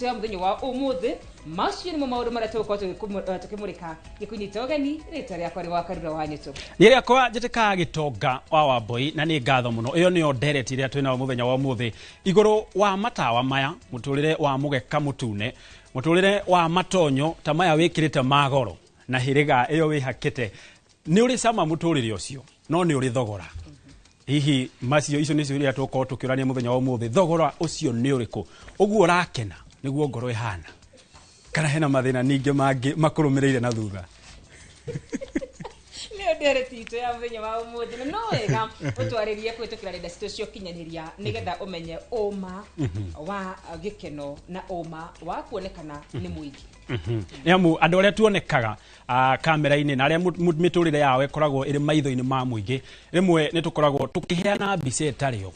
Ya muthenya wa umuthi macio nimo maundu maria tugukorwo tukimurika gikunyita ugeni rita riakwa ri wa Karura wa Nyeto. Ni riakwa njitikaga Gitonga wa Wambui na ni ngatho muno. Iyo niyo ndereti iria twinayo muthenya wa umuthi iguru wa matawa maya, muturire wa mugeka mutune, muturire wa matonyo ta maya wikirite magoro na hiriga iyo wihakite ni uri cama muturire ucio no ni uri thogora. Hihi macio icio nicio iria tukorwo tukiurania muthenya wa umuthi, thogora ucio ni uriku uguo urakena niguo ngoro ihana kana hena mathina ningi mangi makurumireire na thutha? Nio ndereti itu ya muthenya wa umuthi no wega utwaririe kwitukira nenda citu cia ukinyaniria nigetha umenye uma wa gikeno na uma wa kuonekana ni muingi. Ni amu andu aria tuonekaga kamera-ini na aria miturire yao ikoragwo iri maitho-ini ma muingi, rimwe ni tukoragwo tukiheana mbica itari yo,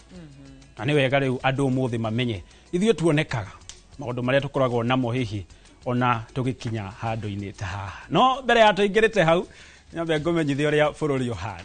na ni wega riu andu umuthi mamenye ithuĩ tuonekaga maundu maria tukoragwo namo hihi ona tugikinya handu-ini ta haha. No mbere ya tuingirite hau nyambe ngumenyithie uria bururi uhana.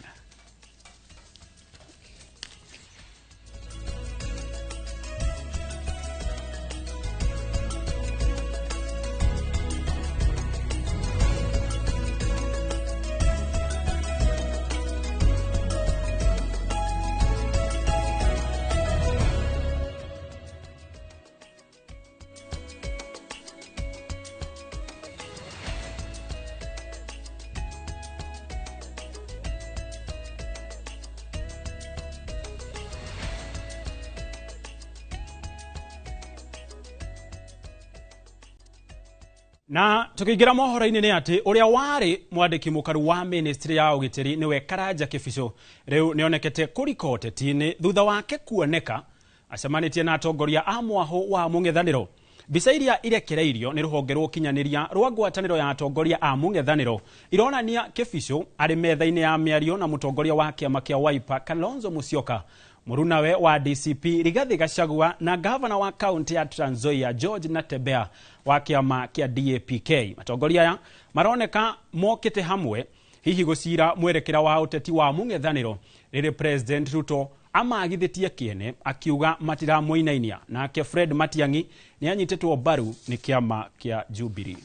Na tukiingira mohoro-inĩ nĩ atĩ ũrĩa warĩ mwandĩki mũkaru wa ministry ya ũgitĩri nĩwe Karanja Kĩbicũ rĩu nĩonekete kũrika ũteti-inĩ thutha wake kuoneka acemanĩtie na atongoria a mwahũ wa mũng'ethanĩro. Mbica iria irekereirio nĩ rũhonge rwa ũkinyanĩria rwa ngwatanĩro ya atongoria a mũng'ethanĩro ironania Kĩbicũ arĩ metha-inĩ ya mĩario na mũtongoria wa kĩama kĩa Wiper Kalonzo Musyoka, murunawe wa DCP Rigathi Gachagua na gavana wa kaunti ya Trans Nzoia George Natembeya wa kĩama kĩa DAPK. Matongoria aya maroneka mokĩte hamwe hihi gũcira mwerekera wa ũteti wa mũng'ethanĩro rĩrĩ President Ruto amagithĩtie kĩene akiuga matiramũinainia. Nake Fred Matiang'i nĩanyitĩtwo mbaru nĩ kĩama kĩa Jubilee.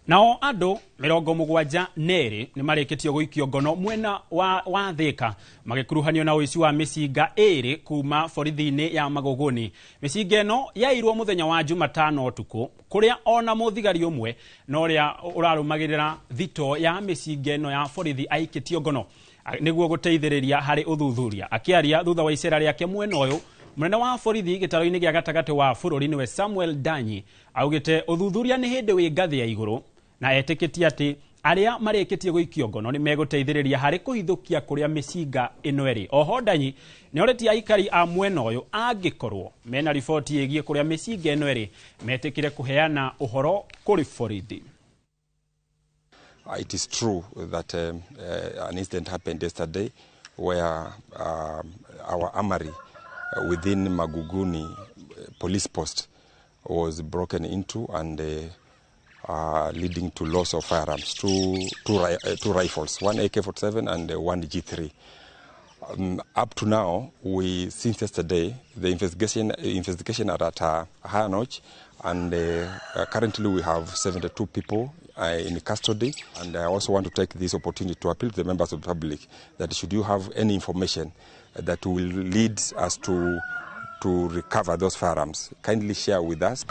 Nao andũ 72 nĩ marĩkĩtio gũikio ngono mwena wa Thika magĩkuruhanio na ũici wa mĩcinga ĩrĩ kuma borithi-inĩ ya Magogoni. Mĩcinga ĩno yairwo mũthenya wa Jumatano ũtukũ kũrĩa ona mũthigari ũmwe na ũrĩa ũrarũmagĩrĩra thito ya mĩcinga ĩno ya borithi aikĩtio ngono nĩguo gũteithĩrĩria harĩ ũthuthuria. Akĩaria thutha wa icera rĩake mwena ũyũ, mũnene wa borithi gĩtaro-inĩ gĩa gatagatĩ wa bũrũri nĩwe Samuel Danyi augĩte ũthuthuria nĩ hĩndĩ wĩ ngathĩ ya igũrũ na etĩkĩtie atĩ arĩa marĩkĩtie gũikio ngono nĩ megũteithĩrĩria harĩ kũhithũkia kũrĩa mĩcinga ĩno ĩrĩ. Oho Danyi nĩorĩtie aikari a mwena ũyũ angĩkorwo mena riboti ĩgiĩ kũrĩa mĩcinga ĩno ĩrĩ metĩkĩre kũheana ũhoro kũrĩ borithi. It is true that an incident happened yesterday where our armory within Maguguni police post was broken into and leading to loss of firearms, two rifles, one AK-47 and one G3. Up to now, since yesterday, the investigation are at a higher notch, and currently we have 72 people in custody. And I also want to take this opportunity to appeal to the members of the public that should you have any information that will lead us to recover those firearms, kindly share with us.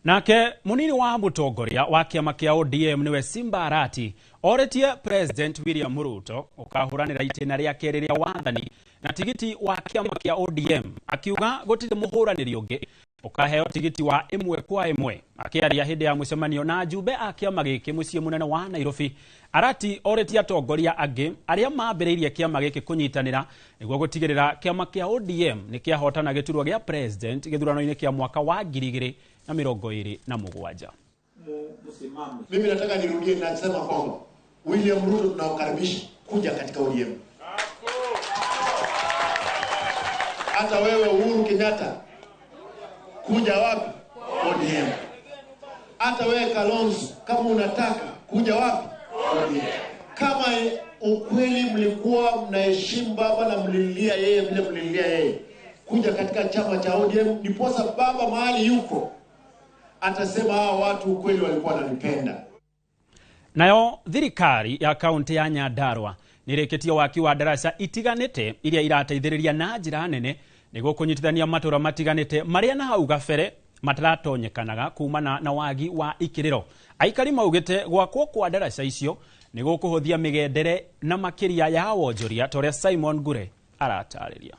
Nake munini wa mũtongoria wa kĩama kĩa ODM nĩwe Simba Arati oretie President William Ruto ũkahũranĩra itĩna rĩa kerĩ rĩa wathani na tigiti wa kĩama kĩa ODM akiuga gũtirĩ mũhũranĩri ũngĩ ũkaheo tigiti wa ĩmwe kwa ĩmwe. Akĩaria hĩndĩ ya mũcemanio na ajumbe a kĩama gĩkĩ mũciĩ mũnene wa Nairobi, Arati oretie atongoria angĩ arĩa mambĩrĩirie kĩama gĩkĩ kũnyitanĩra nĩguo gũtigĩrĩra kĩama kĩa ODM nĩ kĩahotana gĩturwa gĩa president gĩthurano-inĩ kĩa mwaka wa 2027. Mimi nataka nirudie na kusema kwamba William Ruto tunawakaribisha kuja katika ODM. Hata wewe Uhuru Kenyatta kuja wapi? ODM. Hata wewe Kalonzo kama unataka kuja wapi? ODM. Kama ukweli mlikuwa mnaheshimu baba na mlilia yeye vile mlilia yeye kuja katika chama cha ODM, ndiposa baba mahali yuko atasema hawa watu ukweli walikuwa wananipenda. Nayo thirikari ya kaunti ya Nyandarua nĩrĩkĩtie waki wa ndaraca itiganĩte iria irateithĩrĩria na njĩra nene nĩguo kũnyitithania matũra matiganĩte marĩa na hau gabere mataratonyekanaga kumana na wagi wa ikĩrĩro. Aikari maugĩte gwakwo kwa ndaraca icio nĩguo kũhũthia mĩgendere na makĩria ya wonjoria ta ũrĩa Simon Ngure aratarĩria.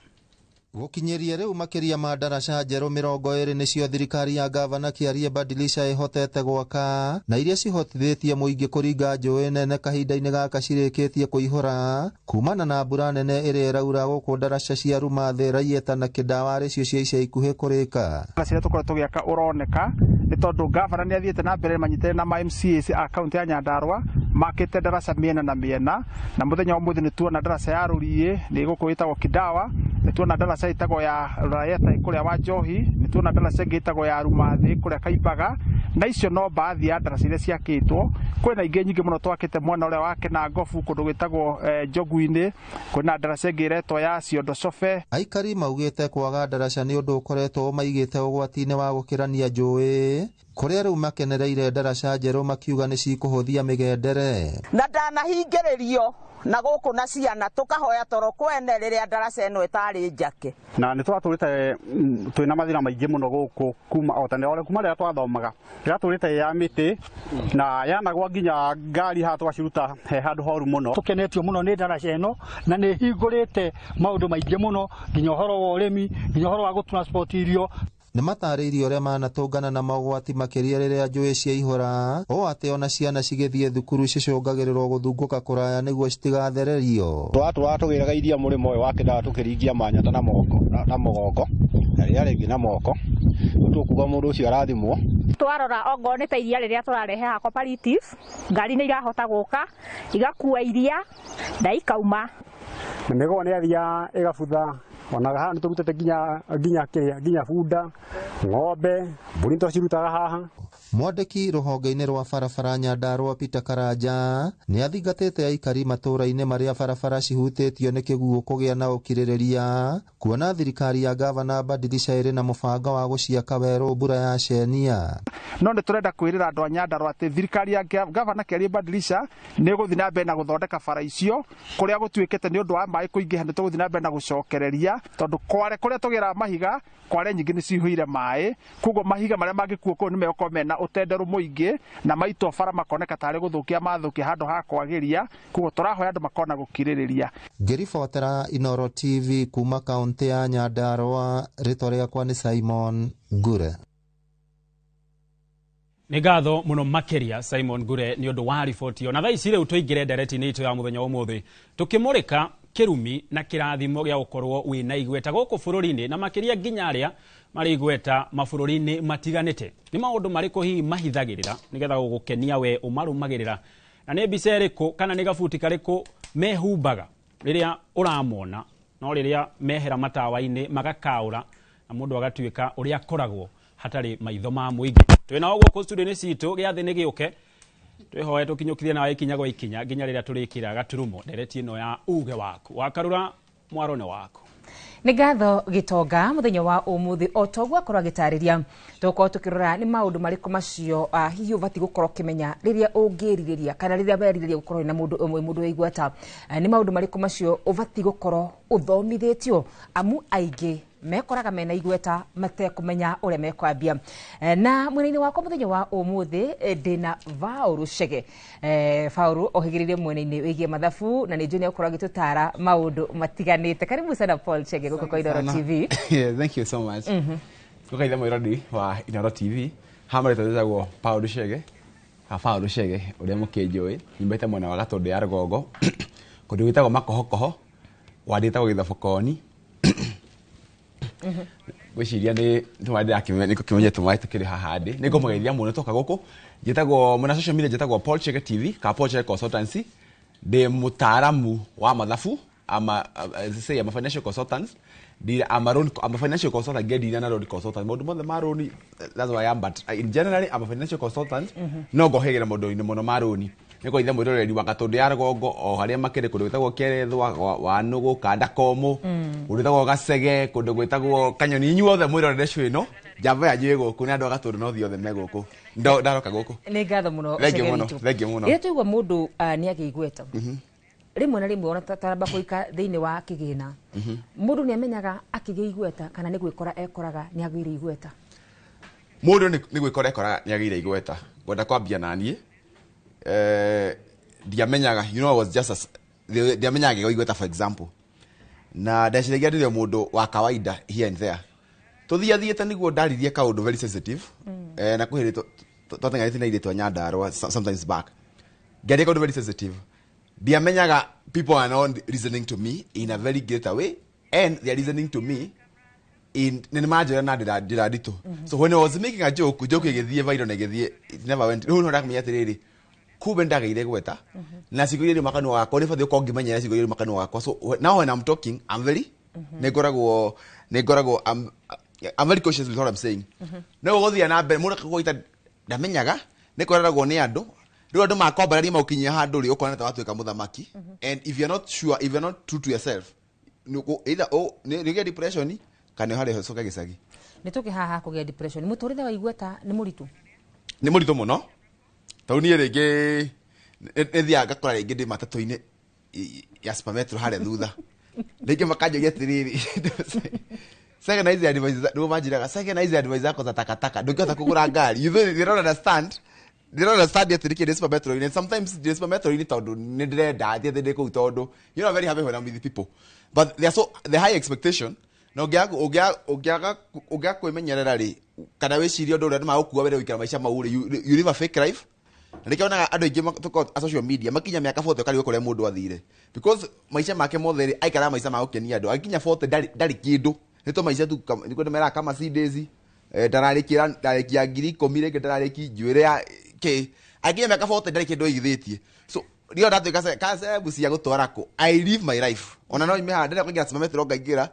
Gũkinyĩria rĩu makĩria ma ndaraca njerũ 20 nĩcio thirikari ya gavana Kĩarie Badilisha ĩhotete gwaka na iria cihotithĩtie mũingĩ kũringa njũĩ nene kahinda-inĩ gaka cirĩkĩtie kũihũra kumana na mbura nene ĩrĩa ĩraura gũkũ ndaraca cia Rumathĩ, Raieta na Kĩndawa arĩcio cia ica ikuhĩ kũrĩka. Ndaraca iria tũkoretwo tũgĩaka ũroneka nĩ tondũ gavana nĩ athiĩte na mbere manyitĩte na ma MCAs a kaunti ya Nyandarua makĩte ndaraca mĩena na mĩena, na mũthenya wa ũmũthĩ nĩ tuona ndaraca ya Rũriĩ nĩ gũkũ ĩtagwo Kĩndawa, nĩ tuona ndaraca ĩtagwo ya Raieta kũrĩa wa Njohi, nĩ tuona ndaraca ĩngĩ ĩtagwo ya Rumathĩ kũrĩa Kaimbaga, na icio no baadhi ya ndaraca iria ciakĩtwo. Kwĩna ingĩ nyingĩ mũno twakĩte mwena ũrĩa wa Kĩnangobu kũndũ gwĩtagwo Njogu-inĩ, kwĩna ndaraca ĩngĩ ĩretwo ya Ciondo Cobe. Aikari maugĩte kwaga ndaraca nĩ ũndũ ũkoretwo ũmaigĩte ũgwati-inĩ wa gũkĩrania njũĩ kũrĩa rĩu makenereire ndaraca njerũ makiuga nĩ cikũhũthia mĩgendere. Na ndanahingĩrĩrio na gũkũ na ciana tũkahoya toro kwene rĩrĩa ndaraca ĩno ĩtarĩ njake. Na nĩ twatũrĩte twĩna mathĩna maingĩ mũno gũkũ kuma o tene kuma rĩrĩa twathomaga ĩratũrĩte ya mĩtĩ na yanagwa nginya ngari haha tũgaciruta he handũ horu mũno. Tũkenetio mũno nĩ ndaraca ĩno na nĩ hingũrĩte maũndũ maingĩ mũno nginya ũhoro wa ũrĩmi nginya ũhoro wa gũtransport irio. Nĩ matarĩirie ũrĩa manatũngana na mogwati makĩria rĩrĩa njũĩ ciaihũra o atĩ ona ciana cigĩthiĩ thukuru cicũngagĩrĩrwo gũthungũka kũraya nĩguo citigathererio. Twatũraga tũgĩraga iria mũrĩmo ũyũ wa Kĩndawa tũkĩringia manyata na moko na mũgongo na rĩrĩa rĩngĩ na moko tũkuga mũndũ ũcio arathimwo. Twarora ongorwo nĩ ta iria rĩrĩa tũrarehe haha cooperative ngari nĩ irahota gũka igakua iria na ikauma na mĩgũa nĩ yathiaga ĩgabutha ona haha nĩ tũrutĩte nginya kĩrĩa nginya bunda ng'ombe mbũri nĩtwacirutaga haha. Mwandĩki rũhonge-inĩ rwa barabara Nyandarua Peter Karanja nĩ athingatĩte aikari matũũra-inĩ marĩa barabara cihutĩtio nĩ kĩguũ kũgĩa na ũkirĩrĩria kuona thirikari ya gavana Badilisha ĩrĩ na mũbango wa gũciaka werũ mbura ya cenia. No nĩ tũrenda kwĩrĩra andũ a Nyandarua atĩ thirikari ya gavana Kĩarie Badilisha nĩ ĩgũthiĩ na mbere na gũthondeka bara icio kũrĩa gũtuĩkĩte nĩ ũndũ wa maĩ kũingĩha nĩ tũgũthiĩ na mbere na gũcokereria tondũ kware kũrĩa tũgĩraga mahiga kware nyingĩ nĩ cihũire maĩ koguo mahiga marĩa mangĩkuo kũu nĩ megũkorwo mena ũtenderũ mũingĩ na maitwo bara makoneka tarĩ gũthũkia mathũkia handũ ha kwagĩria koguo tũrahoya andũ makorwo na gũkirĩrĩria. Ngĩribotera Inooro TV kuma kaunti ya Nyandarua, rĩtwa rĩakwa nĩ Simon Ngure. Nĩ ngatho mũno makĩria Simon Ngure nĩ ũndũ wa riboti ĩyo. Na thaa ici rĩu tũingĩre ndereti-inĩ itũ ya mũthenya wa ũmũthĩ tũkĩmũrĩka kĩrumi na kĩrathimo gĩa gũkorwo wĩna igweta gũkũ bũrũri-inĩ na makĩria nginya arĩa marĩ igweta mabũrũri-inĩ matiganĩte. Nĩ maũndũ marĩkũ hihi mahithagĩrĩra nĩgetha gũgũkenia we ũmarũmagĩrĩra, na nĩ mbica ĩrĩkũ kana nĩ gabuti karĩkũ mehumbaga rĩrĩa ũramona no rĩrĩa mehera matawa-inĩ magakaũra na mũndũ agatuĩka ũrĩa akoragwo hatarĩ maitho ma mũingĩ. Twĩnao gũkũ studio-inĩ citũ gĩathĩ nĩ gĩũke twĩhoe tũkinyũkithie nawe ikinya gwa ikinya nginya rĩrĩa tũrĩkĩra gaturumo ndereti ĩno ya uge waku wakarura mwaro nĩ waku. Nĩ ngatho Gĩtonga mũthenya wa ũmũthĩ o toguo akorwo agĩtarĩria tũkorwo tũkĩrora nĩ maũndũ marĩkũ macio hihi ũbatiĩ gũkorwo ũkĩmenya rĩrĩa ũngĩrirĩria kana rĩrĩa werirĩria gũkorwo na mũndũ ũmwe mũndũ wĩ igweta, nĩ maũndũ marĩkũ macio ũbatiĩ gũkorwo ũthomithĩtio amu aingĩ mekoraga mena igweta matekũmenya ũrĩa mekwambia. Na mwena-inĩ wakwa mũthenya wa ũmũthĩ ndĩna Paul Chege. Paul ohĩgĩrĩire mwena-inĩ wĩgiĩ mathabu na nĩ njũĩ nĩ egũkorwo agĩtũtara maũndũ matiganĩte. Karibu sana Paul Chege gũkũ kwa Inooro TV. Yeah, thank you so much. Gũkaitha mwĩrori wa Inooro TV hamwe rĩtwa Paul Chege. Paul Chege ũrĩa mũkĩnjũĩ nyumbĩte mwena wa Gatũndũ ya rũgongo kũndũ gwĩtagwo Makohokoho wandĩ ĩtagwo Gĩthobokoni. Gwĩciria nĩ tũmaĩ tũmaĩ tũkĩrĩ haha ndĩ nĩ ngũmũgeithia mũno toka gũkũ njĩtagwo mwena social media njĩtagwo Paul Chege TV ka Paul Chege Consultancy. Ndĩ mũtaaramu wa mathabu, ama say I'm a financial consultant. I'm a financial consultant, get na loan consultant. Maũndũ mothe ma loan, that's what I am, but in generally I'm a financial consultant. No ngohĩgĩra maũndũ-inĩ mũno ma loan. Nĩ kũgeithia mwĩroreri wa Gatũndũ ya rũgongo o harĩa makĩrĩ, kũndũ gwĩtagwo Kĩerethwa, Wanũgũ, Kanda Komũ, kũndũ gwĩtagwo Gacege, kũndũ gwĩtagwo Kanyoni. Inyuothe mwĩrorere show ĩno, njamba yanyu ĩ gũkũ, nĩ andũ a Gatũndũ North othe me gũkũ. Ndaroka gũkũ. Nĩ ngatho mũno. Thank you Chege mũno, witũ. thank you mũno. Rĩrĩa twaigua mũndũ nĩ agĩa igweta, rĩmwe na rĩmwe ona taramba kũika thĩinĩ wa kĩgĩna, mũndũ nĩ amenyaga akĩgĩa igweta kana nĩ gwĩkora ekoraga nĩ agĩire igweta? Mũndũ nĩ gwĩkora ekoraga nĩ agĩire igweta. Ngwenda kwambia na niĩ, ndiamenyaga, I was just ndiamenyaga ngĩgĩa igweta, for example, na ndeciragia ndĩrĩ o mũndũ wa kawaida here and there. Tũthiathiĩte nĩguo ndaririe kaũndũ very sensitive, na kwĩ hĩndĩ twateng'erete na airĩtu a Nyandarua sometimes back, ngĩaria kaũndũ very sensitive. Ndiamenyaga people are not listening to me in a very greater way, and they are listening to me in nĩ manjĩra na njĩra nditũ. So when I was making a joke, joke ĩgĩthiĩ viral na ĩgĩthiĩ, it never went. Rĩu no ndakamenya atĩrĩrĩ, kumbe ndagĩire gweta na ciugo iria irauma kanua gakwa, nĩ batiĩ gũkorwo ngĩmenyera ciugo iria irauma kanua gakwa. So now when I'm talking, I'm very nĩ ngoragwo I'm very cautious with what I'm saying. No gũthiĩ na mbere mũndũ akagwĩta ndamenyaga nĩ kwereragwo nĩ andũ. Rĩu andũ makwambararia maũkinyia handũ rĩ, ũkona ta watuĩka mũthamaki, and if you're not sure, if you're not true to yourself, either nĩ ũgĩe depression kana harĩa ũcoke gĩcagi. Nĩ tũkĩ haha kũgĩa depression. Mũtũrĩre wa igweta nĩ mũritũ? Nĩ mũritũ mũno, tondũ niĩ rĩngĩ nĩ thiaga ngakora rĩngĩ ndĩ matatũ-inĩ ya Super Metro harĩa thutha, rĩngĩ makanjũria atĩrĩrĩ, "Sasa na hizi advice ndio manjiraga, sasa na hizi advice zako za takataka ndũngĩhota kũgũra ngari?" You know, they don't understand, they don't understand atĩ nĩkĩ ndĩ Super Metro. And sometimes ndĩ Super Metro tondũ nĩ ndĩrenda atĩ ndĩ kũu, tondũ I'm very happy when I'm with the people, but they are so the high expectation, na ũngĩaga kwĩmenyerera rĩ, kana wĩcirie ũndũ ũrĩa andũ magũkua wende gũikara maica mau rĩ, you live a fake life. Na nĩkĩo onaga andũ aingĩ tũkoragwo a social media makinya mĩaka 40 ũkarigwo kũrĩa mũndũ athire, because maica make mothe rĩ, aikaraga maica ma gũkenia andũ. Akinya 40 ndarĩ kĩndũ, nĩ tũ maica tu nĩkuo meraga kama Mercedes, ndararĩkia ndarĩkia 10,000 rĩngĩ, ndararĩki njuĩrĩ ya kĩ. Akinya mĩaka 40 ndarĩ kĩndũ aigithĩtie. So rĩo ndatuĩka ka celeb cia gũtwara kũ, I live my life. Ona no ime haha ndĩrenda kũingĩra Super Metro, ngaingĩra,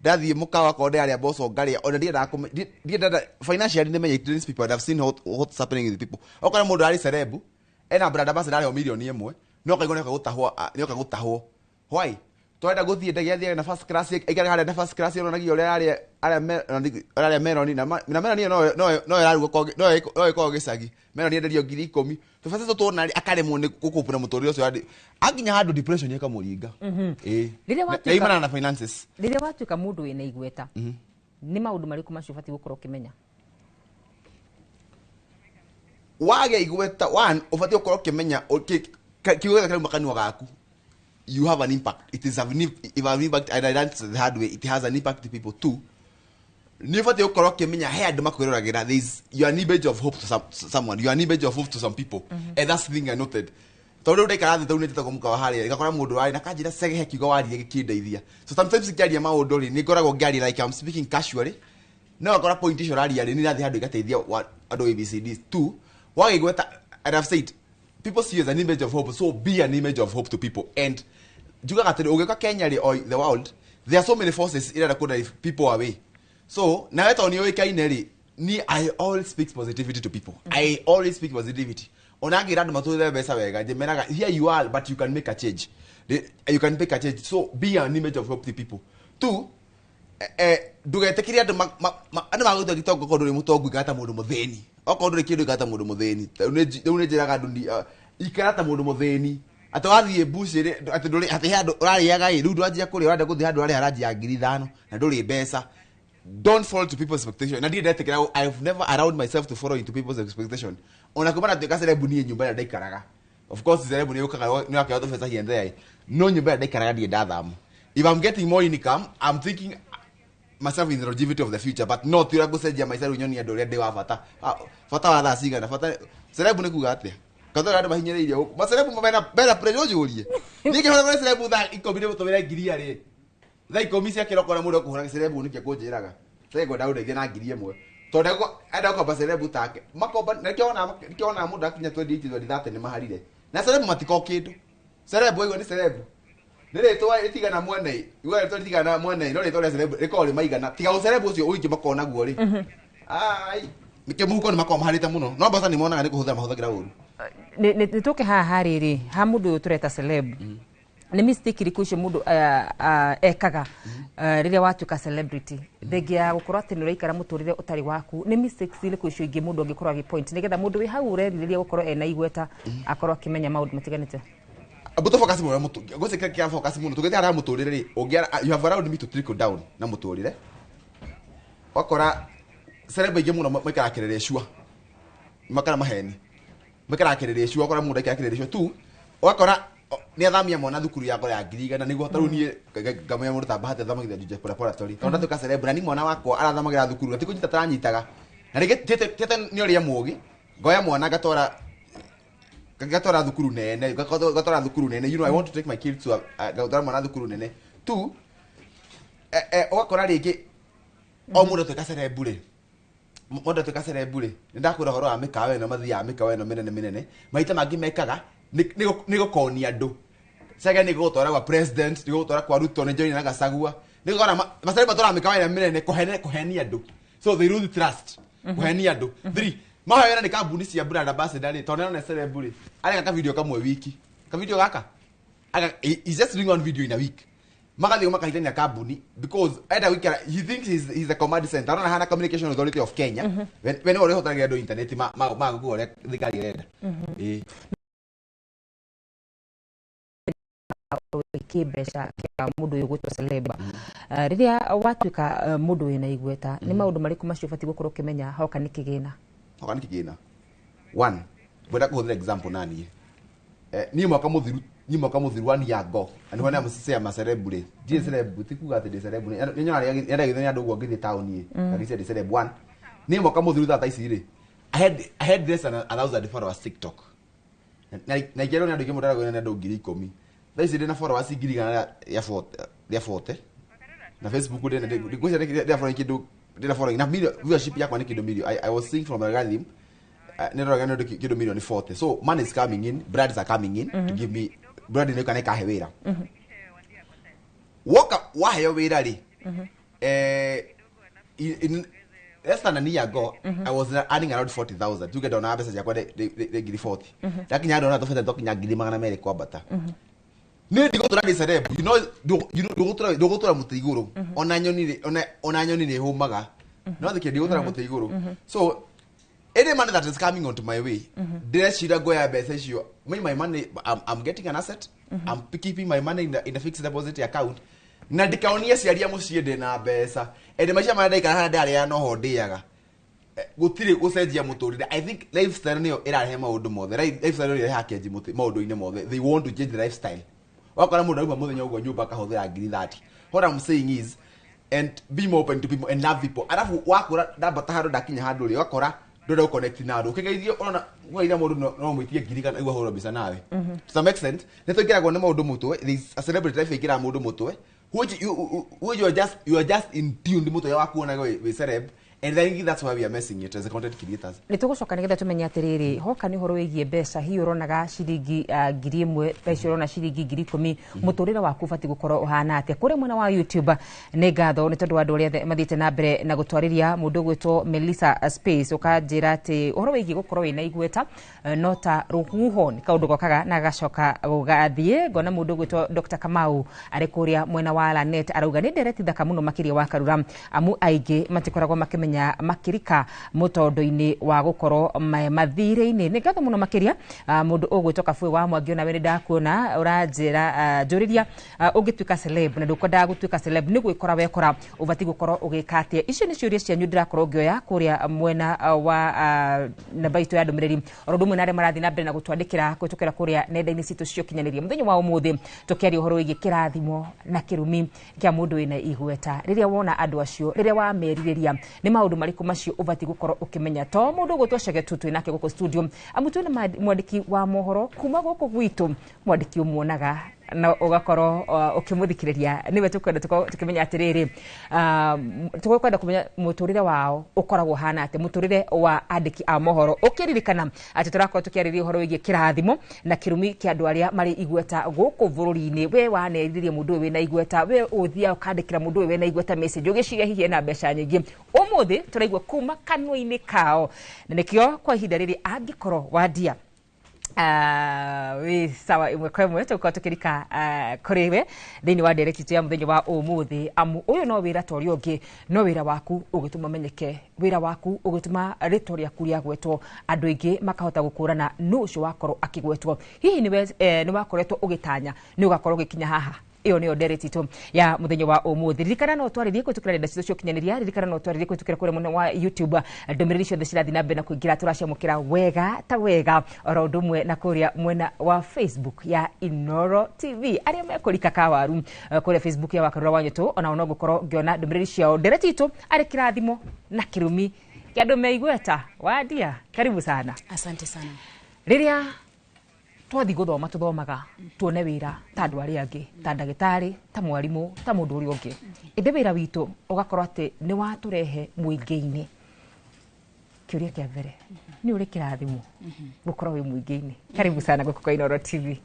ndathiĩ mũkawa akorwo ndĩrarĩa mboco ngarĩa. Ona ndiendaga ndiendaga financially nĩmenye it drains people, and I've seen what's happening with people. Okorwo mũndũ arĩ celeb, ena brand ambassador, arĩho 1 million, no kaigua nĩoka gũtahwo, nĩoka gũtahwo. Why twenda gũthiĩ ndege, athiage na first class, aikare harĩa na first class, onanagia ũrĩa arĩa meroni na meroni ĩyo no ĩrarugwo no ĩkoragwo gĩcagi, meroni enderio 10,000, tũbeca tũtũ tuona rĩ, akaremwo nĩ gũkũpũ na mũtũrĩre ũcio, akinya handũ depression ĩkamũringa. Ĩĩ. Rĩrĩa Na yumanaga na finances. Rĩrĩa watuĩka mũndũ wĩna igweta, nĩ maũndũ marĩkũ macio ũbatiĩ gũkorwo ũkĩmenya? Wagĩa igweta, one, ũbatiĩ gũkorwo ũkĩmenya kiugo gĩothe kĩrauma kanua gaku, you have an impact. It is an if an impact, and I learned the hard way, it has an impact to people. Two, nĩ ũbatiĩ gũkorwo ũkĩmenya he andũ makwĩroragĩra. There is, you are an image of hope to someone, you are an image of hope to some people, and that's the thing I noted, tondũ rĩu ndaikara thĩ tau nĩtĩtagwo mũkawa harĩa, ngakora mũndũ warĩ na kanjĩra, "Cege, he kiugo waririe gĩkĩndeithia." So sometimes ngĩaria maũndũ rĩ, nĩ ngoragwo ngĩaria like I'm speaking casually, no akora point icio ũraria rĩ, nĩ irathiĩ handũ igateithia andũ ABCD. Two, wagĩgweta, and I've said people see you as an image of hope, so be an image of hope to people. And njugaga atĩrĩ, ũgĩũka Kenya rĩ, or the world, there are so many forces irenda kũ drive people away. So nawe tondũ nĩ ũĩkaine rĩ, ni I always speak positivity to people. I always speak positivity. Ona ngĩra andũ matũrĩre mbeca wega, njĩmeraga, "Here you are, but you can make a change. You can make a change." So be an image of hope to people. Two, ndũgetĩkĩre andũ andũ magũtua gĩtongo. Okorwo ndũrĩ mũtongu, ikara ta mũndũ mũthĩni. Okorwo ndũrĩ kĩndũ, ikara ta mũndũ mũthĩni. Rĩu nĩ njĩraga andũ ikara ta mũndũ mũthĩni, atĩ wathiĩ mbucĩrĩ, atĩ ndũrĩ, atĩ he handũ ũrarĩaga ĩ, rĩu ndwanjia kũrĩa, ũrenda gũthiĩ handũ ũrarĩha ranji ya 5,000 na ndũrĩ mbeca. Don't fall to people's expectation. Na ndirĩ ndetĩkĩra, I've never allowed myself to follow into people's expectation. Ona kuma natuĩka celeb, niĩ nyũmba ĩrĩa ndaikaraga, of course celeb nĩ yũkaga nĩ wakĩoya tũbeca here and there, no nyũmba ĩrĩa ndaikaraga ndirĩ ndathama. If I'm getting more income, I'm thinking myself in the longevity of the future, but not ũrĩa ngũcenjia maica rĩu nyonie andũ ũrĩa ndĩ wa bata. Ah, bata wa thaa cigana? Bata celeb nĩ kuga atĩa? Kathora andũ mahinyĩrĩirie gũkũ maceleb mena pressure. Ũnjũrie niĩ ngĩhũra kũrĩ celeb thaa 10 nĩ gũtũmĩra ngiri arĩ thaa 10 cia kĩroko, na mũndũ ekũhũra celeb nĩkĩ ekũnjĩraga sasa ngwenda ũndeithie na 1,000, tondũ enda gũkomba celeb take makomba. Nĩkĩo wonaga mũndũ akinya 28, 20, 30 nĩ maharire na celeb matiko kĩndũ. Celeb waigua nĩ celeb, nĩ rĩtwa rĩtigana mwene, igua rĩtwa rĩtigana mwene, no rĩtwa rĩa celeb rĩkoragwo rĩ maigana tiga ũceleb ũcio ũingĩ makoragwo naguo rĩ, ai nĩkĩo mũhuko nĩ makoragwo maharĩte mũno, no mbeca nĩ monaga nĩ kũhũthĩra mahũthagĩra ũru. Nĩ tũke haha rĩrĩ ha mũndũ ũyũ tũreta celeb, nĩ mistake irĩkũ icio mũndũ ekaga rĩrĩa watuĩka celebrity, thengia ya gũkorwo atĩ nĩ ũraikara mũtũrĩre ũtarĩ waku? Nĩ mistakes irĩkũ icio ingĩ mũndũ angĩkorwo agĩ-point nĩgetha mũndũ wĩ hau ũrerirĩria gũkorwo ena igweta akorwo akĩmenya maũndũ matiganĩte? Mbuto focus muno mutu ngwĩciria kĩrĩa kĩa focus muno tũgĩte harĩa mũtũrĩre rĩ, ũngĩ you have allowed me to trickle down na mũtũrĩre, wakora celeb aingĩ mũno maikaraga kĩrĩrĩcua, makara maheni, maikaraga kĩrĩrĩcua. Wakora mũndũ aikara kĩrĩrĩcua tu, ũgakora nĩ athamia mwana thukuru ya ngoro ya 100,000 nĩguo tarĩu niĩ ngamenya mũndũ ta Bahati athomagithia Juja Preparatory, tondũ ndatuĩka celeb na ni mwana wakwa arathamagĩra thukuru na ti kũnyita taranyitaga, na rĩngĩ tiĩte nĩ ũrĩa mũgĩ, ngoya mwana ngatwara thukuru nene, ngatwara thukuru nene. I want to take my kids to ngatwara mwana thukuru nene tu. Ũgakora rĩngĩ o mũndũ atuĩka celeb rĩ, mũndũ atuĩka celeb rĩ, nĩ ndakwĩra ũhoro wa mĩkawa ĩno, mathiaga mĩkawa ĩno mĩnene mĩnene, maita mangĩ mekaga nĩ gũkonia andũ cege, nĩ gũgũtwara gwa president, nĩ gũgũtwara kwa Ruto, nĩ join na Gachagua, nĩ gũkora maceleb matwaraga mĩkawa ĩrĩa mĩnene kũhenia andũ, so they lose trust kũhenia andũ. Three, mahoya wĩra nĩ kambuni cia brand ambassador rĩ, tondũ nĩarona celeb rĩ, areka kavideo kamwe wiki, kavideo gaka he's just doing one video in a week, magathiĩ makahitania kambuni because enda gũikara, he thinks he's a command center, arona hana Communication Authority of Kenya, we nĩwe ũrĩhotagĩra andũ internet ma Google ũrĩa thirikari ĩrenda. Ĩĩ. Kĩmbeca kĩa mũndũ ũyũ gwĩtwo celeb, rĩrĩa watuĩka mũndũ wĩna igweta, nĩ maũndũ marĩkũ macio ũbatiĩ gũkorwo ũkĩmenya hoka nĩ kĩgĩna? Hoka nĩ kĩgĩna, one, ngwenda kũhũthĩra example na niĩ, niĩ mwaka mũthiru one year ago, and when I'm say I'm a celeb rĩ, ndirĩ celeb, ti kuga atĩ ndĩ celeb, nĩ nyonaga nĩandagithio nĩ andũ ũguo ngĩthiĩ taũni ĩ ngagĩcia ndĩ celeb. One, niĩ mwaka mũthiru thaa ta ici rĩ, I had less than 1,000 followers TikTok, na ikĩrwo nĩ andũ aingĩ mũno, ndaragwo nĩ andũ 10,000. Thaa ici ndĩna followers 140,000, na Facebook ndĩna ngwĩciria ndĩna following kĩndũ, ndĩna following na million, viewership yakwa nĩ kĩndũ million. I was seeing from algorithm, nĩroraga nĩ kĩndũ million 40. So money is coming in, brands are coming in to give me brand ĩno kana ĩkahe wĩra. Woka waheo wĩra rĩ, in less than a year ago I was earning around 40,000. Tuge ndona mbeca ciakwa nĩ 40,000, ndakinya ndona tũbete twakinya 200,000 kwambata. Nĩ ndigũtũra ndĩ celeb, ndũgũtũra mũtĩ igũrũ, ona nyoni ona nyoni nĩ hũmaga, no thikĩ ndigũtũra mũtĩ igũrũ. So any money that is coming onto my way, ndĩreciria ngoya mbeca icio, me my money, I'm getting an asset, I'm keeping my money in a fixed deposit account, na ndikaonie aciari a mũciĩ ndĩna mbeca, ende maica marĩa ndaikara harĩa ndarĩa noho ndĩaga. Gũtirĩ gũcenjia mũtũrĩre. I think lifestyle nĩyo ĩrarehe maũndũ mothe. Lifestyle nĩyo ĩrehaga kenji maũndũ-inĩ mothe. They want to change the lifestyle. Wakora mũndũ auma mũthenya ũguo nyũmba akahũthĩra 30,000. What I'm saying is, and be more open to people and love people. Arabu wakũra, ndambata handũ, ndakinya handũ rĩ, wakora ndũrenda gũconnect na andũ, ũkĩgeithio, ũrona ũgeithia mũndũ no mwĩtie ngiri kana igua hũrwo mbica nawe. To some extent nĩ tũingĩragwo nĩ maũndũ mũtwe. There is a celebrity life ĩingĩraga mũndũ mũtwe, which you are just in tuned mũtwe waku wonaga wĩ celeb, and I think that's why we are messing it as a content creators. Nĩ tũgũcoka nĩgetha tũmenye atĩrĩrĩ, hoka nĩ ũhoro wĩgiĩ mbeca, hihi ũronaga ciringi 1,000, thaa ici ũrona ciringi 10,000, mũtũrĩre waku ũbatiĩ gũkorwo ũhana atĩa? Kũrĩa mwena wa YouTube, nĩ ngatho nĩ tondũ wa andũ arĩa othe mathiĩte na mbere na gũtwarĩria. Mũndũ ũgwĩtwo Melissa Space ũkanjĩra atĩ ũhoro wĩgiĩ gũkorwo wĩna igweta no ta rũhuho, nĩ kaũndũ gokaga na gagacoka gũgathiĩ. Ngona mũndũ ũgwĩtwo Dr. Kamau arĩ kũrĩa mwena wa Lanet arauga nĩ ndereti thaka mũno makĩria wa Karura, amu aingĩ matikoragwo makĩmenya makĩrika mũtondo-inĩ wa gũkorwo mathirĩ-inĩ. Nĩ ngatho mũno makĩria. Mũndũ ũgwĩtwo Kabue wa Mwangi, onawe nĩ ndakuona ũranjĩra, njũrĩria, ũngĩtuĩka celeb na ndũkwendaga gũtuĩka celeb, nĩ gwĩkora wekora, ũbatiĩ gũkorwo ũgĩka atĩa? Icio nĩ ciũria cianyu ndĩrakorwo ngĩoya kũrĩa mwena wa namba itũ ya ndũmĩrĩri, oro ũndũ ũmwe na arĩa marathiĩ na mbere na gũtwandĩkĩra kũhĩtũkĩra kũrĩa nenda-inĩ citũ cia ũkinyanĩria. Mũthenya wa ũmũthĩ tũkĩaria ũhoro wĩgiĩ kĩrathimo na kĩrumi kĩa mũndũ wĩna igweta. Rĩrĩa wona andũ acio, rĩrĩa wamerirĩria, nĩ maũndũ marĩkũ macio ũbatiĩ gũkorwo ũkĩmenya? To mũndũ ũgwĩtwo Chege tu twĩ nake gũkũ studio, amu twĩna mwandĩki wa mohoro kuma gũkũ gwitũ, mwandĩki ũmuonaga na ũgakorwo ũkĩmũthikĩrĩria, nĩwe tũkwenda tũkorwo tũkĩmenya atĩrĩrĩ, tũkwenda kũmenya mũtũrĩre wao ũkoragwo ũhana atĩa, mũtũrĩre wa andĩki a mohoro, ũkĩririkana atĩ tũrakorwo tũkĩarĩria ũhoro wĩgiĩ kĩrathimo na kĩrumi kĩa andũ arĩa marĩ igweta gũkũ bũrũri-inĩ. We wanerirĩria mũndũ ũyũ wĩna igweta, we ũthiaga ũkandĩkĩra mũndũ ũyũ wĩna igweta message ũgĩciria hihi ena mbeca nyingĩ? Ũmũthĩ tũraigua kuma kanua-inĩ kao, na nĩkĩo kwa ihinda rĩrĩ angĩkorwo wandia Wĩ sawa ĩmwe kwa ĩmwe tũgũkorwo tũkĩrika kũrĩ we thĩinĩ wa ndereti itũ ya mũthenya wa ũmũthĩ, amu ũyũ no wĩra ta ũrĩa ũngĩ, no wĩra waku ũgĩtũma menyeke, wĩra waku ũgĩtũma rĩtwa rĩaku rĩagwetwo, andũ aingĩ makahota gũkũrana nũ ũcio wakorwo akĩgwetwo. Hihi nĩwe nĩ wakoretwo ũgĩtanya nĩ ũgakorwo ũgĩkinya haha? Ĩyo nĩyo ndereti itũ ya mũthenya wa ũmũthĩ. Ririkana no twarĩrie kũhĩtũkĩra nenda citũ cia ũkinyanĩria, ririkana no twarĩrie kũhĩtũkĩra kũrĩa mwena wa YouTube. Ndũmĩrĩri ciothe cirathiĩ na mbere na kũingĩra, tũraciamũkĩra wega ta wega, oro ũndũ ũmwe na kũrĩa mwena wa Facebook ya Inoro TV. Arĩa mekũrika kawaru kũrĩa Facebook ya Wakarura wa Nyũtũ, onao no ngũkorwo ngĩona ndũmĩrĩri ciao. Ndereti itũ arĩ kĩrathimo na kĩrumi kĩa andũ meigweta. Wandia, karibu sana. Asante sana. Rĩrĩa twathi gũthoma, tũthomaga tuone wĩra ta andũ arĩa angĩ, ta ndagĩtarĩ, ta mwarimũ, ta mũndũ ũrĩa ũngĩ, ĩndĩ wĩra witũ ũgakorwo atĩ nĩ watũrehe mũingĩ-inĩ. Kĩũria kĩa mbere, nĩ ũrĩ kĩrathimo gũkorwo wĩ mũingĩ-inĩ? Karibu sana gũkũ kwa Inooro TV.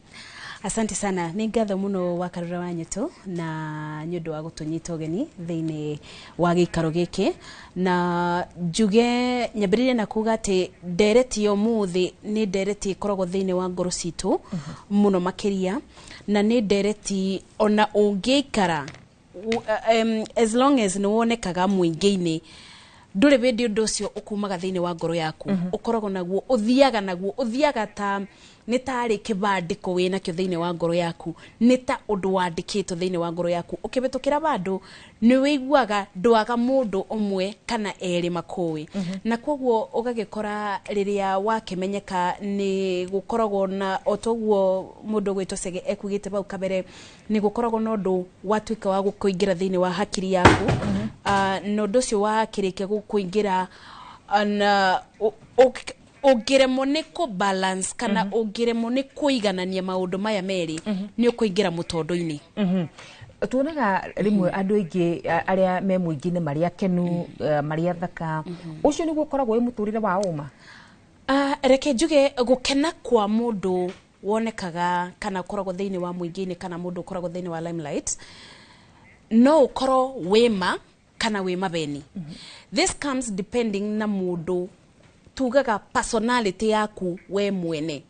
Asante sana. Nĩ ngatho mũno Wakarura wa Nyũtũ na nĩ ũndũ wa gũtũnyita ũgeni thĩinĩ wa gĩikaro gĩkĩ, na njuge nyambĩrĩrie na kuga atĩ ndereti ya ũmũthĩ nĩ ndereti ĩkoragwo thĩinĩ wa ngoro citũ mũno makĩria, na nĩ ndereti ona ũngĩikara as long as nĩ wonekaga mũingĩ-inĩ, ndũrĩ hĩndĩ ũndũ ũcio ũkumaga thĩinĩ wa ngoro yaku. Ũkoragwo naguo, ũthiaga naguo, ũthiaga ta nĩ tarĩ kĩbandĩko wĩ nakĩo thĩinĩ wa ngoro yaku, nĩ ta ũndũ wandĩkĩtwo thĩinĩ wa ngoro yaku. Ũkĩhĩtũkĩra bandũ nĩ wĩiguaga ndwaga mũndũ ũmwe kana erĩ makũĩ, na koguo ũgagĩkora rĩrĩa wakĩmenyeka nĩ gũkoragwo na o toguo mũndũ ũgwĩtwo Chege ekugĩte bau kabere, nĩ gũkoragwo na ũndũ watuĩka wa gũkũingĩra thĩinĩ wa hakiri yaku. Na ũndũ ũcio wakĩrĩkia gũkũingĩra na ũngĩremwo nĩ kũ balance kana ũngĩremwo nĩ kũiganania maũndũ maya merĩ, nĩ ũkũingĩra mũtondo-inĩ. Tuonaga rĩmwe andũ aingĩ arĩa me mũingĩ-inĩ marĩ akenu, marĩ athaka. Ũcio nĩguo ũkoragwo wĩ mũtũrĩre wa ũma? Reke njuge gũkena kwa mũndũ wonekaga kana ũkoragwo thĩinĩ wa mũingĩ-inĩ kana mũndũ ũkoragwo thĩinĩ wa limelight no ũkorwo wĩma kana wĩ mabeni. This comes depending na mũndũ, tugaga personality yaku we mwene,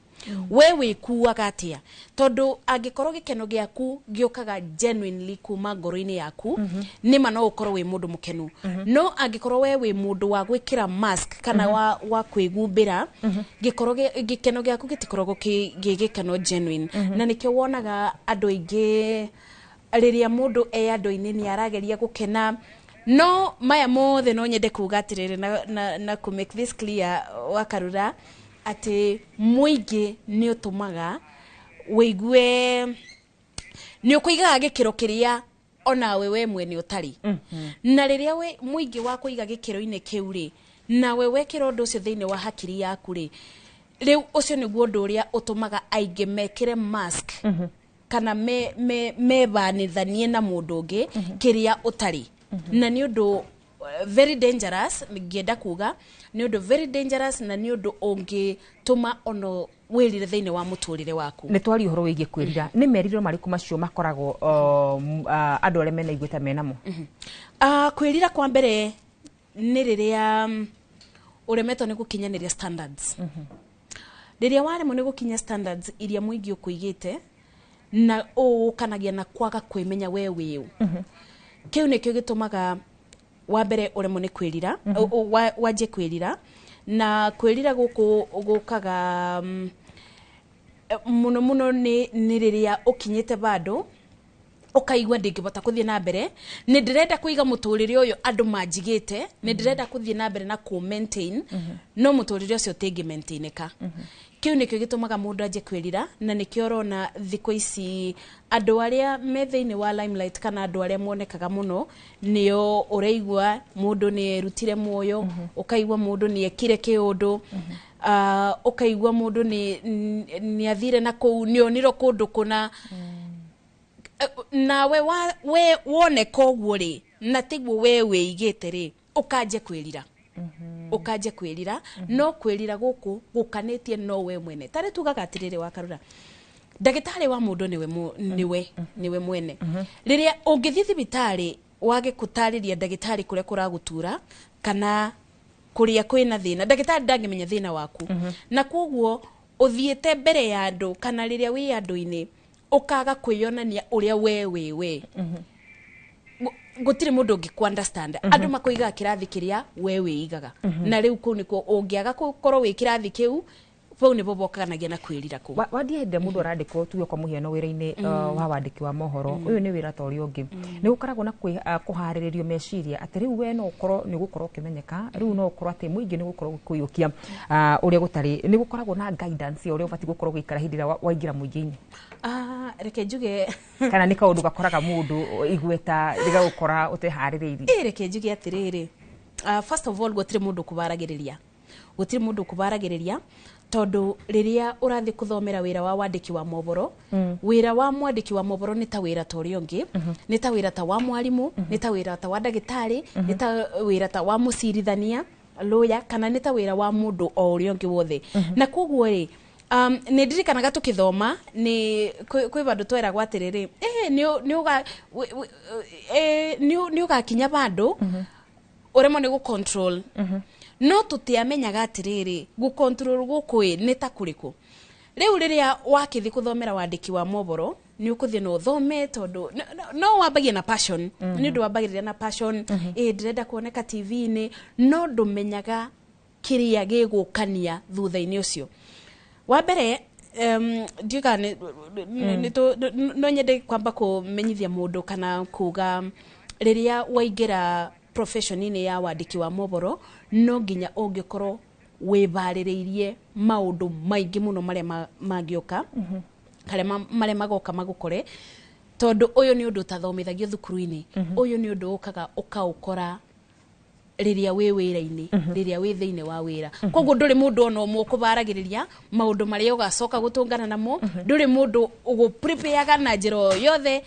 we wĩkuaga atĩa, tondũ angĩkorwo gĩkeno gĩaku gĩũkaga genuinely kuma ngoro-inĩ yaku, nĩma no ũkorwo wĩ mũndũ mũkenu. No angĩkorwo we wĩ mũndũ wa gwĩkĩra mask kana wa kwĩgumbĩra, gĩkorwo gĩkeno gĩaku gĩtikoragwo gĩ gĩkeno genuine. Na nĩkĩo wonaga andũ aingĩ rĩrĩa mũndũ e andũ-inĩ nĩ arageria gũkena. No maya mothe no nyende kuga atĩrĩrĩ na kũ make this clear, Wakarura, atĩ mũingĩ nĩ ũtũmaga wĩigue nĩ ũkũigaga gĩkĩro kĩrĩa onawe we mwene ũtarĩ, na rĩrĩa we mũingĩ wa kũiga gĩkĩro-inĩ kĩu rĩ, nawe wekĩra ũndũ ũcio thĩinĩ wa hakiri yaku rĩ, rĩu ũcio nĩguo ũndũ ũrĩa ũtũmaga aingĩ mekĩre mask kana me me mebanithanie na mũndũ ũngĩ kĩrĩa ũtarĩ. Na nĩ ũndũ very dangerous, ngĩenda kuga nĩ ũndũ very dangerous, na nĩ ũndũ ũngĩtũma ono wĩrire thĩinĩ wa mũtũrĩre waku. Nĩ twaria ũhoro wĩgiĩ kwĩrira, nĩ merirĩrio marĩkũ macio makoragwo andũ arĩa mena igweta menamo? Kwĩrira kwa mbere nĩ rĩrĩa ũremetwo nĩ gũkinyanĩria standards. Rĩrĩa waremwo nĩ gũkinya standards iria mũingĩ ũkũigĩte, na ũũkanagia na kwaga kwĩmenya we wĩũ, kĩu nĩkĩo gĩtũmaga wa mbere ũremwo nĩ kwĩrira, wanjie kwĩrira. Na kwĩrira gũkũ gũkaga mũno mũno nĩ rĩrĩa ũkinyĩte bandũ ũkaigua ndingĩbota kũthiĩ na mbere, nĩ ndĩrenda kũiga mũtũrĩre ũyũ andũ manjigĩte, nĩ ndĩrenda kũthiĩ na mbere na kũ maintain, no mũtũrĩre ũcio ũtingĩ maintainĩka. Kĩu nĩkĩo gĩtũmaga mũndũ anjie kwĩrira, na nĩkĩo ũrona thikũ ici andũ arĩa me thĩinĩ wa limelight kana andũ arĩa monekaga mũno nĩo ũraigua mũndũ nĩ erutire muoyo, ũkaigua mũndũ nĩ ekire kĩũndũ, ũkaigua mũndũ nĩ athire na kũu, nĩ onirwo kũndũ kũna. Nawe we woneka ũguo rĩ, na tiguo we wĩigĩte rĩ, ũkanjia kwĩrira, ũkanjia kwĩrira. No kwĩrira gũkũ gũkanĩtie no we mwene. Tarĩ tugaga atĩrĩrĩ, Wakarura, ndagĩtarĩ wa mũndũ nĩwe nĩwe mwene. Rĩrĩa ũngĩthiĩ thibitarĩ wage gũtarĩria ndagĩtarĩ kũrĩa kũragũtura kana kũrĩa kwĩna thĩna, ndagĩtarĩ ndangĩmenya thĩna waku, na koguo Ũthiĩte mbere ya andũ kana rĩrĩa wĩ andũ-inĩ ũkaga kwĩyonania ũrĩa we wĩ we, gũtirĩ mũndũ ũngĩ kũ understand. Andũ makoigaga kĩrathi kĩrĩa we wĩigaga. Na rĩu kũu nĩkuo ũngĩaga gũkorwo wĩ kĩrathi kĩu, bau nĩbo bokanagia na kwĩrira kũu. Wandie, hĩndĩ ĩrĩa mũndũ arandĩkwo, tuge kwa mũhiano, wĩra-inĩ wa wandĩki wa mohoro, ũyũ nĩ wĩra ta ũrĩa ũngĩ, nĩ gũkoragwo na kũharĩrĩrio meciria atĩ rĩu we no ũkorwo nĩ ũgũkorwo ũkĩmenyeka, rĩu no ũkorwo atĩ mũingĩ nĩ ũgũkorwo ũkĩũyũkia ũrĩa gũtarĩ, nĩ gũkoragwo na guidance ya ũrĩa ũbatiĩ gũkorwo ũgĩikara hĩndĩ ĩrĩa waingĩra mũingĩ-inĩ? Ah, reke njuge, Kana nĩ kaũndũ gakoraga mũndũ igweta rĩgagũkora ũteharĩrĩirie? Ĩ, reke njuge atĩrĩrĩ, first of all, gũtirĩ mũndũ ũkũbaragĩrĩria, gũtirĩ mũndũ ũkũbaragĩrĩria, tondũ rĩrĩa ũrathiĩ kũthomera wĩra wa wandĩki wa mohoro, wĩra wa mwandĩki wa mohoro nĩ ta wĩra ta ũrĩa ũngĩ, nĩ ta wĩra ta wa mwarimũ, nĩ ta wĩra ta wa ndagĩtarĩ, nĩ ta wĩra ta wa mũcirithania, lawyer, kana nĩ ta wĩra wa mũndũ o ũrĩa ũngĩ wothe. Na koguo rĩ, nĩ ndirikanaga tũkĩthoma nĩ kwĩ vandũ tweragwo atĩrĩrĩ, nĩ ũgakinya vandũ ũremwo nĩ gũ-control, no tũtiamenyaga atĩrĩrĩ, gũ-control gũkũ ĩ nĩ ta kũrĩkũ. Rĩu rĩrĩa wakĩthi kũthomera wandĩki wa mohoro, nĩ ũkũthiĩ na ũthome, tondũ no wambagia na passion, nĩ ũndũ wambagĩrĩria na passion, ĩ ndĩrenda kuoneka TV-inĩ, no ndũmenyaga kĩrĩa gĩgũkania thutha-inĩ ũcio. Wa mbere, ndiũĩ kana no nyende kwamba kũmenyithia mũndũ kana kuga, rĩrĩa waingĩra profession-inĩ ya wandĩki wa mohoro, no nginya ũngĩkorwo wĩbarĩrĩirie maũndũ maingĩ mũno marĩa mangĩũka, karĩa marĩa magoka magũkore, tondũ ũyũ nĩ ũndũ ũtathomithagio thukuru-inĩ. Ũyũ nĩ ũndũ ũkaga ũkaũkora rĩrĩa wĩ wĩra-inĩ, rĩrĩa wĩ thĩinĩ wa wĩra. Koguo ndũrĩ mũndũ ona ũmwe ũkũbaragĩrĩria maũndũ marĩa ũgacoka gũtũngana namo, ndũrĩ mũndũ ũgũprepareaga na njĩra o yothe.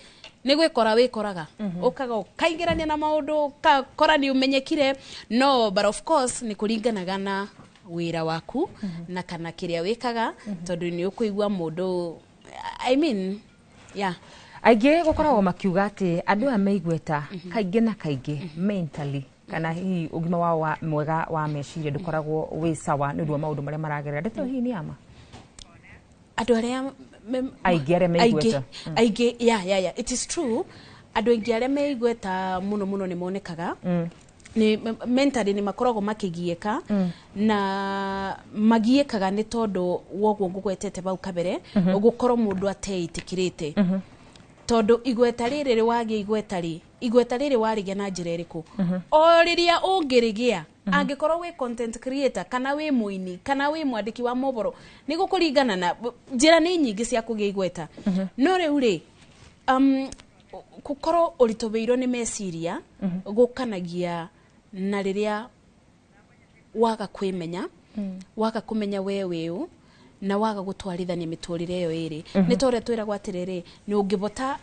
Nĩ gwĩkora wĩkoraga, ũkaga ũkaingĩrania na maũndũ, ũgakora nĩ ũmenyekire. No but of course nĩ kũringanaga na wĩra waku na kana kĩrĩa wĩkaga, tondũ nĩ ũkũigua mũndũ, I mean, yeah. Aingĩ gũkoragwo makiuga atĩ andũ aya me igweta kaingĩ na kaingĩ mentally, kana hihi ũgima wao wa mwega wa meciria ndũkoragwo wĩ sawa nĩ ũndũ wa maũndũ marĩa maragerera. Ndeto hihi nĩ ama? Andũ arĩa Aingĩ arĩa me igweta. Aingĩ, yeah, it is true. Andũ aingĩ arĩa me igweta mũno mũno nĩ monekaga nĩ mentally nĩ makoragwo makĩgiĩka, na magiĩkaga nĩ tondũ woguo ngũgwetete bau kabere, gũkorwo mũndũ ateĩtĩkĩrĩte, tondũ igweta rĩrĩ wagĩa igweta rĩ, igweta rĩrĩ warĩgĩa na njĩra ĩrĩkũ? O rĩrĩa ũngĩrĩgĩa, angĩkorwo wĩ content creator, kana wĩ mũini, kana wĩ mwandĩki wa mohoro, nĩ gũkũringana na njĩra nĩ nyingĩ cia kũgĩa igweta. No rĩu rĩ, gũkorwo ũritũhĩirwo nĩ meciria gũkanagia na rĩrĩa waga kwĩmenya, waga kũmenya we wĩũ, na waga gũtwarithania mĩtũrĩre ĩyo ĩrĩ. Nĩ ta ũrĩa twĩragwo atĩrĩrĩ, nĩ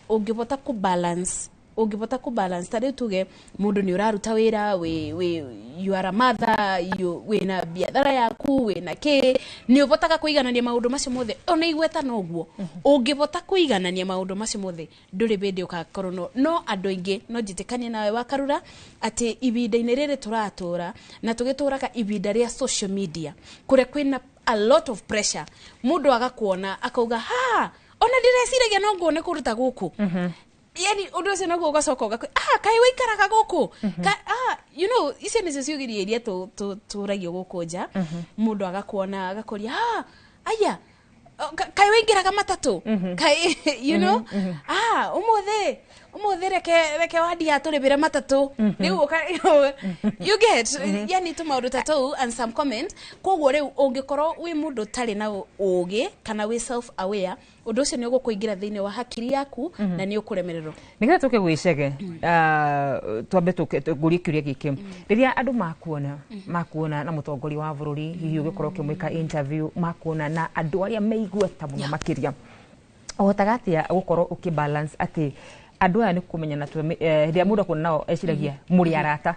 ũngĩbota kũ balance, ũngĩbota kũ balance, ta rĩu tuge mũndũ nĩ ũraruta wĩra, wĩ you are a mother, you wĩna biathara yaku, wĩna kĩ, nĩ ũbotaga kũiganania maũndũ macio mothe. Ona igweta noguo, ũngĩbota kũiganania maũndũ macio mothe, ndũrĩ bĩndĩ ũgakorwo no andũ aingĩ. No njĩtĩkanie nawe wakarura atĩ ihinda-inĩ rĩrĩ tũratũra na tũgĩtũraga ihinda rĩa social media, kũrĩa kwĩna a lot of pressure, mũndũ agakuona akauga, "Ha, ona ndĩreciragia no nguone kũndũ ta gũkũ." Yani ũndũ ũcio naguo ũgacoka ũgakwe, "Ah, kaĩ wĩikaraga gũkũ?" Ah, icio nĩcio ciũgiria iria tũragio gũkũ nja. Mũndũ agakuona agakũria, "Ah, aya, kaĩ wĩingĩraga matatũ?" Kaĩ ah, ũmũthĩ reke wandia tũrĩbĩre matatũ rĩu you get, yani tũmaũndũ ta tũu and some comment. Koguo rĩu ũngĩkorwo wĩ mũndũ ũtarĩ na ũgĩ kana wĩ self aware, ũndũ ũcio nĩ ũgũkũingĩra thĩinĩ wa hakiri yaku na nĩ ũkũremererwo. Nĩgetha tũke gwĩcege, twambe ngũrie kĩũria gĩkĩ: rĩrĩa andũ makuona na mũtongoria wa bũrũri, hihi ũgĩkorwo ũkĩmwĩka interview, makuona na andũ arĩa me igweta mũno makĩria, ũhotaga atĩa gũkorwo ũkĩ balance atĩ andũ aya nĩ kũmenyana hĩndĩ ĩrĩa mũndũ akuona nao eciragia mũrĩ arata,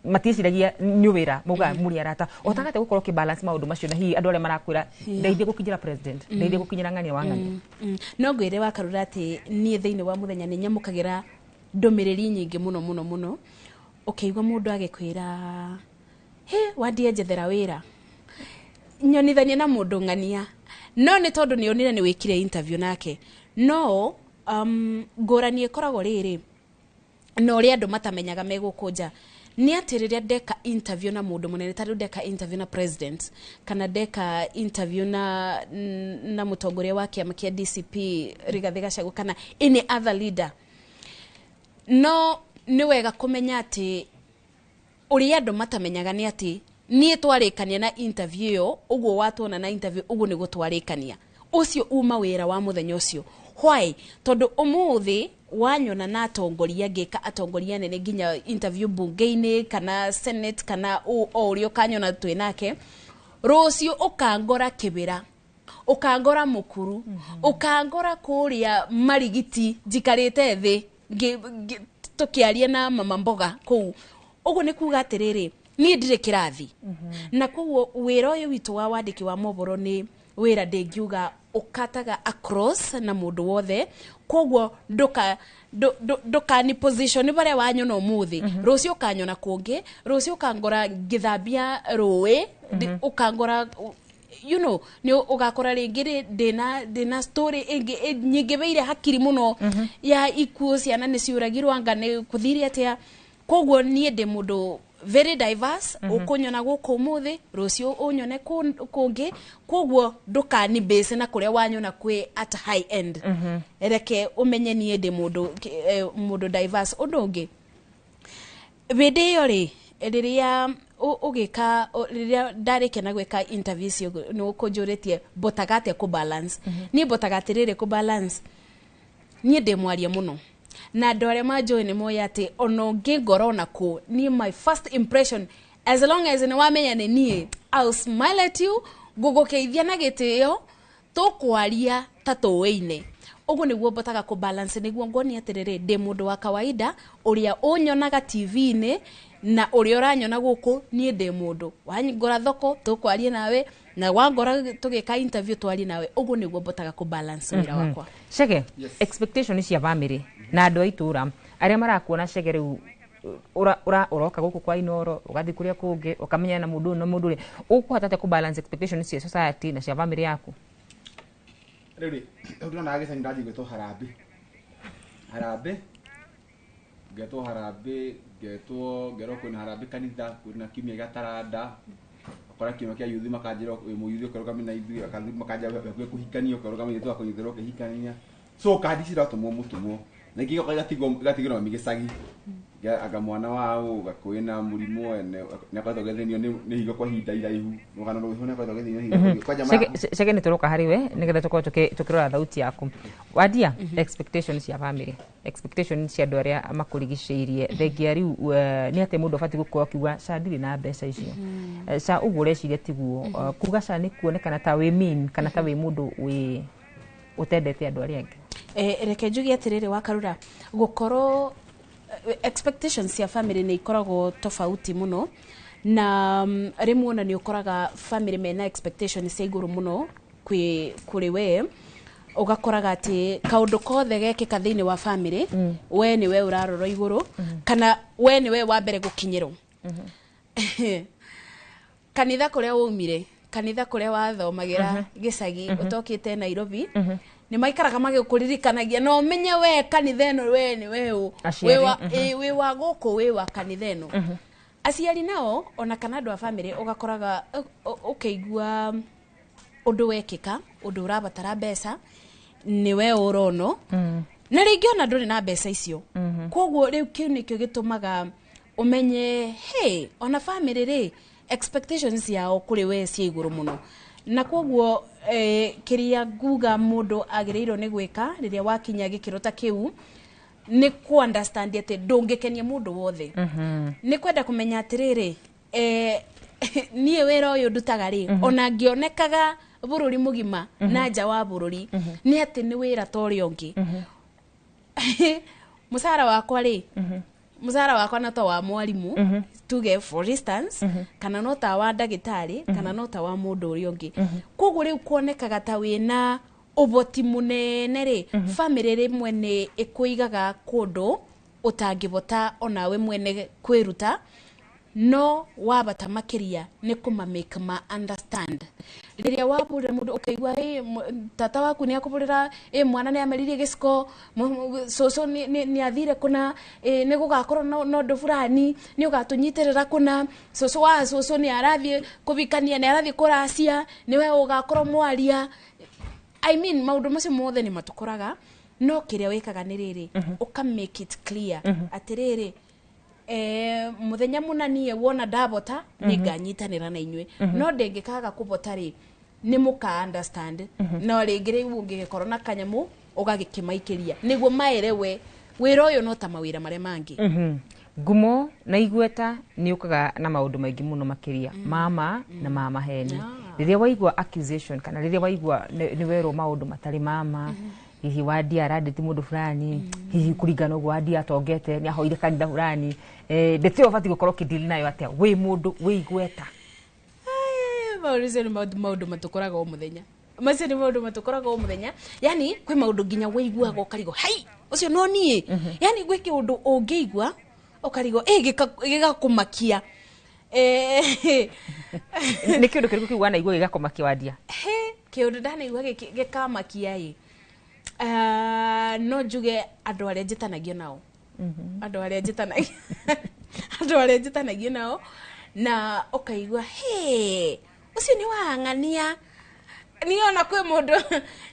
matiĩciragia nĩ wĩra, maugaga mũrĩ arata? Ũhotaga atĩa gũkorwo ũkĩ balance maũndũ macio, na hihi andũ arĩa marakwĩra, "Ndeithie gũkinyĩra president, ndeithie gũkinyĩra ng'ania wa ng'ania"? No ngwĩre wakarura atĩ niĩ thĩinĩ wa mũthenya nĩ nyamũkagĩra ndũmĩrĩri nyingĩ mũno mũno mũno. Ũkĩigua mũndũ agĩkwĩra, "He wandie, njethera wĩra, nyonithanie na mũndũ ng'ania," No nĩ tondũ nĩ onire nĩ wĩkire interview nake. No ngũrani ĩkoragwo rĩrĩ na ũrĩa andũ matamenyaga me gũkũ nja nĩ atĩ rĩrĩa ndeka interview na mũndũ mũnene, ta rĩu ndeka interview na president kana ndeka interview na mũtongoria wa kĩama kĩa DCP Rigathĩ Gachagua kana any other leader, no nĩ wega kũmenya atĩ ũrĩa andũ matamenyaga nĩ atĩ niĩ twarĩkania na interview ĩyo, ũguo watuona na interview, ũguo nĩguo twarĩkania, ũcio uma wĩra wa mũthenya ũcio. Why? Tondũ ũmũthĩ wanyona na atongoria, ngĩka atongoria nene nginya interview bunge-inĩ kana senate kana o ũrĩa ũkanyona twĩ nake, rũciũ ũkangora Kĩbĩra, ũkangora Mũkuru, ũkangora kũrĩa Marigiti njikarĩte thĩ tũkĩaria na mama mboga kũu. Ũguo nĩ kuga atĩrĩrĩ, niĩ ndirĩ kĩrathi. Na koguo wĩra ũyũ witũ wa wandĩki wa mohoro nĩ wĩra ndĩngiuga ũkataga across na mũndũ wothe. Koguo ndũkani position barĩa wanyona ũmũthĩ, rũciũ ũkanyona kũngĩ, rũciũ ũkangora ngĩthambia rũĩ, ũkangora nĩ ũgakora rĩngĩ ndĩna story ĩngĩ nyingĩbĩire hakiri mũno ya ikuũ, ciana nĩ ciũragirwo, anga nĩ kũthire atĩa. Koguo niĩ ndĩ mũndũ very diverse. Ũkũnyona gũkũ ũmũthĩ, rũciũ ũnyone kũngĩ. Koguo ndũkani base na kũrĩa wanyona kwĩ at high end. Reke ũmenye niĩ ndĩ mũndũ diverse. Ũndũ ũngĩ, hĩndĩ ĩyo rĩ, rĩrĩa ũgĩka rĩrĩa ndarĩkia na gwĩka interview icio, nĩ ũkũnjũrĩtie mbotaga atĩa kũ balance. Niĩ mbotaga atĩrĩrĩ, kũ balance, niĩ ndĩ mwaria mũno na andũ arĩa manjũĩ nĩ moĩ atĩ ona ũngĩngora ona kũ, niĩ my first impression, as long as nĩ wamenya nĩ niĩ, I'll smile at you, ngũgũkeithia na gĩtĩo, tũkwaria ta tũĩ-inĩ. Ũguo nĩguo mbotaga kũ balance, nĩguo ngonia atĩrĩrĩ, ndĩ mũndũ wa kawaida ũrĩa ũnyonaga TV-inĩ na ũrĩa ũranyona gũkũ. Niĩ ndĩ mũndũ wangora thoko tũkwaria nawe, na wangora tũgĩka interview twarie nawe. Ũguo nĩguo mbotaga kũ balance wĩra wakwa. Chege, expectation cia family na andũ a itũra arĩa marakuona, Chege, rĩu ũroka gũkũ kwa Inoro, ũgathiĩ kũrĩa kũngĩ, ũkamenyana na mũndũ ũyũ na mũndũ ũrĩa, ũkũhota atĩa kũ balance expectation cia society na cia family yaku? Rĩu rĩ, rĩu ndĩrona gĩcagi ndathiĩ gwĩtwo harambĩ, harambĩ ngetwo, harambĩ ngetwo, ngerwo kwĩna harambĩ kanitha, kwĩna kiumia gĩa taranda, ũkora kiumia kĩa yuthi, makanjĩra wĩ mũyuthi ũkerũgame na ithuĩ, makanjĩra hakuhĩ kũhikanio, ũkerũgame ithuĩ tũgakũnyitĩrwo ũkĩhikania. So kandi ciratũmwo mũtũmwo na ingĩ igoka igatigĩrwo mami gĩcagi. Anga mwana wa ũ kwĩna mũrimũ ene nĩ akoretwo agĩthĩnio nĩ higo kwa ihinda iraihu, rũgano rũraihu, nĩ akoretwo agĩthĩnio nĩ higo kwanja. Chege, nĩ tũroka harĩ we nĩgetha tũkorwo tũkĩrora thauti yaku. Wadia, expectation cia family, expectation cia andũ arĩa makũrigicĩirie, thengia rĩu nĩ atĩ mũndũ abatiĩ gũkorwo akiuga ca ndirĩ na mbeca icio. Ca ũguo ũreciria tiguo. Kuga ca nĩ kuonekana ta wĩ mean kana ta wĩ mũndũ wĩ ũtendete andũ arĩa angĩ. Reke njuge atĩrĩrĩ, wakarura gũkorwo expectations cia family nĩ ikoragwo tofauti mũno na rĩmwe ona nĩ ũkoraga family mena expectation cia igũrũ mũno kwĩ kũrĩ we, ũgakoraga atĩ kaũndũ kothe gekĩka thĩinĩ wa family, we nĩwe ũrarorwo igũrũ kana we nĩwe wa mbere gũkinyĩrwo. Kanitha kũrĩa waumire, kanitha kũrĩa wathomagĩra gĩcagi ũtokĩte Nairobi, nĩ maikaraga magĩkũririkanagia na ũmenye we kanitha ĩno we nĩ we ũ. Aciari, Wĩ wa gũkũ, wĩ wa kanitha ĩno. Aciari nao ona kana andũ a family, ũgakoraga ũkĩigua ũndũ wekĩka, ũndũ ũrabatara mbeca, nĩwe ũrono na rĩngĩ ona ndũrĩ na mbeca icio. Koguo rĩu kĩu nĩkĩo gĩtũmaga ũmenye, hey, ona family rĩ, expectations yao kũrĩ we cia igũrũ mũno. Na koguo kĩrĩa nguga mũndũ agĩrĩirwo nĩ gwĩka rĩrĩa wakinya gĩkĩro ta kĩu nĩ ku understand atĩ ndũngĩkenia mũndũ wothe. Nĩ kwenda kũmenya atĩrĩrĩ, niĩ wĩra ũyũ ndutaga rĩ, ona ngĩonekaga bũrũri mũgima na nja wa bũrũri, nĩ atĩ nĩ wĩra ta ũrĩa ũngĩ. Mũcara wakwa rĩ, mũcara wakwa no ta wa mwarimũ, tuge for instance, kana no ta wa ndagĩtarĩ, kana no ta wa mũndũ ũrĩa ũngĩ. Koguo rĩu kuonekaga ta wĩna ũhoti mũnene rĩ, family rĩmwe nĩ ĩkũigaga kũndũ ũtangĩbota onawe mwene kwĩruta. No wa bata makiria ni kuma make ma understand. Riria wabura mundu ukaigua tata waku ni akuburira mwana ni ameririe giciko soso ni athire kuna ni gugakorwo no ndu fulani ni ugatunyitirira kuna soso wa soso ni arathie kubikania ni arathie kuracia ni we ugakorwo mwaria. I mean maundu macio mothe ni matukoraga no kiria wikaga ni riri uka make it clear atiriri muthenya muna nie wona ndabota ni nganyitanira na inywe no ndingikaga kubota ri ni muka understand no ringi riu ungigikorwo na kanyamu ugagikimaikiria niguo maerewe wira uyu no ta mawira maria mangi. Ngumo na igweta ni ukaga na maundu maingi muno makiria mama na mama heni riria waigua accusation kana riria waigua ni werwo maundu matari mama hihi wadia aradeti mundu fulani hihi kuringana uguo wadia atongete ni ahoire kanitha fulani ndete ubati gukorwo kidili nayo atia wi mundu wi igweta. Maundu ni maundu matukoraga o muthenya macio ni maundu matukoraga o muthenya yani kwi maundu nginya waiguaga ukarigo hai ucio no nie yani gwi kiundu ungiigua ukarigo gigakumakia ni kiundu kiriku kiu wanaigua gigakumakia wadia? Kiundu ndanaigua gikamakia i no njuge andu aria njitanagio nao andu aria njitanagio nao na ukaigua he ucio ni wang'ania ni ona kwi mundu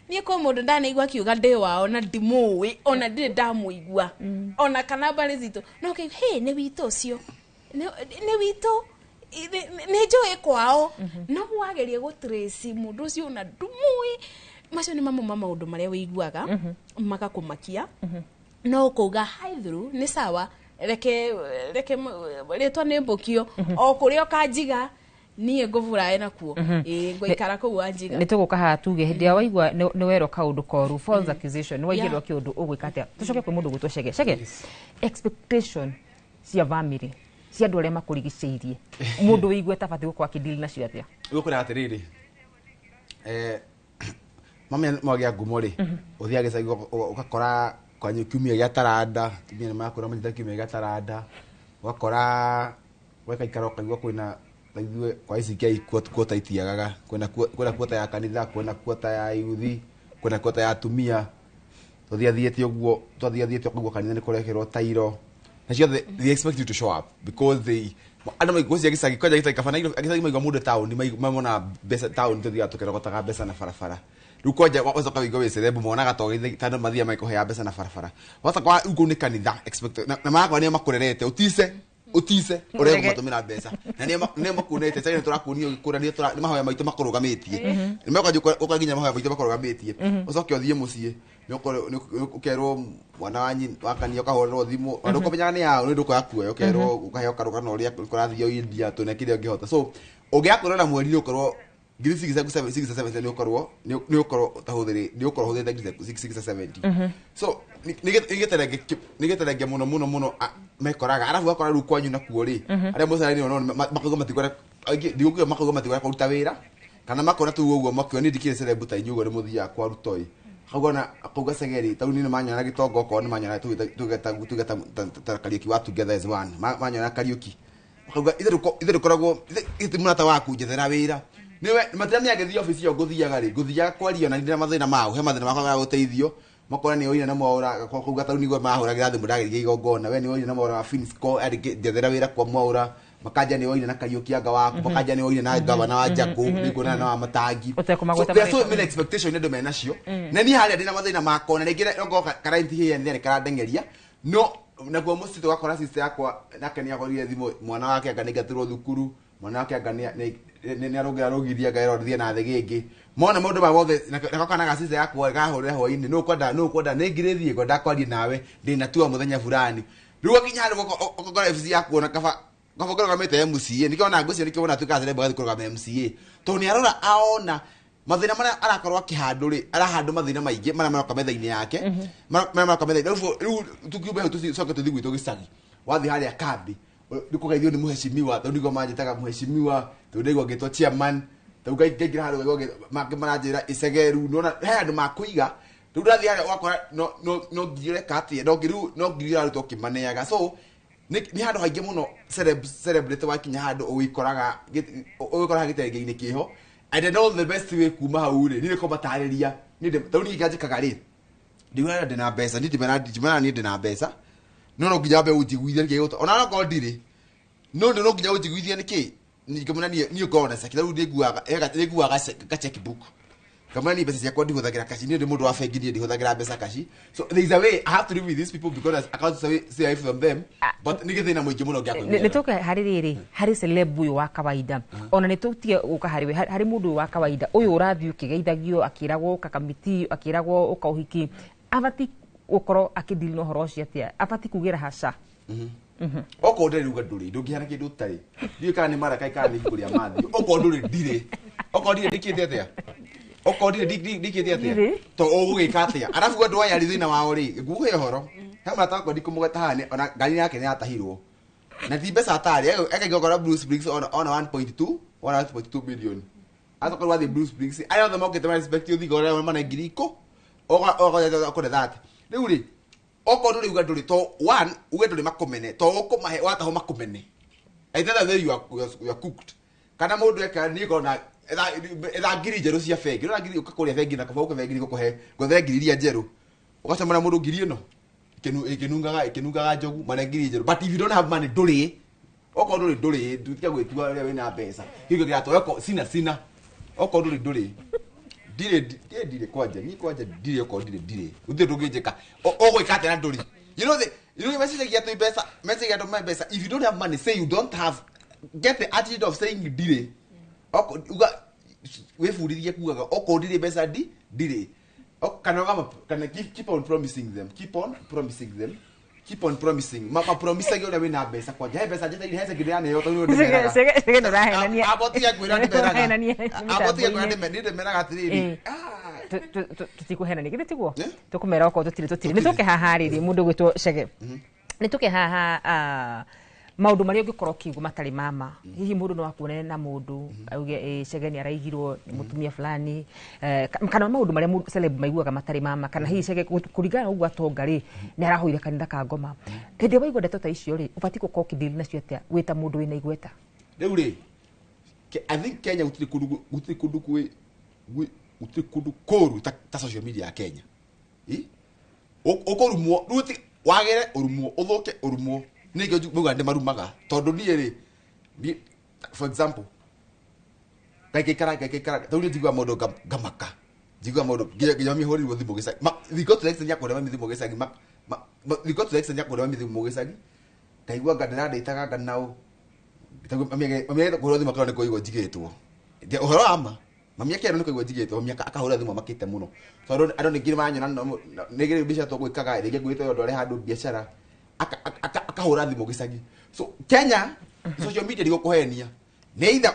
ni kwi mundu ndanaigua akiuga ndi wao na ndimũĩ ona ndirĩ ndamũigua ona kana mbari citũ no ukaigua he ni witũ ucio ni witũ ni njũĩ kwao no wagerie gũtrace mundu ucio ona ndumũĩ. Macio ni mamwe ma maundu maria wiguaga magakumakia no kuga hi through ni sawa reke reke ritwa ni mbukio o kuria ukanjiga nie nguvurae nakuo ngũikara kũu wanjiga. Ni tuguka haha tuge hindi ya waigua ni werwo kaundu koru false accusation ni waigirwo kiundu ugwika atia tucoke kwi mundu gwitwo Chege. Chege, expectation cia family cia andu aria makurigiceirie mundu wigwe tabati gukorwo akidili nacio atia? Gukura atiriri mami mwagia ngumo ri uthiaga gicagi ugakora kwanyu kiumia gia taranda tumia ni makura manyita kiumia gia taranda ugakora wekaikara ukaigua kwina ithuĩ kwa ici kia kuota itiagaga kwina kuota ya kanitha kwina kuota ya yuthi kwina kuota ya atumia twathiathiĩte ũguo twathiathiĩte ũkaigua kanitha nĩ kũrekerwo tairo na ciothe they expect you to show up because they andũ maigua gicagi kwanja gicagi kabana gicagi maigua mũndũ taũni mamona mbeca taũni tũthiaga tũkĩrogotaga mbeca na barabara rĩu kwanja wacoka wĩigua wĩ celeb monaga to tondũ mathiaga magĩkũheaga mbeca na barabara wacoka rĩu kũu nĩ kanitha expect na magakorwo nĩo makũrerete ũtice ũtice ũrĩa kũmatũmĩra mbeca na nĩo makuonete sasa nĩ tũrakuonia ũgĩkũra nĩ mahoya maitũ makũrũgamĩtie nĩ mekwanja ũka nginya mahoya maitũ makũrũgamĩtie ũcoke ũthiĩ mũciĩ ũkerwo mwana wa nyina wa kanitha ũkahũrĩrwo thimũ na ndũkũmenyaga nĩ yaũ nĩ ndũkoya kuoya ũkerwo ũkaheo karũgano ũrĩa kũrathiĩ India tũne kĩrĩa ũngĩhota so ũngĩaga na mweri ũkorwo 670 nĩ ũkorwo nĩ ũkorwo ũtahũthĩrĩ nĩ ũkorwo ũhũthĩrĩte 670 so nĩ gĩterenge mũno mũno mũno mekoraga arabu wakora rĩu kwanyu nakuo rĩ arĩa mũcarainĩ ono makauga matigwenda ndigũkiuga makauga matigwenda kũruta wĩra kana makona tu ũguo makiuga niĩ ndikĩrĩ celeb ta inyuĩ ũguo nĩ mũthiaga kwa Rutoi akauga akauga Segeri tau niĩ nĩ manyona gĩtonga okorwo nĩ manyona tuge ta Kariuki wa Together as One manyona Kariuki akauga ithe ndũkoragwo ithe mũrata waku njethera wĩra niwe matiramenya ngĩthiĩ obici ĩyo ngũthiaga rĩ ngũthiaga kwaria na ndĩna mathĩna mao he mathĩna makwa ma gũteithio makona nĩ oire na Mwaũra kuga tau niguo mahũragĩra thimũ ndagĩria igongona we nĩ oire na Mwaũra wa Finsco njethera wĩra kwa Mwaũra makanja nĩ oire na Kariuki anga waku makanja nĩ oire na gavana wa Jaku nĩ kuonana na wa Matangi. So there are so many expectations andũ menacio na niĩ harĩa ndĩna mathĩna makwa na rĩngĩ ngoka karainti hiya nĩ karandengeria no nakuo mũciĩ tũgakora sister yakwa nake nĩ agorire thimũ mwana wake anga nĩaingatirwo thukuru mwana wake anga nĩ arũngĩra rũgiria ngaĩrwo thiĩ na thĩ gĩngĩ mona maũndũ ma mothe nako kana ga sister yakwa gahũrĩra hwainĩ nũ ũkwenda nĩ ngirĩthiĩ ngwenda kwaria nawe ndĩna tua mũthenya fulani rĩu wakinya handũ ũgakora FC yaku ona kaba kũrũgamĩte MCA nĩkĩo ona ngwĩciria nĩkĩo wona atuĩkaga celeb agathiĩ kũrũgama MCA tondũ nĩ arora aona mathĩna marĩa arakorwo akĩhandwo rĩ arahandwo mathĩna maingĩ marĩa maroka metha-inĩ yake marĩa maroka metha-inĩ rĩu tukiume hau tũcoke tũthiĩ gwitũ gĩcagi wathiĩ harĩa kambi nĩ kũgeithio nĩ mũheshimiwa tondũ nĩguo manjĩtaga mũheshimiwa tondũ ndaigua ngĩtwo chairman tondũ ngaingĩra handũ ngaigua mangĩ maranjĩra icegeru nĩwona he handũ makũiga rĩu ndathiĩ harĩa ũgakora no nginya ũreka atĩa no nginya rĩu no nginya ũrarutwo ũkĩmaneaga so Nĩ handũ haingĩ mũno celebrity wakinya handũ ũgĩkoraga gĩtenge-inĩ kĩho. And I know the best way kuma hau rĩ, niĩ nĩkũmatarĩria. Niĩ tondũ niĩ njĩkaga rĩ, ndiugaga ndĩna mbeca, niĩ ndimeraga niĩ ndĩna mbeca, no nginya mbe ũnjiguithie nĩkĩ gĩgũtũma, ona okorwo ndirĩ, no no nginya ũnjiguithie nĩkĩ, ngamwĩra niĩ ngoragwo na ceki, rĩu nĩnguaga ka checkbook. Ngamwĩra niĩ mbeca ciakwa ndihũthagĩra kaci, niĩ ndĩ mũndũ wa bengi, niĩ ndihũthagĩra mbeca kaci. So there is a way I have to live with these people because I can't stay away from them, but nĩ gĩthĩna mũingĩ mũno gĩa Nĩ tũke harĩ rĩrĩ, harĩ celeb ũyũ wa kawaida, ona nĩ tũtige gũka harĩ we, harĩ mũndũ ũyũ wa kawaida ũyũ ũrathiĩ ũkĩgeithagio, akĩragwo ũka kamiti, akĩragwo ũka ũhiki, abati gũkorwo akĩdeal na ũhoro ũcio atĩa? Abati kugĩra haca? Okorwo ndĩrĩ uga ndũrĩ, ndũngĩhana kĩndũ ũtarĩ. Ndiũĩ kana nĩ maraka kana nĩ ibuku rĩa Matthew. Okorwo ndũrĩ ndirĩ. Okorwo ndirĩ ndĩkĩte atĩa? Okorwo ndirĩ ndĩkĩte atĩa? To ũgũgĩka atĩa? Arabu andũ aya rĩ thĩna wao rĩ, nguhe ũhoro. He mũrata wakwa ndikũmũgweta haha, ona ngari yake nĩ yatahirwo. Na ti mbeca atarĩ, ekaigua ngora Blue Springs ona 1.2 million. Acoka rĩu athiĩ Blue Springs, arĩa othe mokĩte ma respect ũthigo ũrĩa mana ngiri ikũ, ũgakore that. Rĩu rĩ, okorwo ndũrĩ uga ndũrĩ, to one, uge ndũrĩ makũmene, to ũkũmahe watahwo makũmene. Either that way you are cooked. Kana mũndũ eka niĩ ngorwo na etha ngiri njerũ cia bengi, ũrona ngiri ũka kũrĩa bengi na kaba ũke bengi nĩgũkũhe, ngwethere ngiri iria njerũ. Ũgacemania mũndũ ngiri ĩno, ĩkĩnungaga njogu, mana ngiri njerũ. But if you don't have money, ndũrĩ. Okorwo ndũrĩ ndũrĩ, ndutige gwĩtua ũrĩa wĩna mbeca. Kĩu kĩratwa, okorwo sina. Okorwo ndũrĩ ndũrĩ. Ndirĩ kwanja, niĩ kwanja ndirĩ, okorwo ndirĩ ndirĩ. Gũtirĩ ndũngĩnjĩka. Ũgwĩka atĩa na ndũrĩ? You know message ya mbeca, message ya mbeca. If you don't have money, say you don't have. Get the attitude of saying ndirĩ. Uga wĩbundithie kugaga okorwo ndirĩ mbeca ndirĩ. Kana keep on promising them. Keep on promising them. Keep on promising. Ma promise ũrĩa wĩna mbeca kwanja. He mbeca njetereire, he ceki ndĩraneo tondũ nĩ ndĩmeraga. Cege ndũrahenania. Abotiga kwĩra ndĩmeraga. Abotiga kwĩra ndĩmeraga atĩrĩrĩ. Tũtikũhenania, githĩ tiguo? Tũkũmera okorwo tũtirĩ. Nĩ tũke haha rĩrĩ, mũndũ ũgwĩtwo Chege. Nĩ tũke haha maũndũ marĩa ũngĩkorwo ũkiuga matarĩ mama. Hihi mũndũ no akuonere na mũndũ auge Chege nĩ araigirwo nĩ mũtumia fulani, kana maũndũ marĩa celeb maiguaga matarĩ mama, kana hihi Chege kũringana na ũguo atonga rĩ, nĩ arahoire kanitha ka ngoma. Hĩndĩ ĩrĩa waigua ndeto ta icio rĩ, ũbatiĩ gũkorwo ũkĩdeal nacio atĩa wĩ ta mũndũ wĩna igweta? Rĩu rĩ, I think Kenya gũtirĩ kũndũ kũũru ta social media ya Kenya. Ũkũrumwo, rĩu wagĩre ũrumwo, ũthũke ũrumwo. Nĩkĩo maugaga nĩ marumaga tondũ niĩ rĩ, for example, ngaikara tondũ niĩ njiguaga maũndũ ngamaka, njiguaga maũndũ nginya mami ahũrĩirwo thimũ gĩcagi. We got to the extent ya kũhũrĩra mami thimũ gĩcagi, we got to the extent ya kũhũrĩra mami thimũ gĩcagi, ngaigua anga ndĩrandĩtaga anga naũ. Mami agĩte kũhũrĩrwo thimũ akorwo nĩ kũigua njigĩtwo. Ũhoro wa ma, mami akĩerwo nĩ kũigua njigĩtwo, mami akahũrĩra thimũ amakĩte mũno. Tondũ andũ ningĩ maranyona nĩ mbica tũgwĩkaga, rĩngĩ ngwĩte ũndũ arĩ handũ biacara, akahũra thimũ gĩcagi. So Kenya social media ndigũkũhenia, nĩ either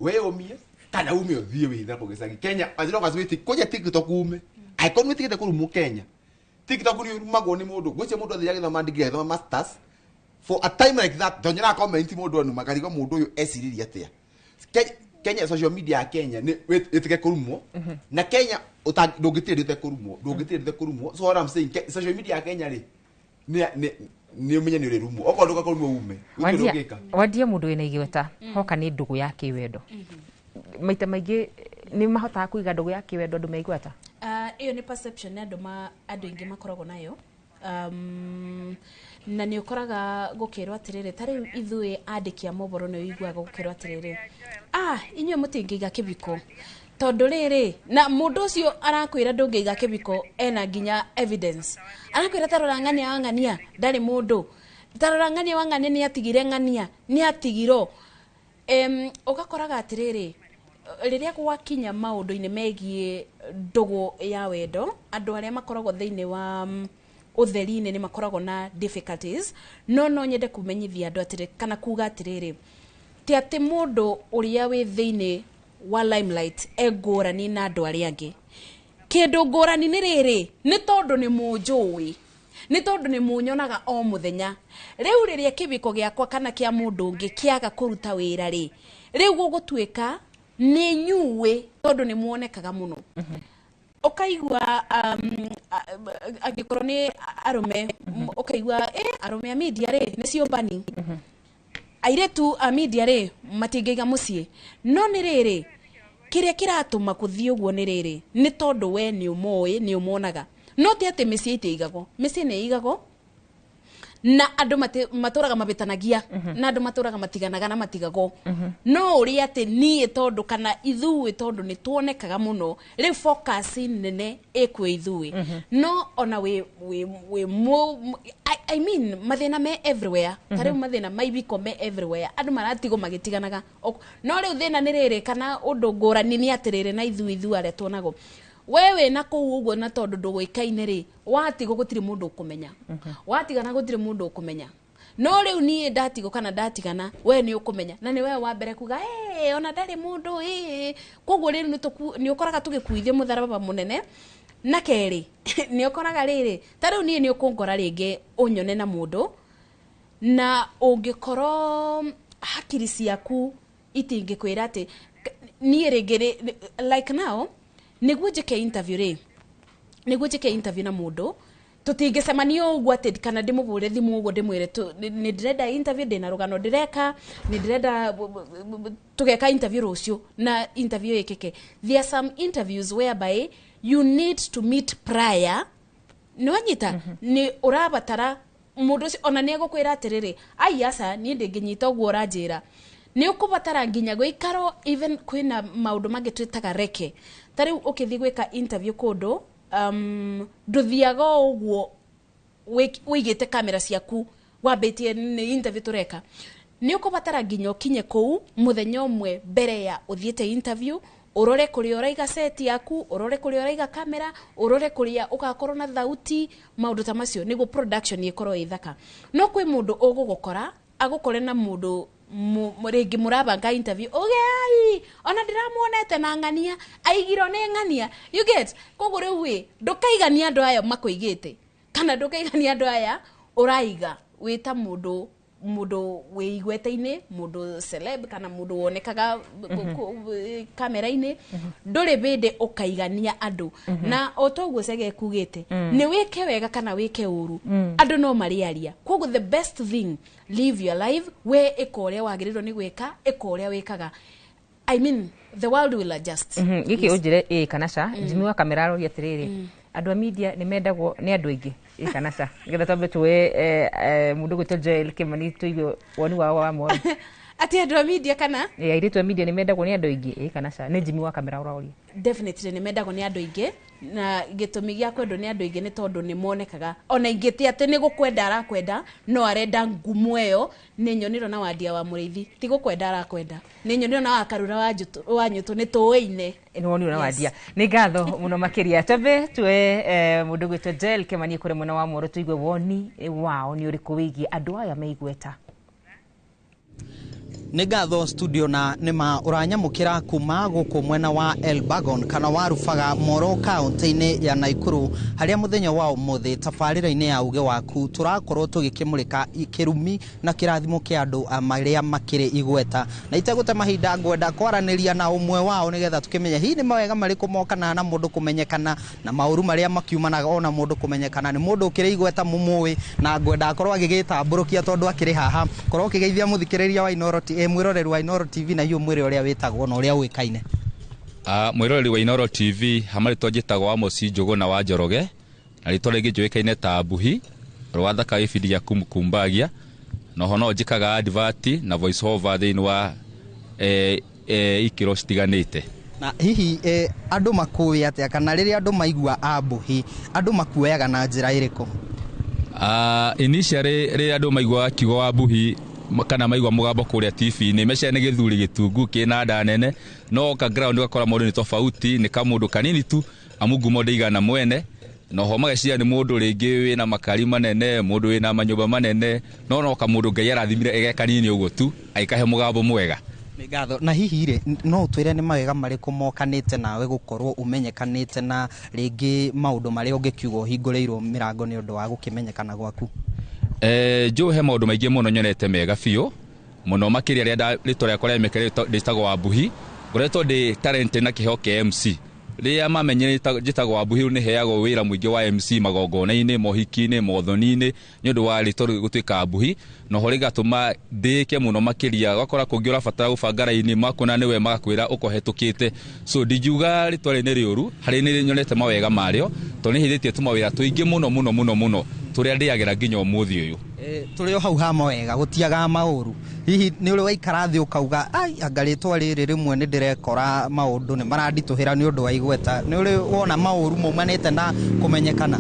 wĩyũmie kana ume ũthiĩ wĩhithe kũ gĩcagi. Kenya as long as wĩti kũnja TikTok ume, angĩkorwo nĩwĩtigĩte kũrumwo Kenya, TikTok nĩ ũrumagwo nĩ mũndũ. Ngwĩciria mũndũ athire agĩthoma degree, agĩthoma masters for a time like that, tondũ nyonaga comment mũndũ anuma ngarigwo mũndũ ũyũ eciririe atĩa. Kenya social media ya Kenya nĩ wĩtĩke kũrumwo, na Kenya ndũngĩtĩrĩria ũtekũrumwo, ndũngĩtĩrĩria ũtekũrumwo. So what I'm saying, social media ya Kenya rĩ, nĩ ũmenye nĩ ũrĩrumwo. Okorwo ndũgakũrumwo ume, gũtirĩ ũngĩka. Wandia mũndũ wĩna igweta hoka nĩ ndũgũ ya kĩwendo. Maita maingĩ nĩ mahotaga kũiga ndũgũ ya kĩwendo andũ me igweta? Ĩyo nĩ perception nĩ andũ aingĩ makoragwo nayo. Na nĩ ũkoraga gũkĩrwo atĩrĩrĩ, ta rĩu ithuĩ andĩki a mohoro nĩ ũiguaga gũkĩrwo atĩrĩrĩ, inyuĩ mũtingĩiga kĩbiko tondũ rĩrĩ, na mũndũ ũcio arakwĩra ndũngĩiga kĩbiko ena nginya evidence. Arakwĩra ta rora ng'ania wa ng'ania ndarĩ mũndũ, ta rora ng'ania wa ng'ania nĩ atigire ng'ania, nĩ atigirwo. Ũgakoraga atĩrĩrĩ, rĩrĩa gwakinya maũndũ-inĩ megiĩ ndũgũ ya wendo, andũ arĩa makoragwo thĩinĩ wa ũtheri-inĩ nĩ makoragwo na difficulties. No nyende kũmenyithia andũ atĩrĩ, kana kuga atĩrĩrĩ, ti atĩ mũndũ ũrĩa wĩ thĩinĩ wa limelight e ngũrani na andũ arĩa angĩ. Kĩndũ ngũrani nĩ rĩrĩ, nĩ tondũ nĩ mũnjũĩ, nĩ tondũ nĩ mũnyonaga o mũthenya. Rĩu rĩrĩa kĩbiko gĩakwa kana kĩa mũndũ ũngĩ kĩaga kũruta wĩra rĩ, rĩu gũgũtuĩka nĩ nyuĩ tondũ nĩ muonekaga mũno. Ũkaigua angĩkorwo nĩ arũme, ũkaigua arũme a media rĩ nĩ ciũmbani, airĩtu a media rĩ matingĩiga mũciĩ. No nĩ rĩrĩ, kĩrĩa kĩratũma kũthiĩ ũguo nĩ rĩrĩ, nĩ tondũ we nĩ ũmoĩ, nĩ ũmonaga. No ti atĩ mĩciĩ itiigagwo, mĩciĩ nĩ ĩigagwo na andũ matũraga mabĩtanagia, na andũ matũraga matiganaga na matigagwo. No ũrĩa atĩ niĩ tondũ kana ithuĩ tondũ nĩ tuonekaga mũno, rĩu focus nene ĩkwĩ ithuĩ. No ona wĩ wĩ wĩ mũ I mean, mathĩna me everywhere. Ta rĩu mathĩna ma ibiko me everywhere, andũ maratigwo magĩtiganaga. No rĩu thĩna nĩ rĩrĩ, kana ũndũ ngũrani nĩ atĩrĩrĩ, na ithuĩ arĩa tuonagwo we wĩna kũu ũguo, na tondũ ndũgũĩkaine rĩ, watigwo gũtirĩ mũndũ ũkũmenya, watigana gũtirĩ mũndũ ũkũmenya. No rĩu niĩ ndatigwo kana ndatigana, we nĩ ũkũmenya, na nĩ we wa mbere kuga, "Hey, ona ndarĩ mũndũ ĩ." Koguo rĩu nĩ ũkoraga tũgĩkuithio mũtharaba mũnene. Na kerĩ, nĩ ũkoraga rĩrĩ, ta rĩu niĩ nĩ ũkũngora rĩngĩ ũnyone na mũndũ, na ũngĩkorwo hakiri ciaku itingĩkwĩra atĩ niĩ rĩngĩ like now nĩguo njĩke interview rĩ, nĩguo njĩke interview na mũndũ, tũtingĩcemania ũguo atĩ kana ndĩmũhũre thimũ ũguo ndĩmwĩre nĩ ndĩrenda interview, ndĩna rũgano ndĩreka, nĩ ndĩrenda tũgeka interview rũciũ na interview ĩkĩke. There are some interviews whereby you need to meet prior. Nĩ wanyita, nĩ ũrabatara mũndũ ũcio ona nĩ egũkwĩra atĩrĩrĩ, "Ai, aca, niĩ ndĩngĩnyita ũguo ũranjĩra." Nĩ ũkũbatara nginya gũikaro, even kwĩna maũndũ mangĩ twĩtaga reke. Ta rĩu ũkĩthiĩ gwĩka interview kũndũ, ndũthiaga o ũguo wĩigĩte kamera ciaku wambĩtie nĩ interview tũreka. Nĩ ũkũbatara nginya ũkinye kũu mũthenya ũmwe mbere ya ũthiĩte interview, ũrore kũrĩa ũraiga set yaku, ũrore kũrĩa ũraiga kamera, ũrore kũrĩa ũgakorwo na thauti, maũndũ ta macio, nĩguo production ĩkorwo ĩ thaka. No kwĩ mũndũ ũgũgũkora, agũkore na mũndũ rĩngĩ mũrabanga interview, uge, "Ai, ona ndĩramuonete na ng'ania, aigirwo nĩ ng'ania." You get? Koguo rĩu ĩ ndũkaigania andũ aya makũigĩte, kana ndũkaigania andũ aya ũraiga wĩta mũndũ wĩ igweta-inĩ, mũndũ celeb kana mũndũ wonekaga kamera-inĩ. Ndũrĩ bĩndĩ ũkaigania andũ. Na o toguo Chege kugĩte, nĩ wĩke wega kana wĩke ũru, andũ no marĩaria. Koguo the best thing, live your life. We ĩka ũrĩa wagĩrĩirwo nĩ gwĩka, ĩka ũrĩa wĩkaga. I mean, the world will adjust. Gĩkĩ ũnjĩre ĩ kana ca. Jimmy wa kamera aroria atĩrĩrĩ, andũ a media nĩ mendagwo nĩ andũ aingĩ, ĩ kana ca? Nĩgetha twambe tuoe mũndũ gwĩtwo Joel Kimani, tũigue woni wao wa moro. Atĩ andũ a media kana Ĩ, airĩtu a media nĩ mendagwo nĩ andũ aingĩ, ĩ kana ca? Nĩ Jimmy wa kamera ũroria. Definitely nĩ mendagwo nĩ andũ aingĩ, na gĩtũmi gĩa kwendwo nĩ andũ aingĩ nĩ tondũ nĩ monekaga. Ona ingĩ ti atĩ nĩ gũkwenda arakwenda, no arenda ngumo ĩyo. Nĩ nyonirwo na Wandia wa Mũrĩithi, ti gũkwenda arakwenda, nĩ nyonirwo na Wakarura wa Njũtũ, wa Nyũtũ, nĩ tũĩine. Nĩ woni ũrĩa wandia. Nĩ ngatho mũno makĩria. Twambe tuoe mũndũ gwĩtwo Joel Kimani kũrĩ mwena wa Moro, tũigue woni wao nĩ ũrĩkũ wĩgiĩ andũ aya me igweta. Nĩ ngatho studio, na nĩma ũranyamũkĩra kuma gũkũ mwena wa Elbagon kana wa Rubaga, Moro, kaunti-inĩ ya Naikuru, harĩa mũthenya wa ũmũthĩ tabarĩra-inĩ ya uge waku tũrakorwo tũgĩkĩmũrĩka kĩrumi na kĩrathimo kĩa andũ marĩa makĩrĩ igweta. Na itegũte mahinda, ngwenda kwaranĩria na ũmwe wao nĩgetha tũkĩmenye hihi nĩ mawega marĩkũ mokanaga na mũndũ kũmenyekana na maũru marĩa makiumanaga ona mũndũ kũmenyekana. Nĩ mũndũ ũkĩrĩ igweta mũmũĩ, na ngwenda akorwo agĩgĩtambũrũkia tondũ akĩrĩ haha. Korwo ũkĩgeithia mũthikĩrĩria wa Inooro, mwĩroreri wa Inooro TV, na hiũ mwĩre ũrĩa wĩtagwo na ũrĩa ũĩkaine. Mwĩroreri wa Inooro TV, hamarĩtwa njĩtagwo Amos Njũgũna wa Njoroge, na rĩtwa rĩngĩ njũĩkaine ta Mbuhi rwathaka gĩbindi gĩa Kumkumbagia, na oho no njĩkaga advert na voice over thĩinĩ wa ikĩro citiganĩte. Na hihi andũ makũĩ atĩa, kana rĩrĩa andũ maigua Ambuhi, andũ makuoyaga na njĩra ĩrĩkũ? Initially rĩrĩa andũ maiguaga kiugo wa Mbuhi kana maigua mũgambo kũrĩa TV-inĩ, meciria nĩ gĩthuri gĩtungu kĩna nda nene, no ka ground ũgakora mũndũ nĩ tofauti, nĩ kamũndũ kanini tu, amu ngumo ndĩigana mwene. Na oho mageciria nĩ mũndũ rĩngĩ wĩna makari manene, mũndũ wĩna manyũmba manene, no kamũndũ Ngai arathimire ege kanini ũguo tu, agĩkahe mũgambo mwega. Nĩ ngatho. Na hihi rĩ, no ũtwĩre nĩ mawega marĩkũ mokanĩte nawe gũkorwo ũmenyekanĩte, na rĩngĩ maũndũ marĩa ũngĩkiuga ũhingũrĩirwo mĩrango nĩ ũndũ wa gũkĩmenyekana gwaku? Njũĩ he maũndũ maingĩ mũno nyonete mega biũ mũno makĩria rĩrĩa rĩtwa rĩakwa rĩamekire rĩtagwo Wambuhi. Ngoretwo ndĩ talent na kĩheo kĩa MC. Rĩrĩa mamenyire njĩtagwo Wambuhi rĩu nĩheagwo wĩra mũingĩ wa MC magongona-inĩ, mohiki-inĩ, mothoni-inĩ nĩ ũndũ wa rĩtwa rĩu gũtuĩka Wambuhi, na oho rĩgatũma ndĩĩke mũno makĩria. Ũgakora kũngĩ ũrabatara gũbanga raini makona nĩwe magakwĩra ũkohetũkĩte. So ndingiuga rĩtwa rĩrĩ nĩ rĩũru, harĩ nĩ nyonete mawega marĩo tondũ nĩ hithĩtie tũmawĩra tũingĩ mũno mũno mũno mũno tũrĩa ndĩagĩra nginya ũmũthĩ ũyũ. Tũrĩ o hau ha mawega gũtiagaga maũru. Hihi nĩ ũrĩ waikara thĩ ũkauga ai anga rĩtwa rĩrĩ rĩmwe nĩ ndĩrekora maũndũ nĩ maranditũhĩra nĩ ũndũ wa igweta? Nĩ ũrĩ wona maũru maumanĩte na kũmenyekana?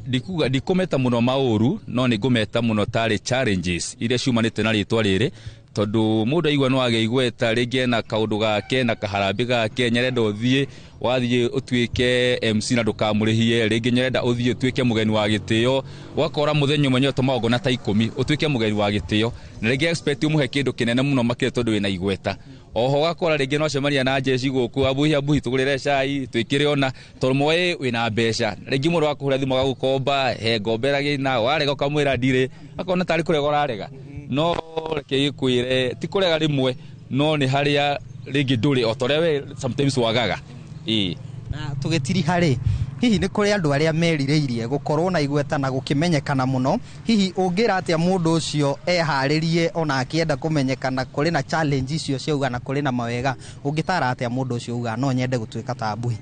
Ndikuga ndikũmeta mũno maũru, no nĩ ngũmeta mũno tarĩ challenges iria ciumanĩte na rĩtwa rĩrĩ, tondũ mũndũ aigua no agĩa igweta rĩngĩ ena kaũndũ gake na kaharambĩ gake, nyarenda ũthiĩ wathiĩ ũtuĩke MC na ndũkamũrĩhie, rĩngĩ nyarenda ũthiĩ ũtuĩke mũgeni wa gĩtĩo, ũgakora mũthenya ũmwe nyoto magongona ta 10 ũtuĩke mũgeni wa gĩtĩo, na rĩngĩ expect ũmũhe kĩndũ kĩnene mũno makĩria tondũ wĩna igweta. Oho ũgakora rĩngĩ no cemania na njeci gũkũ, Abuhi Abuhi tũgũrĩre cai twĩkĩre ona tondũ moĩ wĩna mbeca. Rĩngĩ mũndũ akũhũra thimũ agagũkomba, he ngombera gĩna, warega ũkamwĩra ndirĩ, akona tarĩ kũrega ũrarega. No reke gĩkwĩre ti kũrega rĩmwe, no nĩ harĩa rĩngĩ ndũrĩ o ta ũrĩa we sometimes wagaga. Ĩĩ. Na tũgĩtiriha rĩ, hihi nĩ kũrĩ andũ arĩa merirĩirie gũkorwo na igweta na gũkĩmenyekana mũno? Hihi ũngĩra atĩa mũndũ ũcio eharĩrie ona akĩenda kũmenyekana, kũrĩ na challenge icio ciauga na kũrĩ na mawega, ũngĩtara atĩa mũndũ ũcio uga no nyende gũtuĩka ta Abuhi?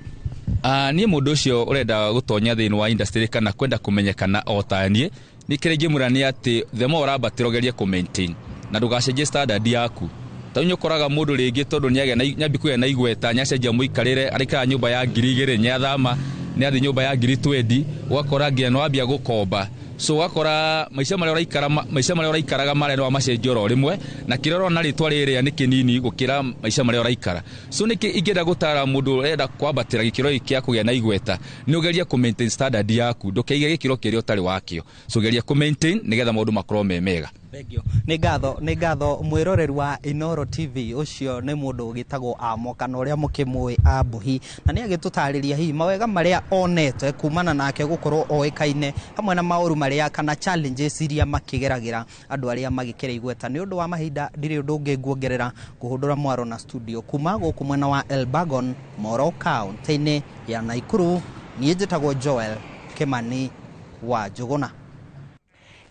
Niĩ mũndũ ũcio ũrenda gũtonya thĩinĩ wa industry kana kwenda kũmenyekana o ta niĩ, nĩ kĩrĩa ingĩmwĩra nĩ atĩ the more ũrambatĩra ũgerie kũ maintain na ndũgacenjie standard yaku. Ta rĩu nĩũkoraga mũndũ rĩngĩ tondũ nĩambi kũgĩa na igweta, nĩacenjia mũikarĩre, araikara nyũmba ya 2000, nĩathama, nĩathiĩ nyũmba ya 20,000, ũgakora nginya nĩwambia gũkomba. So ũgakora maica marĩa ũraikara, maica marĩa ũraikaraga marĩa nĩwamacenjia oro rĩmwe, na kĩrĩa ũrona rĩtwa rĩrĩa nĩ kĩnini gũkĩra maica marĩa ũraikara. So nĩkĩ ingĩenda gũtara mũndũ ũrenda kwambatĩra gĩkĩro gĩkĩ kĩa kũgĩa na igweta, nĩ ũgerie kũ maintain standard yaku, ndũkeige gĩkĩro kĩrĩa ũtarĩ wakĩo. So geria kũ maintain nĩgetha maũndũ makorwo me mega. Thank you. Nĩ ngatho, nĩ ngatho mwĩroreri wa Inooro TV. Ũcio nĩ mũndũ ũgĩtagwo Amo kana ũrĩa mũkĩmũĩ Abuhi, na nĩ agĩtũtarĩria hihi mawega marĩa onete kumana nake gũkorwo oĩkaine hamwe na maũru marĩa kana challenges iria makĩgeragĩra andũ arĩa magĩkĩra igweta. Nĩ ũndũ wa mahinda ndirĩ ũndũ ũngĩ nguongerera kũhũndũra mwaro na studio kuma gũkũ mwena wa Elbagon, Moro kaunti-inĩ ya Nakuru. Niĩ njĩtagwo Joel Kimani wa Njũgũna.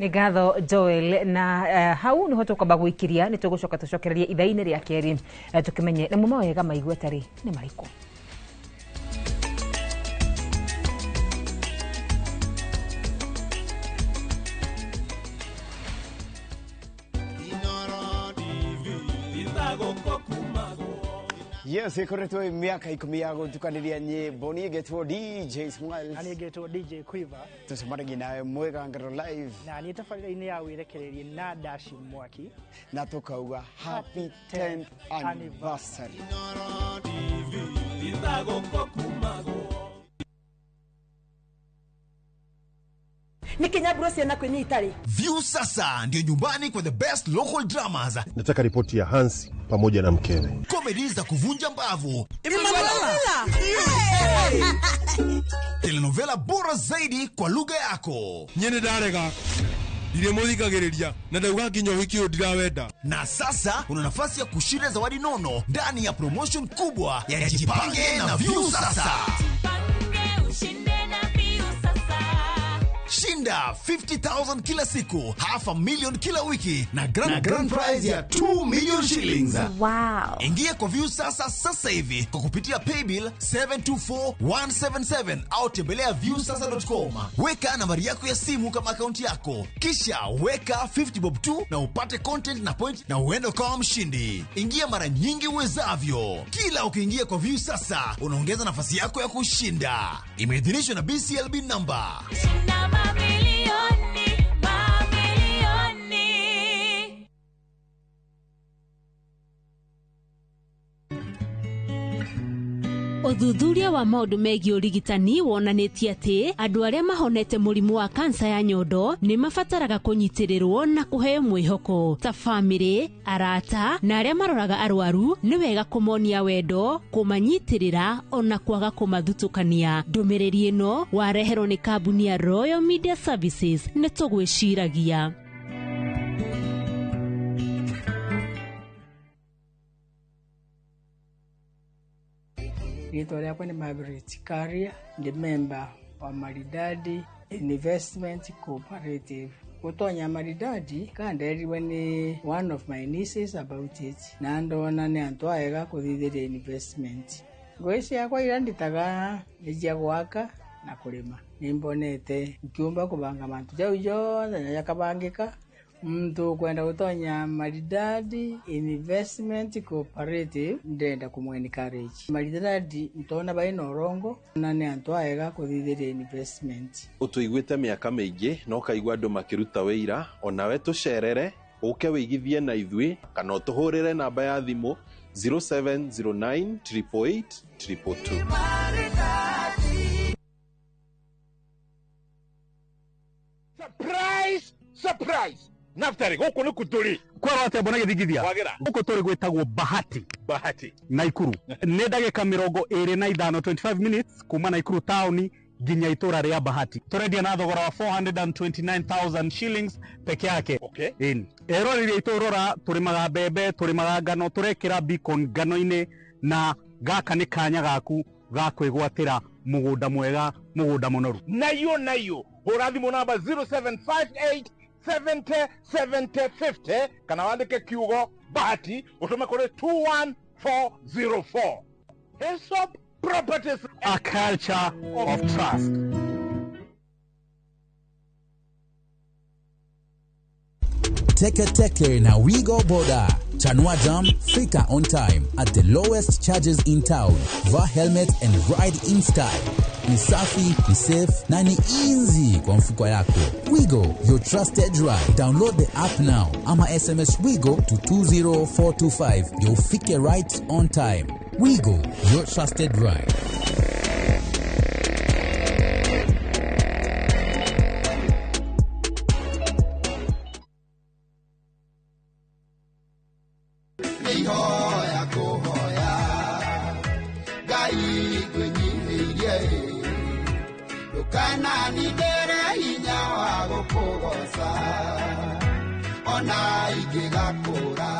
Nĩ ngatho Joel, na hau nĩho tũkwamba gwĩkiria, nĩ tũgũcoka tũcokererie ithaa-inĩ rĩa kerĩ, tũkĩmenye namo mawega ma igweta rĩ nĩ marĩkũ. Yes, ikoretwo miaka 10 ya gutukaniria nyimbo. Niĩ ngetwo DJ Smiles. Na niĩ ngetwo DJ Quiver. Tucemanagia nawe Mwĩgangaro live. Na niĩ tabarĩra-inĩ ya wĩrekererie na Dashi Mwaki. Na tũkauga happy 10th anniversary. Nikinyaburo ciana kwĩnyita rĩ. View sasa ndio nyumbani kwa the best local dramas. Nataka ripoti ya Hansi pamoja na mkewe. Comedy za kuvunja mbavu. Telenovela bora zaidi kwa lugha yako. Nyene ndarega. Ndiremuthikagiriria na ndauga nginya ũhiki ũyũ ndirawenda. Na sasa una nafasi ya kushinda zawadi nono ndani ya promotion kubwa ya Jipange na View sasa. Jipange ushinde na View sasa. Shinda 50,000 kila siku, 500,000 kila wiki na grand prize ya 2 million shillings. Wow. Ingia kwa View sasa sasa hivi kwa kupitia paybill 724177 au tembelea viewsasa.com. Weka nambari yako ya simu kama akaunti yako, kisha weka 50 bob tu na upate content na point na uende kama mshindi. Ingia mara nyingi uwezavyo. Kila ukiingia kwa View sasa unaongeza nafasi yako ya kushinda. Imeidhinishwa na BCLB number. Shinda mamilioni, mamilioni. Ũthuthuria wa maũndũ megiĩ ũrigitani wonanĩtie atĩ andũ arĩa mahonete mũrimũ wa kansa ya nyondo nĩ mabataraga kũnyitĩrĩrwo na kũheo mwĩhoko. Ta bamĩrĩ, arata na arĩa maroraga arwaru nĩ wega kũmonia wendo, kũmanyitĩrĩra ona kwaga kũmathutũkania. Ndũmĩrĩri ĩno wareherwo nĩ kambuni ya Royal Media Services. Nĩ tũgwĩciragia. Rĩtwa rĩakwa nĩ Margaret Karia, ndĩ member wa Maridadi Investment Cooperative. Gũtonya Maridadi kanderirwe nĩ one of my nieces about it na ndona nĩ antu aega kũthithĩria investment. Ngũĩ ciakwa iria nditaga nĩ cia gwaka na kũrĩma. Nĩmbonete nkiumba kũbanga mantu jau jonthe na jakabangĩka. Muntu ukwenda gutonya Maridadi Investment Cooperative ndenda kumwe encourage. Maridadi ntona baina urongo na nĩ antu aega kũthithiria investment. Ũtũiguĩte mĩaka mĩingĩ na ũkaigua andũ makĩruta wĩira, onawe tũcerere ũke wĩigithie na ithuĩ kana ũtũhũrĩre namba ya thimũ 0709 888 222. Surprise! Surprise! Naftari, gũkũ nĩ kũ tũrĩ? Kwerwo atĩa mbona gĩthingithia? Kwagĩra. Gũkũ tũrĩ gwĩtagwo Bahati. Bahati. Naikuru. Nĩ ndagĩka 25, 25 minutes kuma Naikuru taũni nginya itũra rĩa Bahati. Tũrendia na thogora wa 429,000 shillings peke yake. Okay. Ĩni. Eroreri aitũ rora, tũrĩmaga mbembe, tũrĩmaga ngano, tũrekĩra beacon ngano-inĩ, na gaka nĩ kanya gaku ga kwĩgwatĩra mũgũnda mwega, mũgũnda mũnoru. Nayo nayo, hũra thimũ namba 0758 70 70 50 kana wandĩke kiugo Bahati ũtũme kũrĩ 21404. Hillsop Properties, a culture of trust. Teke Teke na Wigo Boda. Chanua Jam, fika on time at the lowest charges in town. Vaa helmet and ride in style. Ni safi, ni safe na ni easy kwa mfuko yako. Wigo, your trusted ride. Download the app now ama SMS Wigo to 20425. You'll fike right on time. Wigo, your trusted ride. Ihoya kũhoya Ngai ngwĩnyihĩirie ndũkananindĩre hinya wa gũkũgoca ona ingĩgakũra.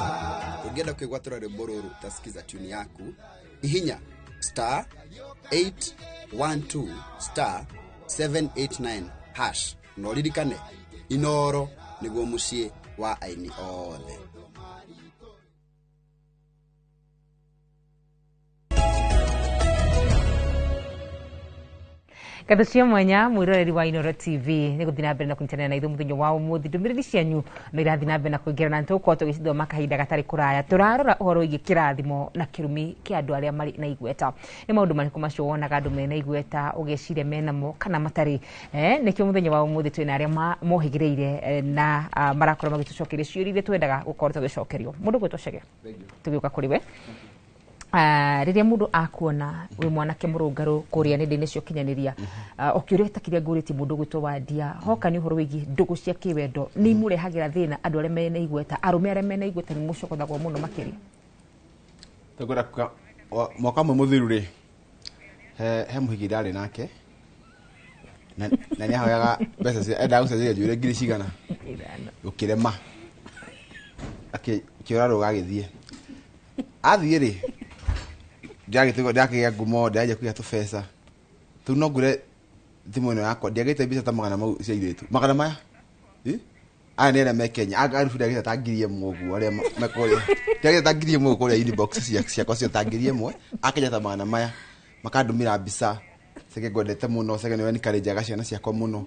Ũngĩenda kwĩgwatĩra rwĩmbo rũrũ utasikiza tune yaku, hihinya star 812 star 789 hash na ũririkane Inoro nĩguo mũciĩ wa aini othe. Ngatho cia mwanya mwiroreri wa Inoro TV nĩ gũthiĩ na mbere na kũnyitanĩra na ithuĩ mũthenya wa ũmũthĩ. Ndũmĩrĩri cianyu no irathiĩ na mbere na kũingĩra na nĩtũgũkorwo tũgĩcithoma kahinda gatarĩ kũraya. Tũrarora ũhoro wĩgiĩ kĩrathimo na kĩrumi kĩa andũ arĩa marĩ na igweta. Nĩ maũndũ marĩkũ macio wonaga andũ mena igweta ũgeciria menamo kana matarĩ? Nĩkĩo mũthenya wa ũmũthĩ twĩna arĩa mohĩgĩrĩire na marakorwo magĩtũcokeria ciũria iria twendaga gũkorwo tũgĩcokerio. Mũndũ gwĩtwo Chege, tũgĩũka kũrĩ we. Rĩrĩa mũndũ akuona wĩ mwanake mũrũngarũ kũrĩa nenda-inĩ cia ũkinyanĩria, o kĩũria ta kĩrĩa ngũrĩtie mũndũ gwĩtwo Wandia, hoka nĩ ũhoro wĩgiĩ ndũgũ cia kĩwendo nĩ imũrehagĩra thĩna andũ arĩa mena igweta, arũme arĩa mena igweta nĩ mũcokothagwo mũno makĩria? Tũkwenda kuga mwaka ũmwe mũthiru rĩ, he mũhiki ndarĩ nake na nĩ ahoyaga mbeca cia endaga gũcenjeria njuĩrĩ ngiri cigana gũkĩrema akĩũra rũga agĩthiĩ athiĩ rĩ ndĩragĩtigwo ndĩrakĩgĩa ngumo ndĩranjia kũgĩa tũbeca tũu no ngũre thimũ ĩno yakwa ndiagĩte mbeca ta magana mau cia airĩtu magana maya aya nĩ arĩa me Kenya arabu ndiagĩte ta 1000 ũguo arĩa me kũrĩa ndiagĩte ta 1000 kũrĩa inbox ciakwa cio ta 1000 akenya ta magana maya makandũmĩra mbica Chege ngwendete mũno Chege nĩwe encourageaga ciana ciakwa mũno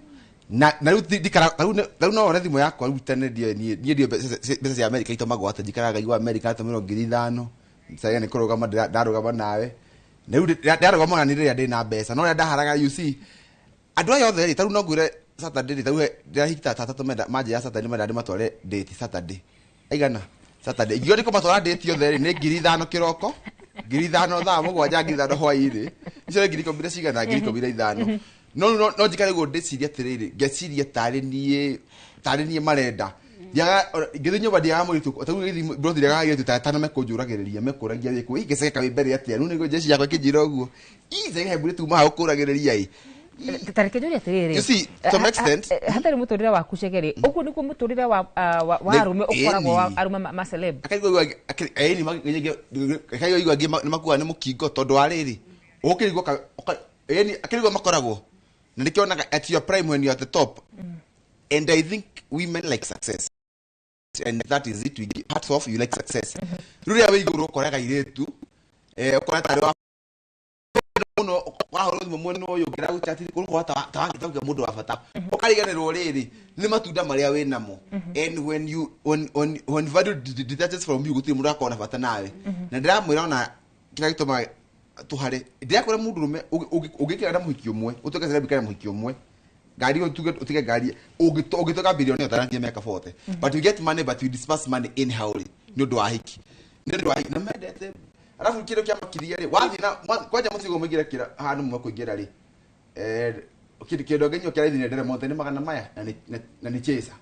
na rĩu ndikara rĩu no wone thimũ yakwa rĩu tene ndiĩ niĩ ndiĩ mbeca cia America itũmagwo atĩa njikaraga ngaigua America atũmĩrwo 5,000 Chege nĩ kũrũgama ndarũgama nawe na rĩu ndarũgama na rĩrĩa ndĩna mbeca no rĩrĩa ndaharaga you see andũ aya othe rĩ ta rĩu no ngwĩre Saturday rĩ ta rĩu ndĩrahiki ta atatũ menda manjĩra Saturday menda ndĩmatware date Saturday aigana Saturday ingiuga ndĩkũmatwara date othe rĩ nĩ 5,000 kĩroko 5,000 thaa 7 5,000 hwaĩ-inĩ icio nĩ 10,000 na cigana 15,000 no no njikare ũguo ndĩcirie atĩrĩrĩ ngeciria tarĩ niĩ marenda ngĩthiĩ nyũmba ndiaga mũirĩtu ta rĩu ngĩthiĩ mburoti ndiagaga airĩtu ta atano mekũnjũragĩrĩria mekũragia wĩkũ ĩ Chege kawĩ mbere atĩa rĩu nĩguo jeshi yakwa ĩkĩnjĩra ũguo ĩ Chege he mũirĩtu uma hau ũkũragĩrĩria ĩ tareke njũrie atĩrĩrĩ You see, to some extent hatarĩ mũtũrĩre waku Chege rĩ ũguo nĩguo mũtũrĩre wa arũme ũkoragwo wa arũme ma celeb akaigua angĩ nĩ makuaga nĩ mũkingo tondũ wa rĩrĩ Ũkĩrigwo yani akĩrigwo makoragwo na nĩkĩonaga at your prime when you are at the top. And I think women like success, and that is it. We give hats off, you like success. Rĩrĩa wĩ igũrũ ũkoraga airĩtu, ũkona tarĩ wa mũno, wahũrwo thimũ mwena ũyũ ũngĩra gũchat ũgũkorwo ta wagĩtauga mũndũ wa bata, ũkariganĩrwo rĩrĩ nĩ matunda marĩa wĩ namo. And when you when value detaches from you, gũtirĩ mũndũ akorwo na bata nawe. Na ndĩramwĩra ona kĩrĩa gĩtũmaga tũhare, ndĩrakwĩra mũndũrũme ũngĩkĩra na mũhiki ũmwe, ũtuĩke celebrity na mũhiki ũmwe, ngari ũtuge ũtige ngari, ũngĩtuĩka billionaire ũtarangie mĩaka 40, but you get money, but you disperse money anyhow rĩ, nĩ ũndũ wa hiki, nĩ ũndũ wa hiki na mendete. Arabu kĩndũ kĩa makĩria rĩ, wathiĩ na kwanja mũcigo mũingĩre kĩra handũ mũmwe kũingĩra rĩ, kĩndũ ngĩnyua kĩa raithi nĩ Nderemonte nĩ magana maya na nĩ chaser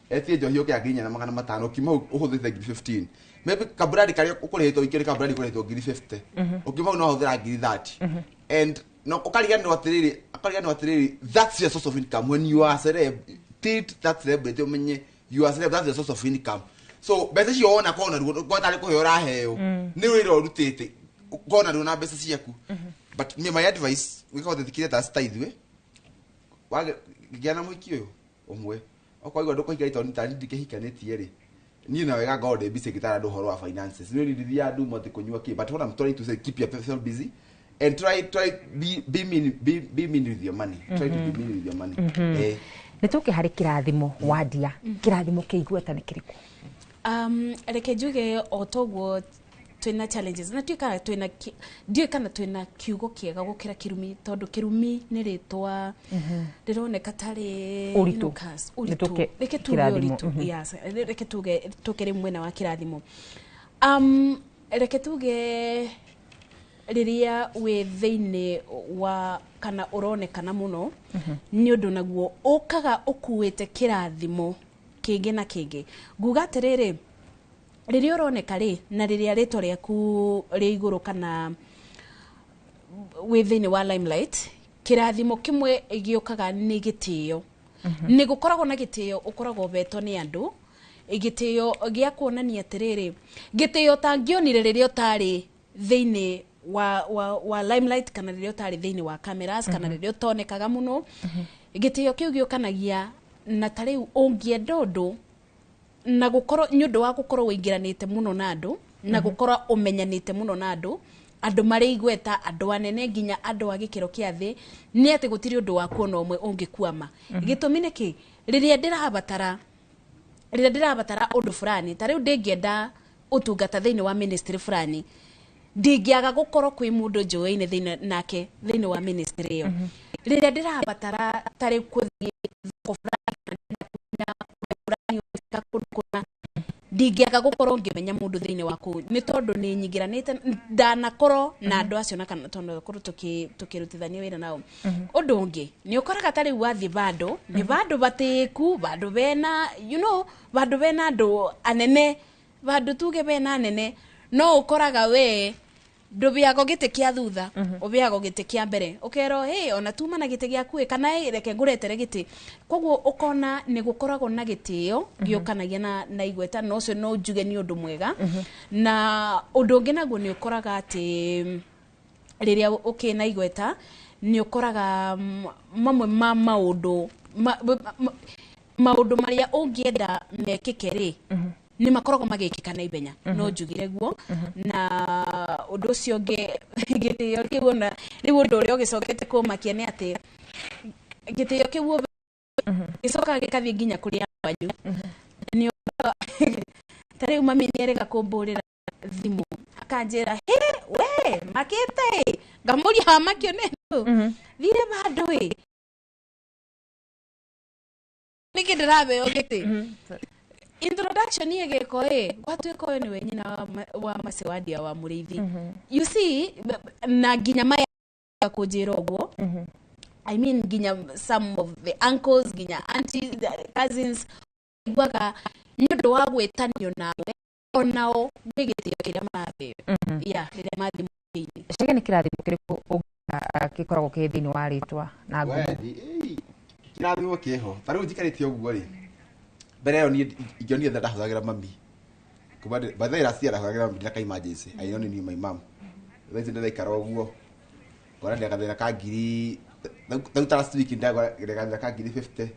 etie njohi ũkĩa 4500, ũkiuma hau ũhũthĩte ngiri 15, maybe kabrandi karĩa ũkũrĩhĩtwo ikĩrĩ kabrandi ũkũrĩhĩtwo ngiri 50, ũkiuma hau no wahũthĩra ngiri 30, and no ũkariganĩrwo atĩrĩrĩ, ũkariganĩrwo atĩrĩrĩ, that's your source of income. When you are celeb, treat that celebrity, ũmenye you are celeb, that's your source of income. So mbeca icio wona kona ruo kwa tarĩ kũheo ũraheo, nĩ wĩra ũrutĩte kona ruo na mbeca ciaku. But me, my advice, wĩka ũthĩkire ta ta ithuĩ wagĩa na mũhiki ũyũ ũmwe, okorwo igua ndũkũhika tondũ tani ndikĩhikanĩtie rĩ, niĩ na wega ngorwo ndĩ busy ngĩtara andũ ũhoro wa finances, nĩ ndithiaga nduma atĩ kũnyua kĩ. But what I'm trying to say, keep yourself busy and try be mean, be mean with your money. Try to be mean with your money. Nĩ tũke harĩ kĩrathimo wandia, kĩrathimo kĩa igweta nĩ kĩrĩkũ? Reke njuge o toguo twĩna challenges na ndiũĩ kana twĩna ndiũĩ kana twĩna kiugo kĩega gũkĩra kĩrumi, tondũ kĩrumi nĩ rĩtwa rĩroneka tarĩ Ũritũ. Ũritũ. Nĩ tũke Reke tuge kĩrathimo. ũritũ. Yes, reke tuge tũke rĩu mwena wa kĩrathimo. Reke tuge rĩrĩa wĩ thĩinĩ wa kana ũronekana mũno, nĩ ũndũ naguo ũkaga ũkuĩte kĩrathimo kĩngĩ na kĩngĩ. Nguga atĩrĩrĩ, rĩrĩa ũroneka rĩ, na rĩrĩa rĩtwa rĩaku rĩ igũrũ kana wĩ thĩinĩ wa limelight, kĩrathimo kĩmwe gĩũkaga nĩ gĩtĩo. Nĩ gũkoragwo na gĩtĩo ũkoragwo ũhetwo nĩ andũ, gĩtĩo gĩa kuonania atĩrĩrĩ, gĩtĩo ũtangĩonire rĩrĩa ũtarĩ thĩinĩ wa limelight, kana rĩrĩa ũtarĩ thĩinĩ wa cameras, kana rĩrĩa ũtonekaga mũno. Gĩtĩo kĩu gĩũkanagia na ta rĩu ũngĩenda ũndũ na gũkorwo nĩ ũndũ wa gũkorwo ũingĩranĩte mũno na andũ, na gũkorwo ũmenyanĩte mũno na andũ, andũ marĩ igweta, andũ anene, nginya andũ a gĩkĩro kĩa thĩ, nĩ atĩ gũtirĩ ũndũ waku ona ũmwe ũngĩkwama. Gĩtũmi nĩ kĩ? Rĩrĩa ndĩrabatara ũndũ fulani, ta rĩu ndĩngĩenda ũtungata thĩinĩ wa ministry fulani, ndingĩaga gũkorwo kwĩ mũndũ njũĩ-inĩ thĩinĩ nake thĩinĩ wa ministry ĩyo. Rĩrĩa ndĩrabatara ta rĩu kũthiĩ thoko fulani, kana ndĩrenda kũmenya ũrĩa fulani ũreka kũndũ kũna, ndingĩaga gũkorwo ngĩmenya mũndũ thĩinĩ wa kũu, nĩ tondũ nĩ nyingĩranĩte ndanakorwo na andũ acio, na kana tondũ korwo tũkĩrutithania wĩra nao. Ũndũ ũngĩ nĩ ũkoraga ta rĩu wathiĩ vandũ nĩ vandũ batĩĩku, vandũ bena vandũ bena andũ anene, vandũ tuge bena anene, no ũkoraga we ndũbĩago gĩtĩ kĩa thutha, ũbĩago gĩtĩ kĩa mbere, ũkerwo hey, ona tuma na gĩtĩ gĩaku ĩ, kana hey, reke ngũretere gĩtĩ. Koguo ũkona nĩ gũkoragwo na gĩtĩo gĩũkanagia na igweta, na ũcio no njuge nĩ ũndũ mwega. Na ũndũ ũngĩ naguo nĩ ũkoraga atĩ rĩrĩa ũkĩna igweta nĩ ũkoraga mamwe ma maũndũ maũndũ marĩa ũngĩenda mekĩke rĩ, nĩ makoragwo magĩkĩka na ihenya, no njugire guo. Na ũndũ ũcio ũngĩ, gĩtĩo kĩu, ona rĩu ũndũ ũrĩa ũgĩcokete kũmakia nĩ atĩ gĩtĩo kĩu gĩcokaga gĩkathiĩ nginya kũrĩ andũ anyu. Nĩ ũkoraga ta rĩu mami nĩ erĩga kũmbũrĩra thimũ akanjĩra, "Hĩ we makĩte ĩ?" Ngamũria, "Wamakio nĩ ndũ thire bandũ ĩ, nĩkĩ ndĩrabeo gĩtĩ introduction ĩgĩko ĩ, gwatuĩka ũyũ nĩwe nyina wa Macewandia wa Mũrĩithi?" You see, na nginya maya kũnjĩra ũguo, I mean nginya some of the uncles, nginya aunties, the cousins, iguaga nĩ ũndũ wa gwĩtanio nawe, onao gwĩ gĩtĩo kĩrĩa marabeo ya rĩrĩa mathiĩ mũciĩ-inĩ. Chege, nĩ kĩrathimo kĩrĩkũ gĩkoragwo kĩ thĩinĩ wa rĩtwa na ngumo? Kĩrathimo kĩho ta rĩu njikarĩte ũguo rĩ, mbere ĩyo niĩ ingĩonire tha ndahũthagĩra mami. Kuma by the way, last year ndahũthagĩra mami ndina ka emergency. I only knew my mom. Thaa ici ndĩraikara ũguo. Ngona ndĩ gathĩna ka ngiri rĩu ta last week ndagora gathĩna ka ngiri 50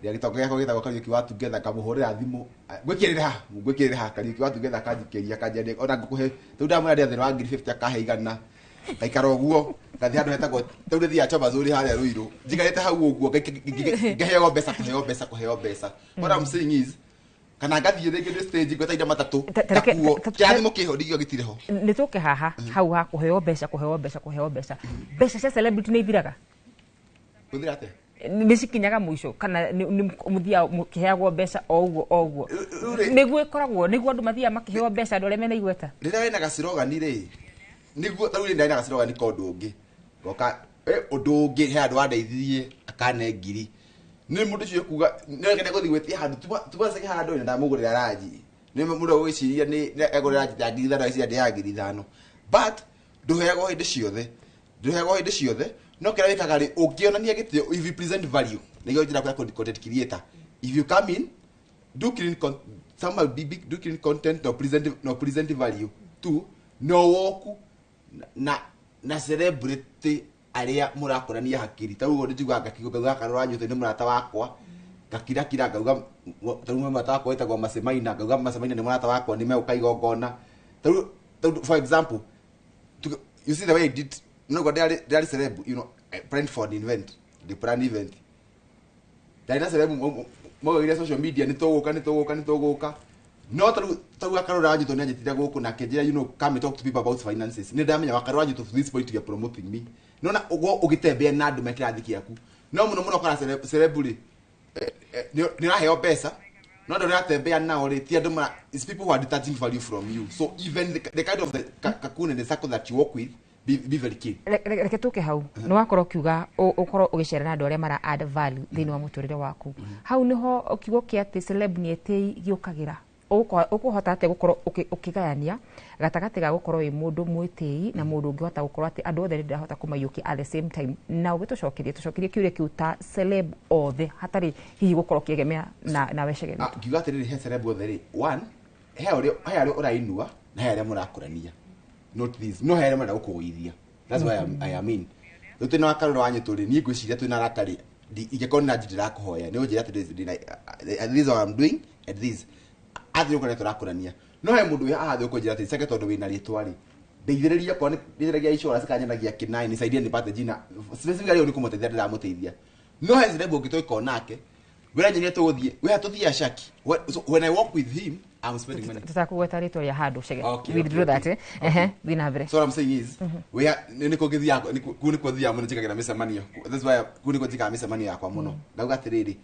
ndĩa gĩtonga gĩakwa gĩtagwo Kariũki wa Together, ngamũhũrĩra thimũ, ngwĩkĩrĩre ha, ngwĩkĩrĩre ha. Kariũki wa Together akanjikĩria, akanjia ona ngũkũhe rĩu. Ndamwĩra ndĩ thĩna wa ngiri 50, akahe 100. Ngaikara ũguo, ngathiĩ handũ hetagwo rĩu nĩthiaga Choma Zuri harĩa Ruiru, njikarĩte hau ũguo ngaheo mbeca, kũheo mbeca, kũheo mbeca. What I'm saying is, kana ngathiĩ rĩngĩ ndĩ stage ngwetaire matatũ ngakuo kĩrathimo kĩho ndingĩo gĩtirĩ ho. Nĩ tũke haha hau ha kũheo mbeca, kũheo mbeca, kũheo mbeca. Mbeca cia celebrity nĩ ithiraga? Gũthira atĩa? Nĩ cikinyaga mũico kana nĩ mũthiaga mũkĩheagwo mbeca o ũguo o ũguo? Nĩguo ĩkoragwo, nĩguo andũ mathiaga makĩheo mbeca, andũ arĩa mena igweta? Rĩrĩa wĩna gacirogani rĩ, nĩguo tarĩu rĩ, ndarĩ na gacirogani ka ũndũ ũngĩ ngoka ũndũ ũngĩ, he andũ wandeithirie akane ngiri, nĩ mũndũ ũcio kuga nĩ gũthiĩ gwĩtia handũ tumaceke handũ na ndamũgũrĩra ranji, nĩ mũndũ agwĩciria nĩ egũrĩra ranji ya ngiri 5, agĩciria ndĩ ya ngiri 5. But ndũheagwo hĩndĩ ciothe, ndũheagwo hĩndĩ ciothe. No kĩrĩa wĩkaga rĩ, ũngĩonania gĩtĩo, if you present value, nĩguo njĩra ya content creator, if you come in, do clean somehow be big, do clean content, no present value tu, no woku na celebrity arĩa mũrakũrania hakiri. Ta ũguo nĩnjiguaga ngakiuga, ngauga Karũra Nyũtũ nĩ mũrata wakwa, ngakirakira, ngauga tarĩu mũrata wakwa wĩtagwo Macemaina, ngauga Macemaina nĩ mũrata wakwa, nĩ megũka igongona. Tarĩu for example, you see the way I did, no go ndĩarĩ celeb. I planned for an event, the plan event ndarĩ na celeb maugire social media nĩ tũgũka, nĩ tũgũka, nĩ tũgũka. No tarĩu Akarũra Nyũtũ nĩ anyitire gũkũ na akĩnjĩra, "Come and talk to people about finances." Nĩ ndamenya Wakarũra Nyũtũ, to this point you are promoting me. Nona ũguo ũgĩtembea na andũ me kĩrathi kĩaku, no mũno mũno kora celeb rĩ, nĩ ũraheo mbeca, no andũ ũratembea nao rĩ, ti andũ mara, it's people who are detaching value from you. So even the kind of the cocoon and the circle that you work with, be very keen. Reke tũke hau. Nĩ wakorwo ũkiuga ũkorwo ũgĩcera na andũ arĩa mara add value thĩinĩ wa mũtũrĩre waku. Hau nĩho kiugo kĩa atĩ celeb nĩ etĩi gĩũkagĩra. Ũkũhota atĩa gũkorwo ũkĩgayania gatagatĩ ga gũkorwo wĩ mũndũ mwĩtĩi na mũndũ ũngĩhota gũkorwo atĩ andũ othe nĩ ndĩrahota kũmaiyũkia at the same time? Na ũgĩtũcokerie, tũcokerie kĩũria kĩu ta celeb othe, hatarĩ hihi gũkorwo ũkĩegemea na wecege. Ah, ngiuga atĩrĩrĩ, he celeb othe rĩ, one, he ũrĩa, he arĩa ũrainua na he arĩa mũrakũrania, not this, no he arĩa marenda gũkũgũithia. That's why I am in rĩu twĩna Wakarũra wa Nyũtũ rĩ, niĩ ngwĩciria twĩna arata rĩ, ingĩkorwo nĩ na ndĩrakũhoya nĩ ũnjĩra atĩ this is what I'm doing and this athiĩ ũkore tũrakũrania. No he mũndũ wĩ haha athiĩ ũkũnjĩra atĩ ceke, tondũ wĩna rĩtwa rĩ, ndeithĩrĩria, kwa ndeithĩrĩria insurance kanyenagia kĩnai, nisaidie nipate jina specifically. Ũyũ nĩ kũmũteithia ndĩramũteithia. No he celeb ũngĩ tũgĩkorwo nake wĩra nyonia tũgũthiĩ wĩha tũthiĩ Shaki. So when I work with him, I'm spending money. Tũtakũgweta rĩtwa rĩa handũ cege. Okay, withdraw okay, that. Ehe, thiĩ na mbere. So what I'm saying is, we are nĩ nĩkuo ngĩthiaga, kũu nĩkuo thiaga mũno, njĩkagĩra mĩcemanio. That's why kũu nĩkuo njĩkaga mĩcemanio yakwa mũno. Ngauga atĩrĩrĩ,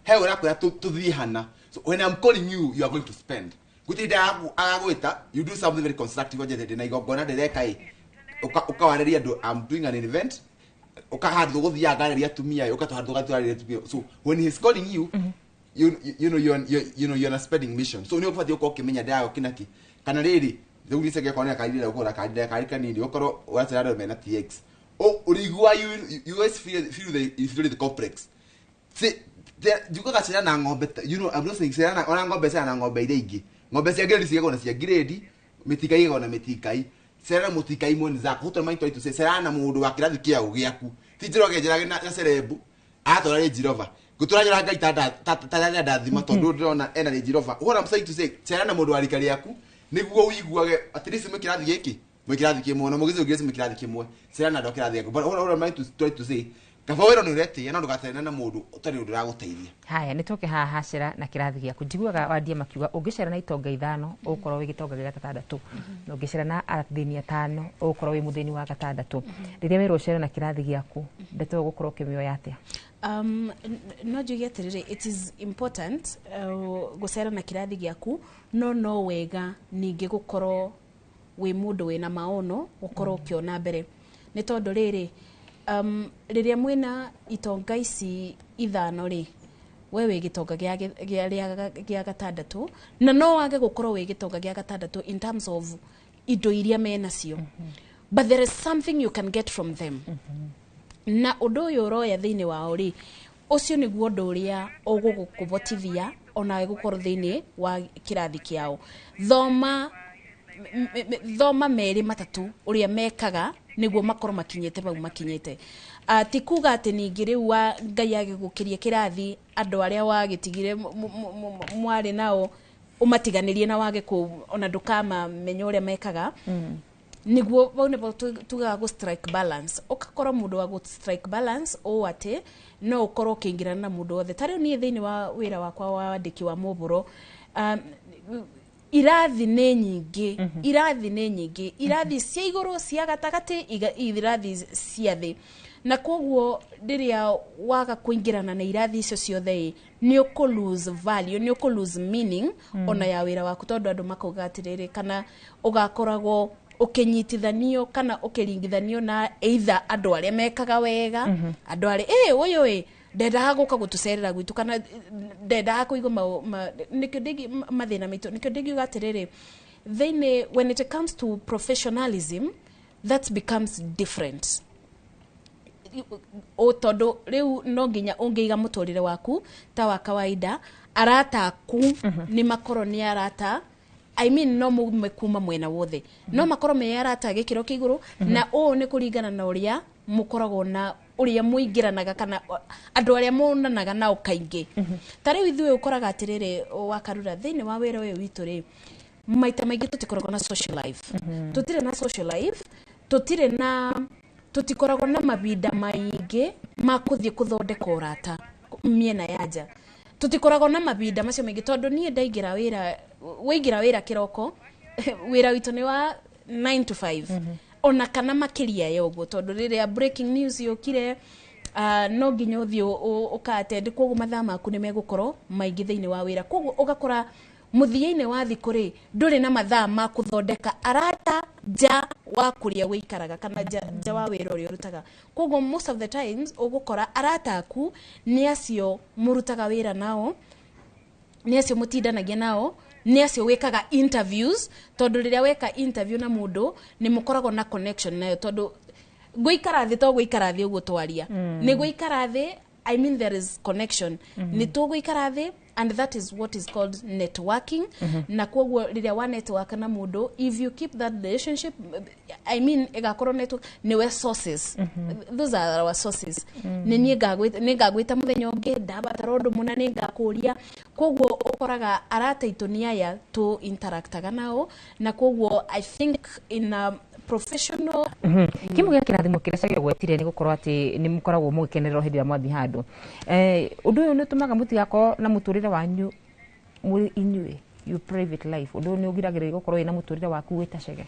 he ũrakwĩra tũthiĩ hana. So when I'm calling you, you are going to spend. Gũtirĩ agagwĩta, you do something very constructive. Wanjĩte ndĩna igongona ndĩreka ĩ, ũkawarĩria andũ, I'm doing an event, ũkahandũ tũgũthiaga ngarĩria atumia ĩ, ũkatũhandũ tũgatwarĩria atumia. So when he's calling you, you know you're on a spending mission. So nĩ ũbatiĩ gũkorwo ũkĩmenya ndĩrago kĩnaki kana rĩrĩ rĩu nĩ ceke korwo nĩ akarire gũkũra karire kari kanini, ũkorwo ũracera andũ mena TX o ũrĩigua, you always feel the inferiority complex. See, njugaga cera na ng'ombe I'm not saying cera na ona ng'ombe, cera na ng'ombe iria ingĩ. Ng'ombe cia grade cigagwo na cia grade, mĩtikai ĩgagwo na mĩtikai. Cera na mũtikai mwenzako huto mind to say cera na mũndũ wa kĩrathi kĩao gĩaku, ti njĩra ũgenjera na celeb atwara Range Rover, ngũtũra njĩra Ngai ta ndathima tondũ ndĩrona ena Range Rover. What I'm saying to say, cera na mũndũ wa rika rĩaku nĩguo ũiguage at least mwĩ kĩrathi gĩkĩ, mwĩ kĩrathi kĩmwe, na mũgĩzi ũngĩ mwĩ kĩrathi kĩmwe. Cera na andũ a kĩrathi gĩaku. But what I'm trying to try to say, kaba wĩra nĩ ũretĩĩa, no ndũgacerane na mũndũ ũtarĩ ũndũ ũragũteithia. Haya, nĩ tũke haha cera na kĩrathi gĩaku. Njiguaga wandia makiuga ũngĩcera na itonga ithano, ũgũkorwo wĩ gĩtonga gĩa gatandatũ, na ũngĩcera na athĩni atano, ũgũkorwo wĩ mũthĩni wa gatandatũ. Rĩrĩa werwo ũcere na kĩrathi gĩaku, ndeto ĩyo ũgũkorwo ũkĩmĩoya atĩa? No njuge atĩrĩrĩ, it is important gũcera na kĩrathi gĩaku, no wega ningĩ gũkorwo wĩ mũndũ wĩna maono, gũkorwo ũkĩona mbere, nĩ tondũ rĩrĩ, rĩrĩa mwĩna itonga ici ithano rĩ, we wĩ gĩtonga gĩa gatandatũ, na no wage gũkorwo wĩ gĩtonga gĩa gatandatũ in terms of indo iria menacio, but there is something you can get from them. Na ũndũ ũyũ ũroya thĩinĩ wao rĩ, ũcio nĩguo ũndũ ũrĩa ũgũkũbotithia onawe gũkorwo thĩinĩ wa kĩrathi kĩao. Thoma Thoma merĩ matatũ ũrĩa mekaga nĩguo makorwo makinyĩte bau makinyĩte. Ti kuga atĩ ningĩ rĩu wa Ngai agĩgũkĩria kĩrathi, andũ arĩa wagĩtigire mwarĩ nao ũmatiganĩrie na wage kũ ona ndũkamamenya ũrĩa mekaga. Niguo bau nĩbo tugaga gũ strike balance. Ũgakorwo mũndũ wa gũ strike balance ũũ atĩ no ũkorwo ũkĩingĩrana na mũndũ wothe. Ta rĩu niĩ thĩinĩ wa wĩra wakwa wa wandĩki wa mohoro, irathi nĩ nyingĩ, irathi nĩ nyingĩ, irathi cia igũrũ, cia gatagatĩ, irathi cia thĩ. Na koguo rĩrĩa waga kũingĩrana na irathi icio ciothe ĩ, nĩ ũkũ lose value, nĩ ũkũ lose meaning ona ya wĩra waku, tondũ andũ makauga atĩrĩrĩ, kana ũgakoragwo ũkĩnyitithanio kana ũkĩringithanio na either andũ arĩa mekaga wega, andũ arĩa ũyũ ĩ ndendaga gũka gũtũcerera gwitũ, kana ndendaga kũigua nĩkĩo mathĩna maitũ. Nĩkĩo ndingiuga atĩrĩrĩ, thĩinĩ when it comes to professionalism, that becomes different, o tondũ rĩu no nginya ũngĩiga mũtũrĩre waku ta wa kawaida, arata aku nĩ makorwo nĩ arata, I mean, no mume kuma mwena wothe, no makorwo me arata gĩkĩro kĩa igũrũ. Na ũũ nĩ kũringana na ũrĩa mũkoragwo na ũrĩa mũingĩranaga kana andũ arĩa monanaga nao kaingĩ. Ta rĩu ithuĩ ũkoraga atĩrĩrĩ, Wakarura, thĩinĩ wa wĩra ũyũ witũ rĩ, maita maingĩ tũtikoragwo na social life. Tũtirĩ na social life, tũtirĩ na tũtikoragwo na mahinda maingĩ ma kũthiĩ kũthondeka ũrata mĩena ya nja. Tũtikoragwo na mahinda macio maingĩ, tondũ niĩ ndaingĩra wĩra, waingĩra wĩra kĩroko, wĩra witũ nĩ wa 9 to 5 ona kana makĩria ya ũguo, tondũ rĩrĩa breaking news yũkire, no nginya ũthiĩ ũka-attend. Koguo mathaa maku nĩ megũkorwo maingĩ thĩinĩ wa wĩra. Koguo ũgakora mũthia-inĩ wa thikũ rĩ, ndũrĩ na mathaa ma kũthondeka arata nja wa kũrĩa wĩikaraga kana nja wa wĩra ũrĩa ũrutaga. Koguo most of the times ũgũkora arata aku nĩ acio mũrutaga wĩra nao, nĩ acio mũtindanagia nao, nĩ acio wĩkaga interviews, tondũ rĩrĩa weka interview na mũndũ nĩ mũkoragwo na connection nayo, tondũ gũikara thĩ to gũikara thĩ ũguo twaria, nĩ gũikara thĩ, I mean, there is connection, nĩ tũgũikara thĩ, and that is what is called networking. Na koguo rĩrĩa wa network na mũndũ, if you keep that relationship, I mean, ĩgakorwo network nĩwe sources. Those are our sources. Nĩ niĩ nĩ ngagwĩta mũthenya ũngĩ ndabatara ũndũ mũna, nĩ ngakũria. Koguo ũkoraga arata aitũ nĩ aya tũ interactaga nao, na koguo I think in a professional Kĩmwe gĩa kĩrathimo kĩrĩa Chege gwetire nĩ gũkorwo atĩ nĩ mũkoragwo mũgĩkenererwo hĩndĩ ĩrĩa mwathiĩ handũ. Ũndũ ũyũ nĩ ũtũmaga mũtigakorwo na mũtũrĩre wanyu mũrĩ inyuĩ, your private life. Ũndũ ũyũ nĩ ũgiragĩrĩria gũkorwo wĩna mũtũrĩre waku wĩ ta Chege?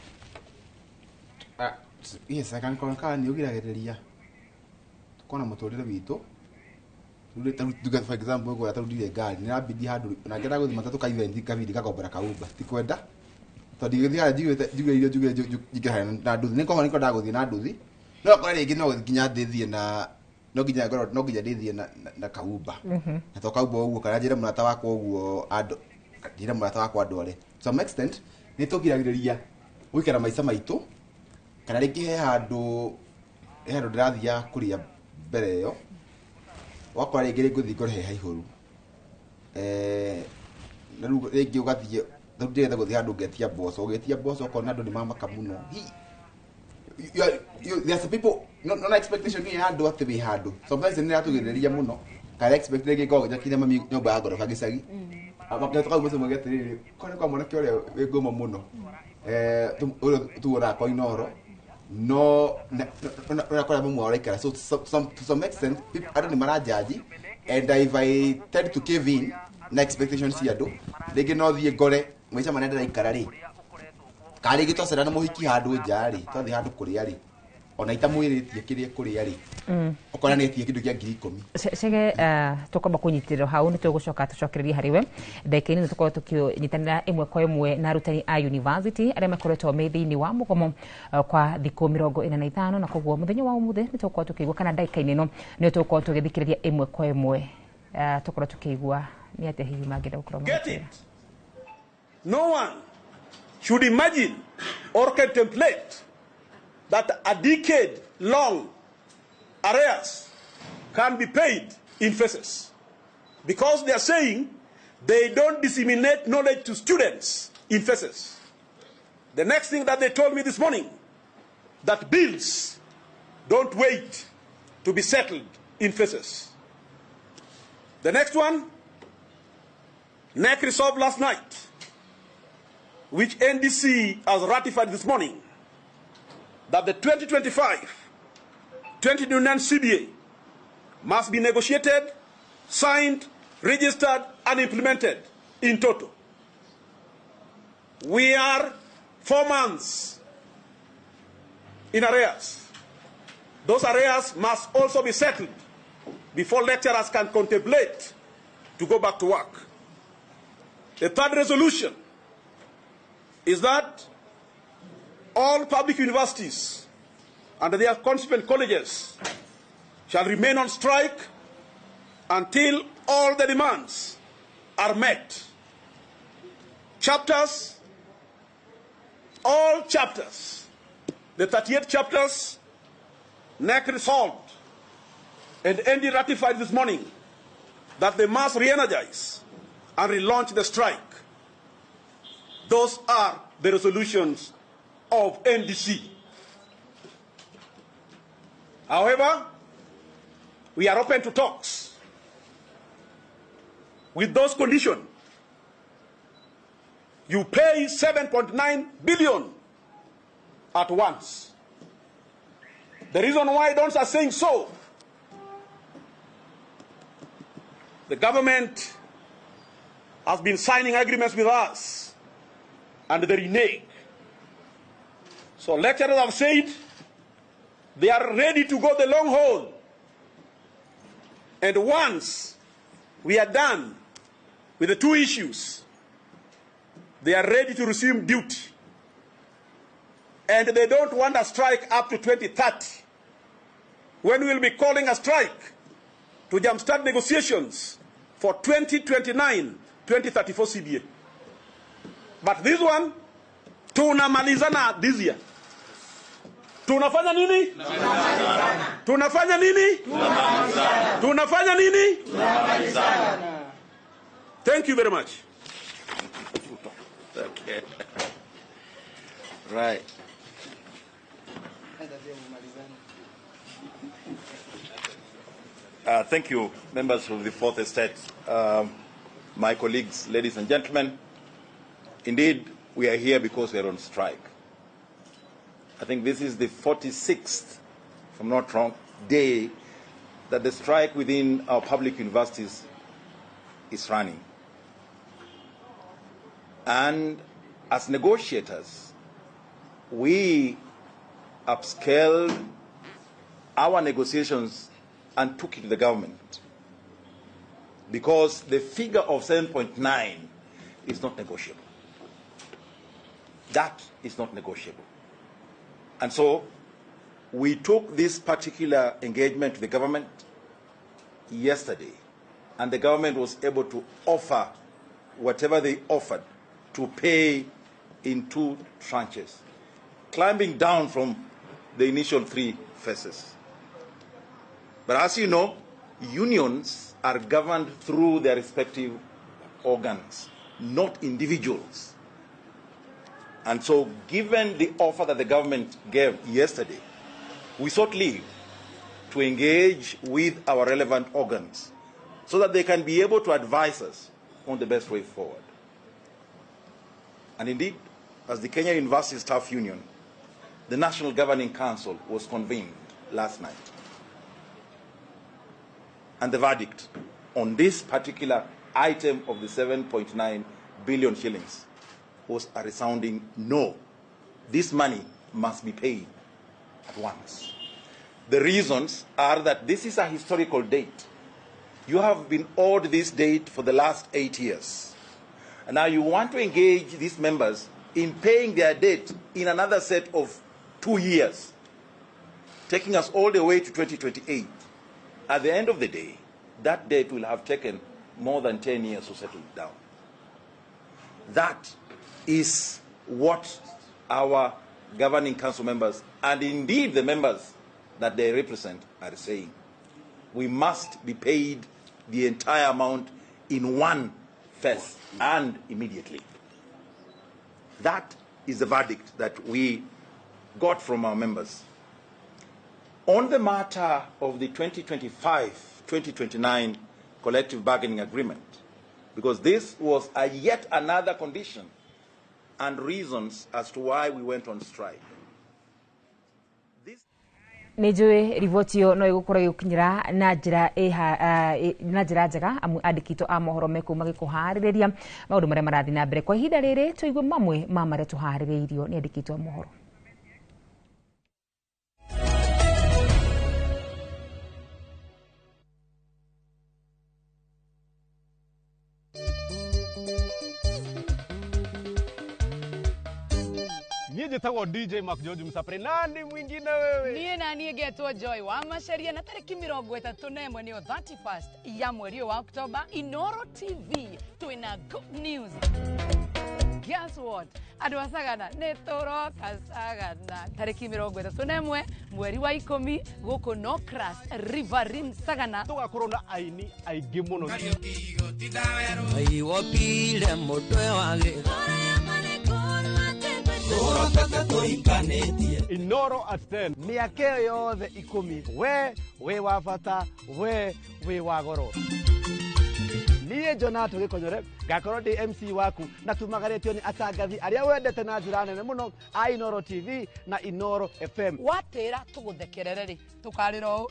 Yes, I can concur, nĩ ũgiragĩrĩria tukorwo na mũtũrĩre witũ. Rĩu ta rĩu for example, ngwĩra ta rĩu ndirĩ ngari, nĩ rabidi handũ na ngĩenda gũthiĩ matatũ ka event kabidi ngakombora ka Uber, ti kwenda, tondũ ndingĩthiĩ harĩa njiguĩte njuge irio njuge njingĩre harĩa na nduthi. Nĩ korwo nĩ kwendaga gũthiĩ na nduthi, no kore rĩngĩ no nginya ndĩthiĩ na no nginya ngorwo no nginya ndĩthiĩ na ka Uber, na to ka Uber ũguo, kana njĩre mũrata wakwa ũguo andũ, njĩre mũrata wakwa andware. To some extent nĩ tũgiragĩrĩria gũikara maica maitũ, kana rĩngĩ he handũ ndĩrathiaga kũrĩa mbere ĩyo, wakora rĩngĩ rĩngĩ ũthiĩ ngore he haihũru. Na rĩu rĩngĩ ũgathiĩ, rĩu ndĩrenda gũthiĩ handũ ngetia mboco, ũgĩtia mboco ũkona andũ nĩ mamaka mũno. There's some people no expectation nĩ handũ atĩ wĩ handũ, sometimes nĩ ĩratũgirĩrĩria mũno, kana expect rĩngĩ ngorwo njakire mami nyũmba ya ngoroba gĩcagi, kau mũciĩ mwege atĩrĩrĩ, korwo nĩ kwa mwanake ũrĩa wĩ ngumo mũno, ũrĩa tuonaga kwa Inooro, no ũrakora mamwe ũraikara. So to some extent andũ nĩ marajaji, and if I tend to cave in na expectations cia andũ, rĩngĩ no thiĩ ngore maica marĩa ndĩraikara rĩ, kana rĩngĩ twacera na mũhiki handũ nja rĩ, twathiĩ handũ kũrĩa rĩ, ona itamwĩrĩtie kĩrĩa kũrĩa rĩ, ũkona nĩ etie kĩndũ kĩa 10,000. Chege, tũkwamba kũnyitĩrĩra hau, nĩ tũgũcoka tũcokererie harĩ we ndagĩka-inĩ. Nĩ tũkorwo tũkĩnyitanĩra ĩmwe kwa ĩmwe na arutani a university arĩa makoretwo me thĩinĩ wa mũgomo kwa thikũ 45, na koguo mũthenya wa ũmũthĩ nĩ tũgũkorwo tũkĩigua, kana ndagĩka-inĩ ĩno nĩ tũgũkorwo tũgĩthikĩrĩria ĩmwe kwa ĩmwe, tũkorwo tũkĩigua nĩ atĩa hihi mangĩenda gũkorwo Get magĩtwĩra. it. No one should imagine or contemplate that a decade long arrears can be paid in phases, because they are saying they don't disseminate knowledge to students in phases. The next thing that they told me this morning, that bills don't wait to be settled in phases. The next one, NEC resolved last night, which NDC has ratified this morning, that the 2025-2029 CBA must be negotiated, signed, registered, and implemented in total. We are 4 months in arrears. Those arrears must also be settled before lecturers can contemplate to go back to work. The third resolution is that all public universities and their consequent colleges shall remain on strike until all the demands are met. Chapters, all chapters, the 38 chapters, NEC resolved and ND ratified this morning that they must re-energize and relaunch the strike. Those are the resolutions of NDC. However, we are open to talks with those conditions. You pay 7.9 billion at once. The reason why dons are saying so, the government has been signing agreements with us and they renege. So lecturers have said they are ready to go the long haul. And once we are done with the two issues, they are ready to resume duty. And they don't want a strike up to 2030, when we will be calling a strike to jumpstart negotiations for 2029-2034 CBA. But this one, tunamalizana this year. Tunafanya nini? Tunafanya nini? Tunafanya nini? Thank you very much. Okay. Right. Thank you, members of the Fourth Estate, my colleagues, ladies and gentlemen. Indeed, we are here because we are on strike. I think this is the 46th, if I'm not wrong, day that the strike within our public universities is running. And as negotiators, we upscaled our negotiations and took it to the government, because the figure of 7.9 is not negotiable. That is not negotiable. And so we took this particular engagement to the government yesterday, and the government was able to offer whatever they offered to pay in two tranches, climbing down from the initial three phases. But as you know, unions are governed through their respective organs, not individuals. And so, given the offer that the government gave yesterday, we sought leave to engage with our relevant organs so that they can be able to advise us on the best way forward. And indeed, as the Kenya University Staff Union, the National Governing Council was convened last night. And the verdict on this particular item of the 7.9 billion shillings was a resounding no. This money must be paid at once. The reasons are that this is a historical date. You have been owed this date for the last 8 years. And now you want to engage these members in paying their debt in another set of 2 years, taking us all the way to 2028. At the end of the day, that debt will have taken more than 10 years to settle down. That is what our governing council members, and indeed the members that they represent, are saying. We must be paid the entire amount in one phase and immediately. That is the verdict that we got from our members. On the matter of the 2025-2029 collective bargaining agreement, because this was a yet another condition and reasons as to why we went on strike. Nä njå riboti ĩyo no ĩgũkorwo ĩgĩkinyĩra na njĩra na njĩra njega amu andĩki a mohoro mekũu magĩkũharĩrĩria maũndũ marĩa marathiĩ na mbere kwa ihinda rĩrĩ. Tũigue mamwe ma marĩa tũharĩrĩirio nĩ andĩki a mohoro. Niĩ njĩtagwo DJ Mark George Msapre. Nani mwingine wewe? Niĩ na niĩ ngetwo Joy wa Maceria na tarĩki 31 nĩyo 31st ya mweri wa Oktoba, Inoro TV twĩna good news. Guess what? Andũ a Sagana nĩ tũroka Sagana tarĩki 31 mweri wa 10 gũkũ Nocras Riverine Sagana. Tũgakorwo na aini aingĩ mũno. Wopile mũtwe wa Inoro at 10. Mĩaka ĩyo yothe 10 we wĩ wa bata, we wĩ wa goro. Niĩ Jonato Gĩkonyore ngakorwo ndĩ MC waku na tumagarĩtio nĩ atangathi arĩa wendete na njĩra nene mũno a Inoro TV na Inoro FM. Watĩra tũgũthekerere rĩ tũkarĩra ũũ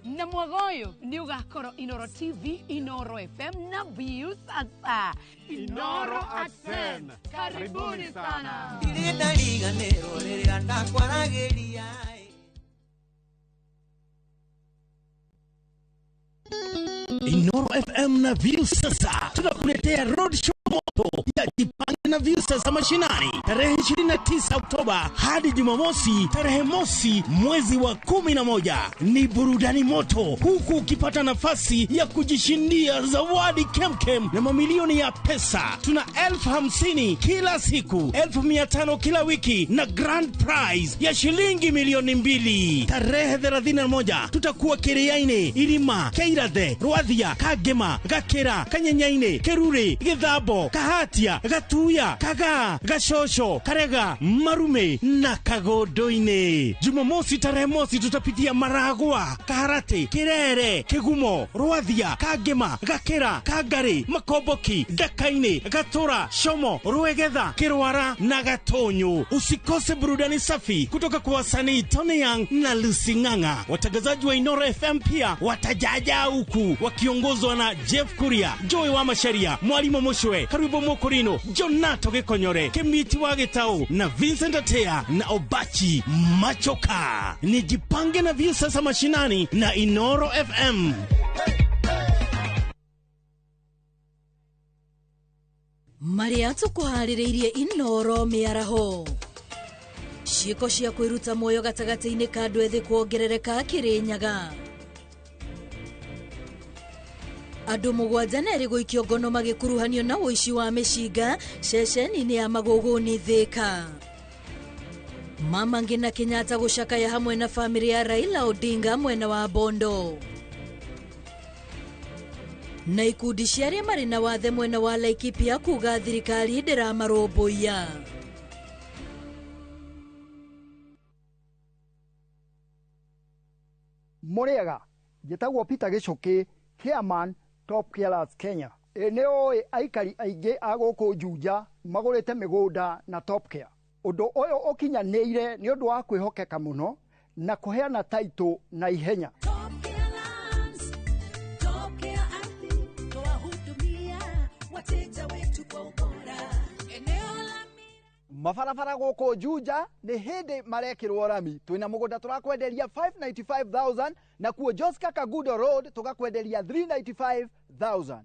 na mwaga ũyũ nĩ ũgakorwo Inoro TV, Inoro FM na Viusasa. Inoro at 10. Karibuni sana. Ndirĩ ndariganĩrwo rĩrĩa ndakwaragĩria. Inoro FM na Viusasa tunakuletea road show moto ya Jipange na Viusasa mashinani tarehe 29 Oktoba hadi Jumamosi tarehe 1 mwezi wa 11. Ni burudani moto huku ukipata nafasi ya kujishindia zawadi kemkem na mamilioni ya pesa. Tuna 50,000 kila siku, 500,000 kila wiki na grand prize ya shilingi 2,000,000. Tarehe 31 tutakuwa Kiriaini, Irima, Keirathe, Rwathia, Kagema, Gakira, Kanyenyaini, Kerure, Githabo, Kahatia, Gatuya, Kagaa, Gashosho, Karega, Marume na Kagodoine. Jumamosi tarehe 1 tutapitia Maragua, Kaharate, Kirere, Kigumo, Rwathia, Kagema, Gakira, Kagari, Makoboki, Dakaine, Gatora, Shomo, Ruegetha, Kirwara na Gatonyo. Usikose burudani safi kutoka kwa wasanii Tony Young na Lucy Ng'ang'a. Watangazaji wa Inoro FM pia watajaja huku wakiongozwa na Jeff Kuria, Joy wa Masharia, Mwalimu Moshwe, Karibu Mokorino, Jonato Gĩkonyore, Kemiti wa Gĩtau na Vincent Atea na Obachi Machoka. Ni Jipange na Viusasa mashinani na Inoro FM. Marĩa tũkũharĩrĩirie Inoro mĩaraho. Ciĩko cia kwĩruta muoyo gatagatĩ-inĩ ka andũ ethĩ kuongerereka Kĩrĩnyaga. Andũ 72 gũikio ngono magĩkuruhanio na ũici wa mĩcinga ceceni-inĩ ya Magũgũni Thĩka. Mama Ngina Kenyatta gũcakaya hamwe na bamĩrĩ ya Raila Odinga mwena wa Bondo. Na ikundi cia arĩa marĩ na wathe mwena wa Laikipia kuga thirikari ndĩramarũmbũiya. Mũrĩega, njĩtagwo Peter Gĩcũkĩ, chairman Top Killers Kenya. Nĩ ũĩ aikari aingĩ a gũkũ Juja magũrĩte mĩgũnda na Top Care. Ũndũ ũyũ ũkinyanĩire nĩ ũndũ wa kwĩhokeka mũno na kũheana taitũ na ihenya. Mabarabara gũkũ Juja nĩ hĩndĩ marekĩrwo rami. Twĩna mũgũnda tũrakwenderia 595,000 na kuo Joska Kagudo Road tũgakwenderia 395,000.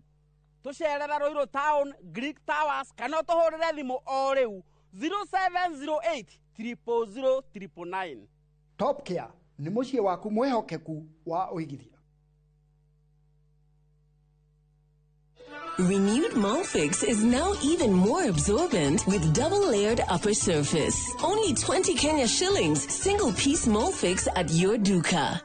Tũcerera Ruiru Town, Greek Towers kana ũtũhũrĩre thimũ o rĩu 0708 000 999. Top Care nĩ mũciĩ waku mwĩhokeku wa ũigithia. Renewed Molfix is now even more absorbent with double-layered upper surface. Only 20 Kenya shillings, single-piece Molfix at your duka.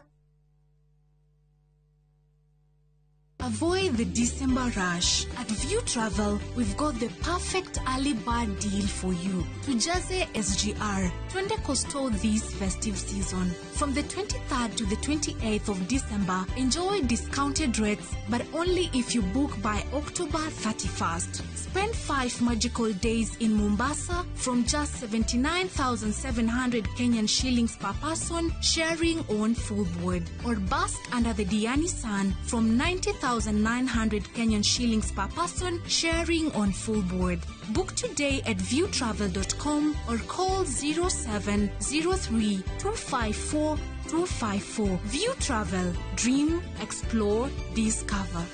Avoid the December rush. At View Travel, we've got the perfect early bird deal for you. Tujaze SGR, Twende Coastal this festive season. From the 23rd to the 28th of December, enjoy discounted rates, but only if you book by October 31st. Spend 5 magical days in Mombasa from just 79,700 Kenyan shillings per person, sharing on full board. Or bask under the Diani sun from 90,900 Kenyan shillings per person, sharing on full board. Book today at viewtravel.com or call 0703 254 254. View Travel. Dream, explore, discover.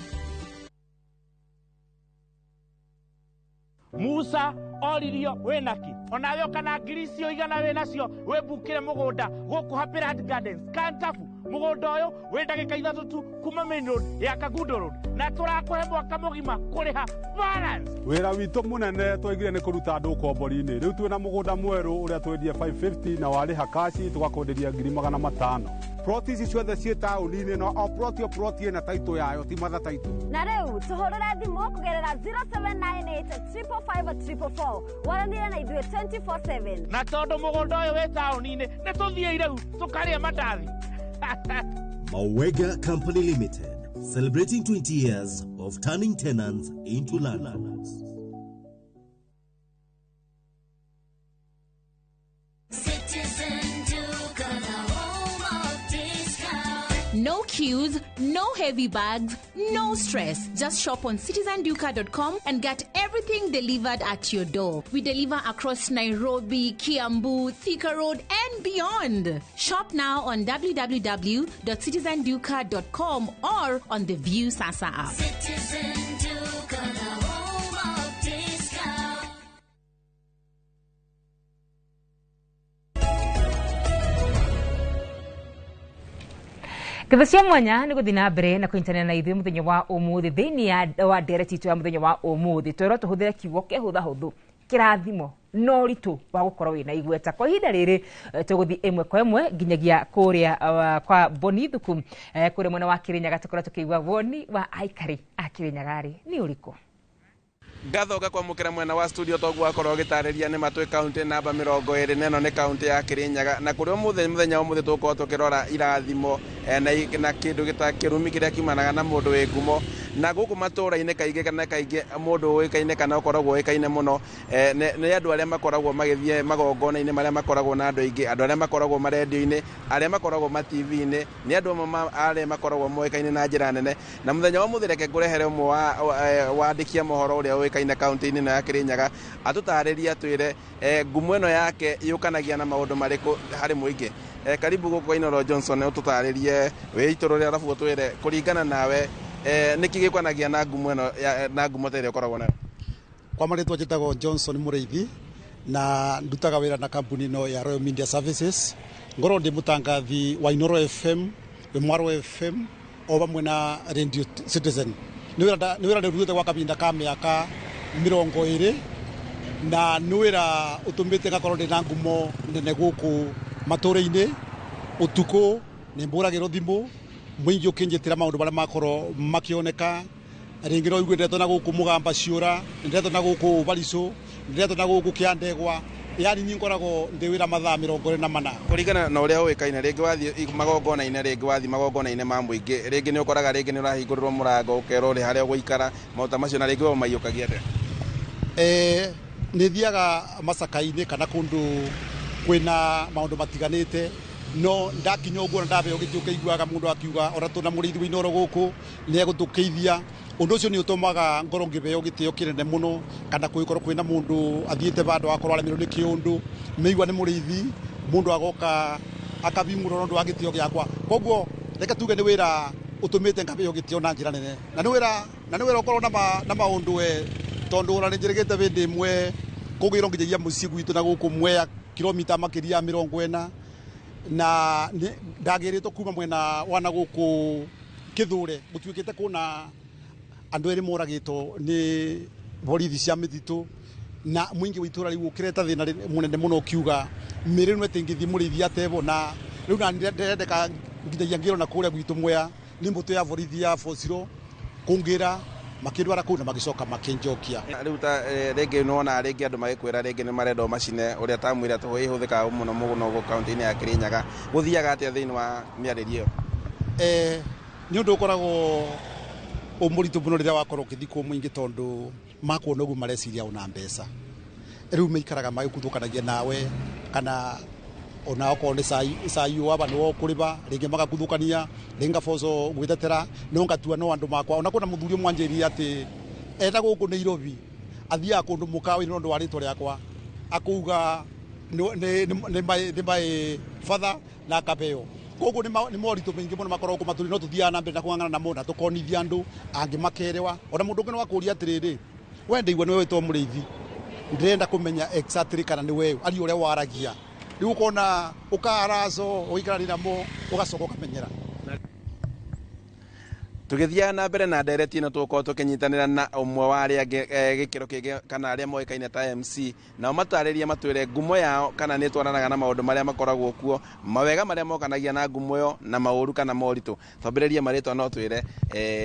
Musa oririo wĩnaki onawe ũkana ngiri icio igana wĩnacio wĩmbukĩre mũgũnda gũkũ Happy Land Gardens Kantafu. Mũgũnda ũyũ wĩ ndagĩka 3 tu kuma main road ya Kangundo Road, na tũrakũhe mwaka mũgima kũrĩha balance. Wĩra witũ mũnene twaigire nĩ kũruta andũ ũkombori-inĩ. Rĩu twĩna mũgũnda mwerũ ũrĩa twendie 550 na warĩha kaci tũgakwenderia 500,000. Ploti ici ciothe ciĩ taũni-inĩ no o ploti o ploti ĩna taitũ yayo, ti matha taitũ. Na rĩu tũhũrĩre thimũ kũgerera 0798 555 444 waranĩre na ithuĩ 24/7. Na tondũ mũgũnda ũyũ wĩ taũni-inĩ nĩ tũthiĩ rĩu tũkarĩe mandathi. Mawega Company Limited, celebrating 20 years of turning tenants into landlords. Citizen Duka, the home of discount. No queues, no heavy bags, no stress. Just shop on citizenduka.com and get everything delivered at your door. We deliver across Nairobi, Kiambu, Thika Road, and beyond. Shop now on www.citizenduka.com or on the View Sasa app. Citizen Duka, the home of discount. Ngatho cia mwanya nĩ gũthiĩ na mbere na kũnyitanĩra na ithuĩ mũthenya wa ũmũthĩ thĩinĩ wa ndereti itũ ya mũthenya wa ũmũthĩ. Twerwo tũhũthĩre kiugo kĩhũthahũthũ kĩrathimo na ũritũ wa gũkorwo wĩna igweta. Kwa ihinda rĩrĩ tũgũthiĩ ĩmwe kwa ĩmwe nginyagia kũrĩa kwa Boni Thuku, kũrĩa mwena wa Kĩrĩnyaga tũkorwo tũkĩigua woni wa aikari a Kĩrĩnyaga rĩ nĩ ũrĩkũ. Ngatho ngakwamũkĩra mwena wa studio toguo wakorwo ũgĩtarĩria nĩ matwĩ kaunti namba 24 nĩ kaunti ya Kĩrĩnyaga, na kũrĩa ũmũthĩ mũthenya ũmũthĩ tũgũkorwo tũkĩrora irathimo na kĩndũ gĩta kĩrumi kĩrĩa kiumanaga na mũndũ wĩ ngumo. Na gũkũ matũũra-inĩ kaingĩ kana kaingĩ mũndũ ũĩkaine kana ũkoragwo ũĩkaine mũno nĩ andũ arĩa makoragwo magĩthiĩ magongona-inĩ marĩa makoragwo na andũ aingĩ, andũ arĩa makoragwo marendio-inĩ, arĩa makoragwo ma TV-inĩ, nĩ andũ amwe arĩa makoragwo moĩkaine na njĩra nene. Na mũthenya wa ũmũthĩ reke ngũrehere ũmwe wa wandĩki a mohoro ũrĩa ũĩkaine kaunti-inĩ ĩno ya Kĩrĩnyaga atũtarĩrie atwĩre ngumo ĩno yake yũkanagia na maũndũ marĩkũ harĩ mũingĩ. Karibu gũkũ Inooro Johnson ũtũtarĩrie wĩitũrũre arabu ũtwĩre kũringana nawe nĩkĩ gĩũkanagia na ngumo ĩno na ngumo ta ĩrĩa ũkoragwo nayo. Kwa marĩtwa njĩtagwo Johnson Mũrĩithi na ndutaga wĩra na kambuni ĩno ya Royal Media Services. Ngorwo ndĩ mũtangathi wa Inooro FM, Mwaro FM o vamwe na Radio Citizen. Nĩ wĩra ndĩrutĩte gwa kahinda ka mĩaka 20 na nĩ wĩra ũtũmĩte ngakorwo ndĩ na ngumo nene gũkũ matũũra-inĩ. Ũtukũ nĩ mbũragĩrwo thimũ mũingĩ ũkĩnjĩtĩra maũndũ marĩa makorwo makĩoneka. Rĩngĩ no igue ndeto na gũkũ Mũgamba ciũra, ndeto na gũkũ Baricũ, ndeto na gũkũ Kĩandegwa. Yani niĩ ngoragwo ndĩ wĩra mathaa 24. Kũringana na ũrĩa ũĩkaine, rĩngĩ wathiĩ magongona-inĩ, rĩngĩ wathiĩ magongona-inĩ ma mũingĩ, rĩngĩ nĩ ũkoraga rĩngĩ nĩ ũrahingũrĩrwo mũrango ũkerwo ũrĩ harĩa ũgũikara, maũndũ ta macio, na rĩngĩ we ũmaiyũkagia atĩa? Nĩ thiaga macaka-inĩ kana kũndũ kwĩna maũndũ matiganĩte, no ndakinya ũguo na ndabeo gĩtĩ ũkĩiguaga mũndũ akiuga ona tũna mũrĩithi wa Inooro gũkũ nĩ egũtũkĩithia. Ũndũ ũcio nĩ ũtũmaga ngorwo ngĩheo gĩtĩo kĩnene mũno, kana kũgĩkorwo kwĩna mũndũ athiĩte vandũ akorwo aremirwo nĩ kĩũndũ, mĩigua nĩ mũrĩithi, mũndũ agoka akabimũrwo nĩ ũndũ wa gĩtĩo gĩakwa. Koguo reke tuge nĩ wĩra ũtũmĩte ngabeo gĩtĩo na njĩra nene, na nĩ wĩra ũkorwo na maũndũ we, tondũ ona nĩ njĩrĩgĩte hĩndĩ ĩmwe kũgĩrwo nginyagia mũciĩ gwitũ na gũkũ Mwea kilomita makĩria ya 40, na ndagĩrĩtwo kuma mwena wa na gũkũ Kĩthũre gũtuĩkĩte kũna andũ erĩ moragĩtwo nĩ borithi cia mĩtitũ, na mũingĩ wa itũũra rĩu ũkĩreta thĩna mũnene mũno ũkiuga mĩrĩ ĩno ĩtĩngĩthiĩ mũrĩithi atevo. Na rĩu na ndĩrendeka nginyagia ngĩrwo na kũrĩa gwitũ Mwea nĩ mbũtũ ya borithi ya Bociro Kũngĩra makĩndwara kũu na magĩcoka makĩnjokia. Rĩu ta rĩngĩ nĩwona rĩngĩ andũ magĩkwĩra rĩngĩ nĩ marenda ũmacine ũrĩa tamu ĩrĩa ĩhũthĩkaga mũno mũno gũkũ kaunti-inĩ ya Kirinyaga, gũthiaga atĩa thĩinĩ wa mĩarĩrie ĩyo? Nĩ ũndũ ũkoragwo ũ mũritũ mũno rĩrĩa wakorwo ũkĩthikwo mũingĩ, tondũ makuona ũguo mareciria ona mbeca. Rĩu maikaraga magĩkuthũkanagia nawe, kana ona okorwo nĩ cai cai waba nĩwe ũkũrĩba, rĩngĩ magakuthũkania, rĩngĩ ngaboco gwĩtetera, no ngatua no andũ makwa. Ona kwĩna mũthuri ũmwe anjĩrire atĩ enda gũkũ Nairobi athiaga kũndũ mũkawa-inĩ nĩ ũndũ wa rĩtwa rĩakwa, akauga nĩ my father na akabeo. Koguo nĩ moritũ maingĩ mũno makoragwo kũmatũri, no tũthiaga na mbere na kũng'ang'ana namo na tũkonithia andũ angĩ makerewa. Ona mũndũ ũngĩ no akũria atĩrĩrĩ, we ndaigua nĩwe wĩtwo Mũrĩithi, ndĩrenda kũmenya exactly kana nĩ we ari ũrĩa waragia. Rĩu ũkona ũkaraco ũgaikarania namo ũgacoka ũkamenyera. Tũgĩthiaga na mbere na ndereti ĩno, tũgũkorwo tũkĩnyitanĩra na ũmwe wa arĩa angĩ gĩkĩro kĩngĩ kana arĩa moĩkaine ta MC, nao matarĩrie matwĩre ngumo yao kana nĩ ĩtwaranaga na maũndũ marĩa makoragwo kuo, mawega marĩa mokanagia na ngumo ĩyo na maũru kana moritũ. Twambĩrĩrie marĩtwa, no twĩre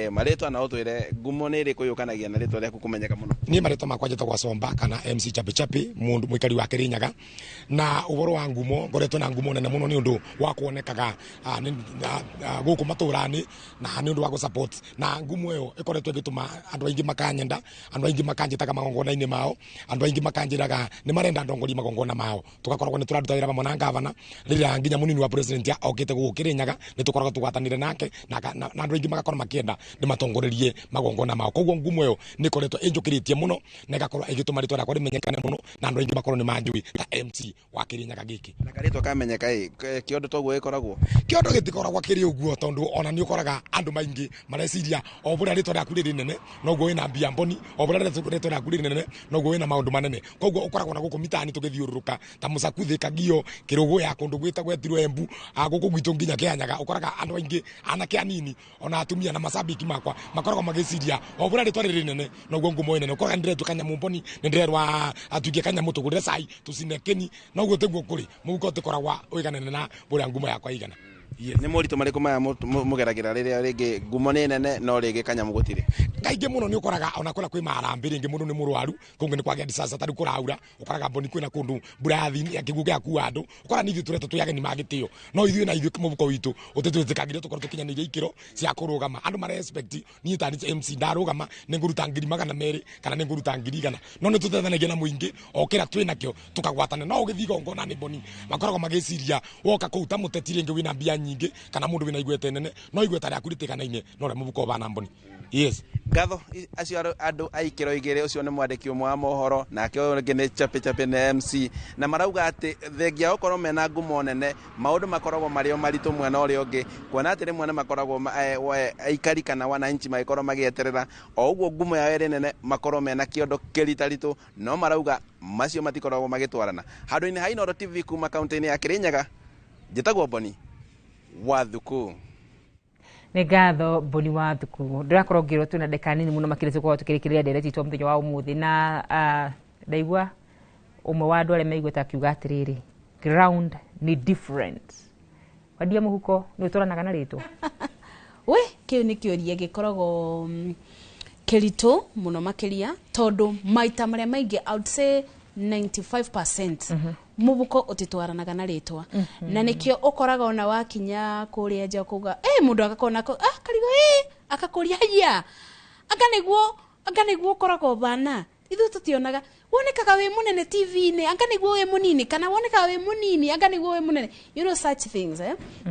marĩtwa na ũtwĩre ngumo nĩ ĩrĩkũ yũkanagia na rĩtwa rĩaku kũmenyeka mũno. Niĩ marĩtwa makwa njĩtagwo Somba kana MC Chapi Chapi, mũndũ mũikari wa Kirinyaga. Na ũhoro wa ngumo, ngoretwo na ngumo nene mũno nĩ ũndũ wa kuonekaga gũkũ matũra-inĩ na nĩ ũndũ wa gũ support, na ngumo ĩyo ĩkoretwo ĩgĩtũma andũ aingĩ makanyenda, andũ aingĩ makanjĩtaga magongona-inĩ mao, andũ aingĩ makanjĩraga nĩ marenda ndongorie magongona mao. Tũgakoragwo nĩ tũraruta wĩra hamwe na ngavana, rĩrĩa nginya mũnini wa president okĩte gũkũ Kirinyaga nĩ tũkoragwo tũgwatanĩire nake na andũ aingĩ magakorwo makĩenda ndĩmatongorerie magongona mao. Koguo ngumo ĩyo nĩ ĩkoretwo ĩnjũkĩrĩtie mũno na ĩgakorwo ĩgĩtũma rĩtwa rĩakwa rĩmenyekane mũno na andũ aingĩ makorwo nĩ manjũĩ ta MC wa Kirinyaga gĩkĩ. Na karĩtwa kamenyeka ĩ kĩondo toguo gĩkoragwo? Kĩondo gĩtikoragwo kĩrĩ ũguo, tondũ ona nĩ ũkoraga andũ maingĩ mareciria o bũrĩa rĩtwa rĩaku rĩrĩ nene noguo wĩna mbia mboni, o bũrĩa rĩtwa rĩaku rĩrĩ nene noguo wĩna maũndũ manene. Koguo ũkoragwo na gũkũ mitaani tũgĩthiũrũrũka ta Mũcakuthĩ, Kagio, Kĩrũgũya, kũndũ gwetirwo Embu, gũkũ gwitũ nginya Kĩanyaga, ũkoraga andũ aingĩ anake anini ona atumia na macambĩki makwa makoragwo magĩciria o bũrĩa rĩtwa rĩrĩ nene noguo ngumo ĩ nene. Ũkoraga nĩndĩretwo kanyamũ mboni, nĩndĩrerwo atuĩke kanyamũ tũgũrĩre cai tũcine kĩni, noguo tiguo kũrĩ mũhuko ũtĩkoragwo ũiganene na bũrĩa ngumo yakwa ĩigana. Nĩ moritũ marĩkũ maya mũgeragĩra rĩrĩa rĩngĩ ngumo nĩ nene no rĩngĩ kanyamũ gũtirĩ? Kaingĩ mũno nĩ ũkoraga ona kũrĩa kwĩ maharambĩ, rĩngĩ mũndũ nĩ mũrwaru, kũngĩ nĩ kwagĩa disaster, ta rĩu kũraura ũkoraga mboni kwĩna kũndũ mbura yathi kĩguũ gĩakua andũ, ũkora nĩ ithuĩ tũretwo twĩ ageni ma gĩtĩo, no ithuĩ na ithuĩ mũhuko witũ ũtĩtwĩtĩkagĩria tũkorwo tũkinyanĩirie ikĩro cia kũrũgama. Andũ mara expect niĩ ta MC ndarũgama nĩ ngũruta 200,000 kana nĩ ngũruta 100,000, no nĩ tũteithanagia na mũingĩ o kĩrĩa twĩ nakĩo tũkagwatana. No ũgĩthiĩ igongona nĩ mboni makoragwo magĩciria woka kũu ta mũteti rĩngĩ wĩna mbia nyingĩ kana mũndũ wĩna igweta nene, no igweta rĩaku rĩtiganaine no ũrĩa mũhuko ũbana mboni. Yes. Ngatho acio andũ a ikĩro igĩrĩ, ũcio nĩ mwandĩki ũmwe wa mohoro nake ũyũ ũngĩ nĩ Chapi Chapi na MC, na marauga atĩ thengia gũkorwo mena ngumo nene maũndũ makoragwo marĩ o maritũ mwena ũrĩa ũngĩ, kuona atĩ rĩmwe nĩ makoragwo aikari kana wananchi magĩkorwo magĩeterera o ũguo ngumo yao ĩrĩ nene makorwo mena kĩondo kĩritaritũ, no marauga macio matikoragwo magĩtwarana. Handũ-inĩ ha Inooro TV kuma kaunti-inĩ ya Kirinyaga, njĩtagwo Boni wa Thuku. Nĩ ngatho Boni wa Thuku. Ndĩrakorwo ngĩrwo twĩna ndagĩka nini mũno makĩria tũkorwo tũkĩrĩkĩrĩria ndereti itũ mũthenya wa ũmũthĩ, na ndaigua ũmwe wa andũ arĩa meiguĩte akiuga atĩrĩrĩ, ground nĩ different. Wendia mũhuko nĩ ũtwaranaga na rĩtwa? We kĩu nĩ kĩũria gĩkoragwo kĩritũ mũno makĩria, tondũ maita marĩa maingĩ I would say 95% mũhuko ũtitwaranaga na rĩtwa. Na nĩkĩo ũkoraga ona wakinya kũrĩa nja ũkauga mũndũ agakona karigo akakũria haya, anga nĩguo ũkoragwo bana, ithuĩ tũtionaga, wonekaga wĩ mũnene TV-inĩ, anga nĩguo wĩ mũnini, kana wonekaga wĩ mũnini anga nĩguo wĩ mũnene, you know such things.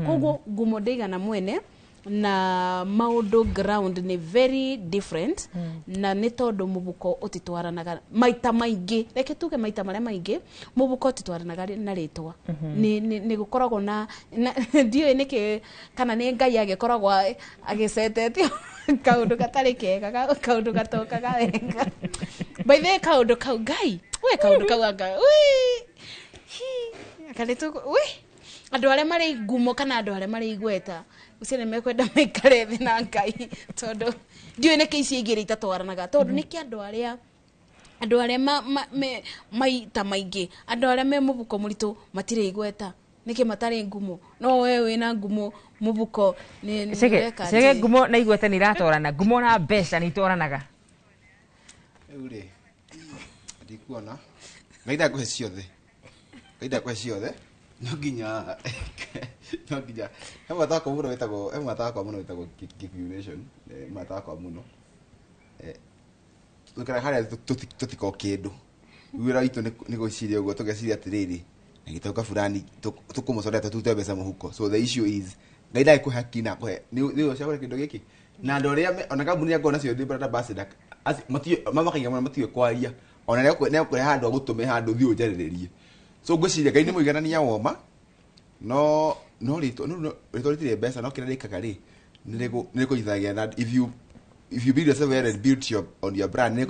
Koguo ngumo ndĩigana mwene na maũndũ ground nĩ very different. Na nĩ tondũ mũhuko ũtitwaranaga maita maingĩ, reke tuge maita marĩa maingĩ mũhuko ũtitwaranaga na rĩtwa. Nĩ gũkoragwo na ndiũĩ nĩkĩ, kana nĩ Ngai agĩkoragwo agĩcetetio kaũndũ gatarĩ kega, kaũndũ gatokaga wega. By the way, kaũndũ kau Ngai, we kaũndũ kau anga we andũ arĩa marĩ ngumo kana andũ arĩa marĩ igweta ucio nĩ mekwenda maikare thĩ na Ngai, tondũ ndiũĩ nĩkĩ icio igĩrĩ itatwaranaga, tondũ nĩkĩ andũ arĩa maita maingĩ andũ arĩa me mũhuko mũritũ matirĩ igweta. Nĩkĩ matarĩ ngumo? No we wĩna ngumo mũbuko nĩ Cege, ũreka Cege, atĩ? ngumo na igweta nĩ iratwarana, ngumo na mbeca nĩ itwaranaga? Rĩu rĩ, ndikuona Ngai ndakũhe ciothe, Ngai ndakũhe ciothe. No nginya he mwata wakwa mũno wĩtagwo, he mwata wakwa mũno wĩtagwo Gikuyu Nation, mwata wakwa mũno. Tũikaraga harĩa tũtiko kĩndũ. Wĩra witũ nĩ gwĩciria ũguo, tũgeciria atĩrĩrĩ, na gĩtauka fulani tũkũmũcorera tũtute mbeca mũhuko. So the issue is, Ngai ndagĩkũhe hakiri na akũhe nĩ ũcagũre kĩndũ gĩkĩ na andũ arĩa ona kambuni yakwa nacio ndĩ brand ambassador mamakagia mũno, matiũĩ kwaria, ona nĩekũrehe handũ agũtũme handũ ũthiĩ ũnjarĩrĩrie. So ngwĩciria Ngai nĩ mũiganania woma, no rĩtwa rĩtirĩ mbeca, no kĩrĩa rĩkaga rĩ, nĩ rĩkũnyitanagia na if you build yourself well and build your on your brand, nĩ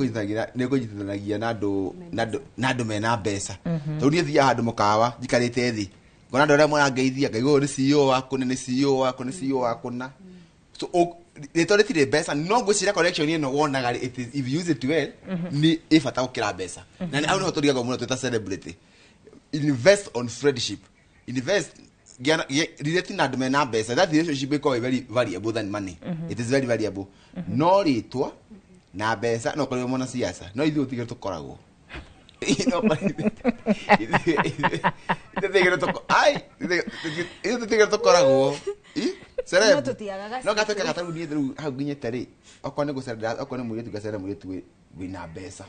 rĩkũnyitithanagia na andũ mena mbeca. Tondũ niĩ thiaga handũ mũkawa njikarĩte thĩ, ngona andũ arĩa marangeithia, ngaigua ũyũ nĩ CEO wa kũna, nĩ CEO wa kũna, nĩ CEO wa kũna. So rĩtwa rĩtirĩ mbeca, no ngwĩciria connection ĩno wonaga rĩ, it is, if you use it well, nĩ ĩ bata gũkĩra mbeca. Na hau nĩho tũrigagwo mũno twĩ ta celebrity. Invest on friendship, invest, relate na andũ mena mbeca. That relationship ĩkoragwo very valuable than money. It is very valuable. No rĩtwa na mbeca no ũkorirwo mwana siasa, no ithuĩ tũtigĩre tũkoragwo. No ithuĩ ai, ithuĩ tũtigĩre tũkoragwo celeb. No tũtiagaga. No gatuĩkaga tarĩu niĩ rĩu hau nginyĩte rĩ, okorwo nĩ gũcera, okorwo nĩ mũirĩtu, ngacera mũirĩtu wĩna mbeca.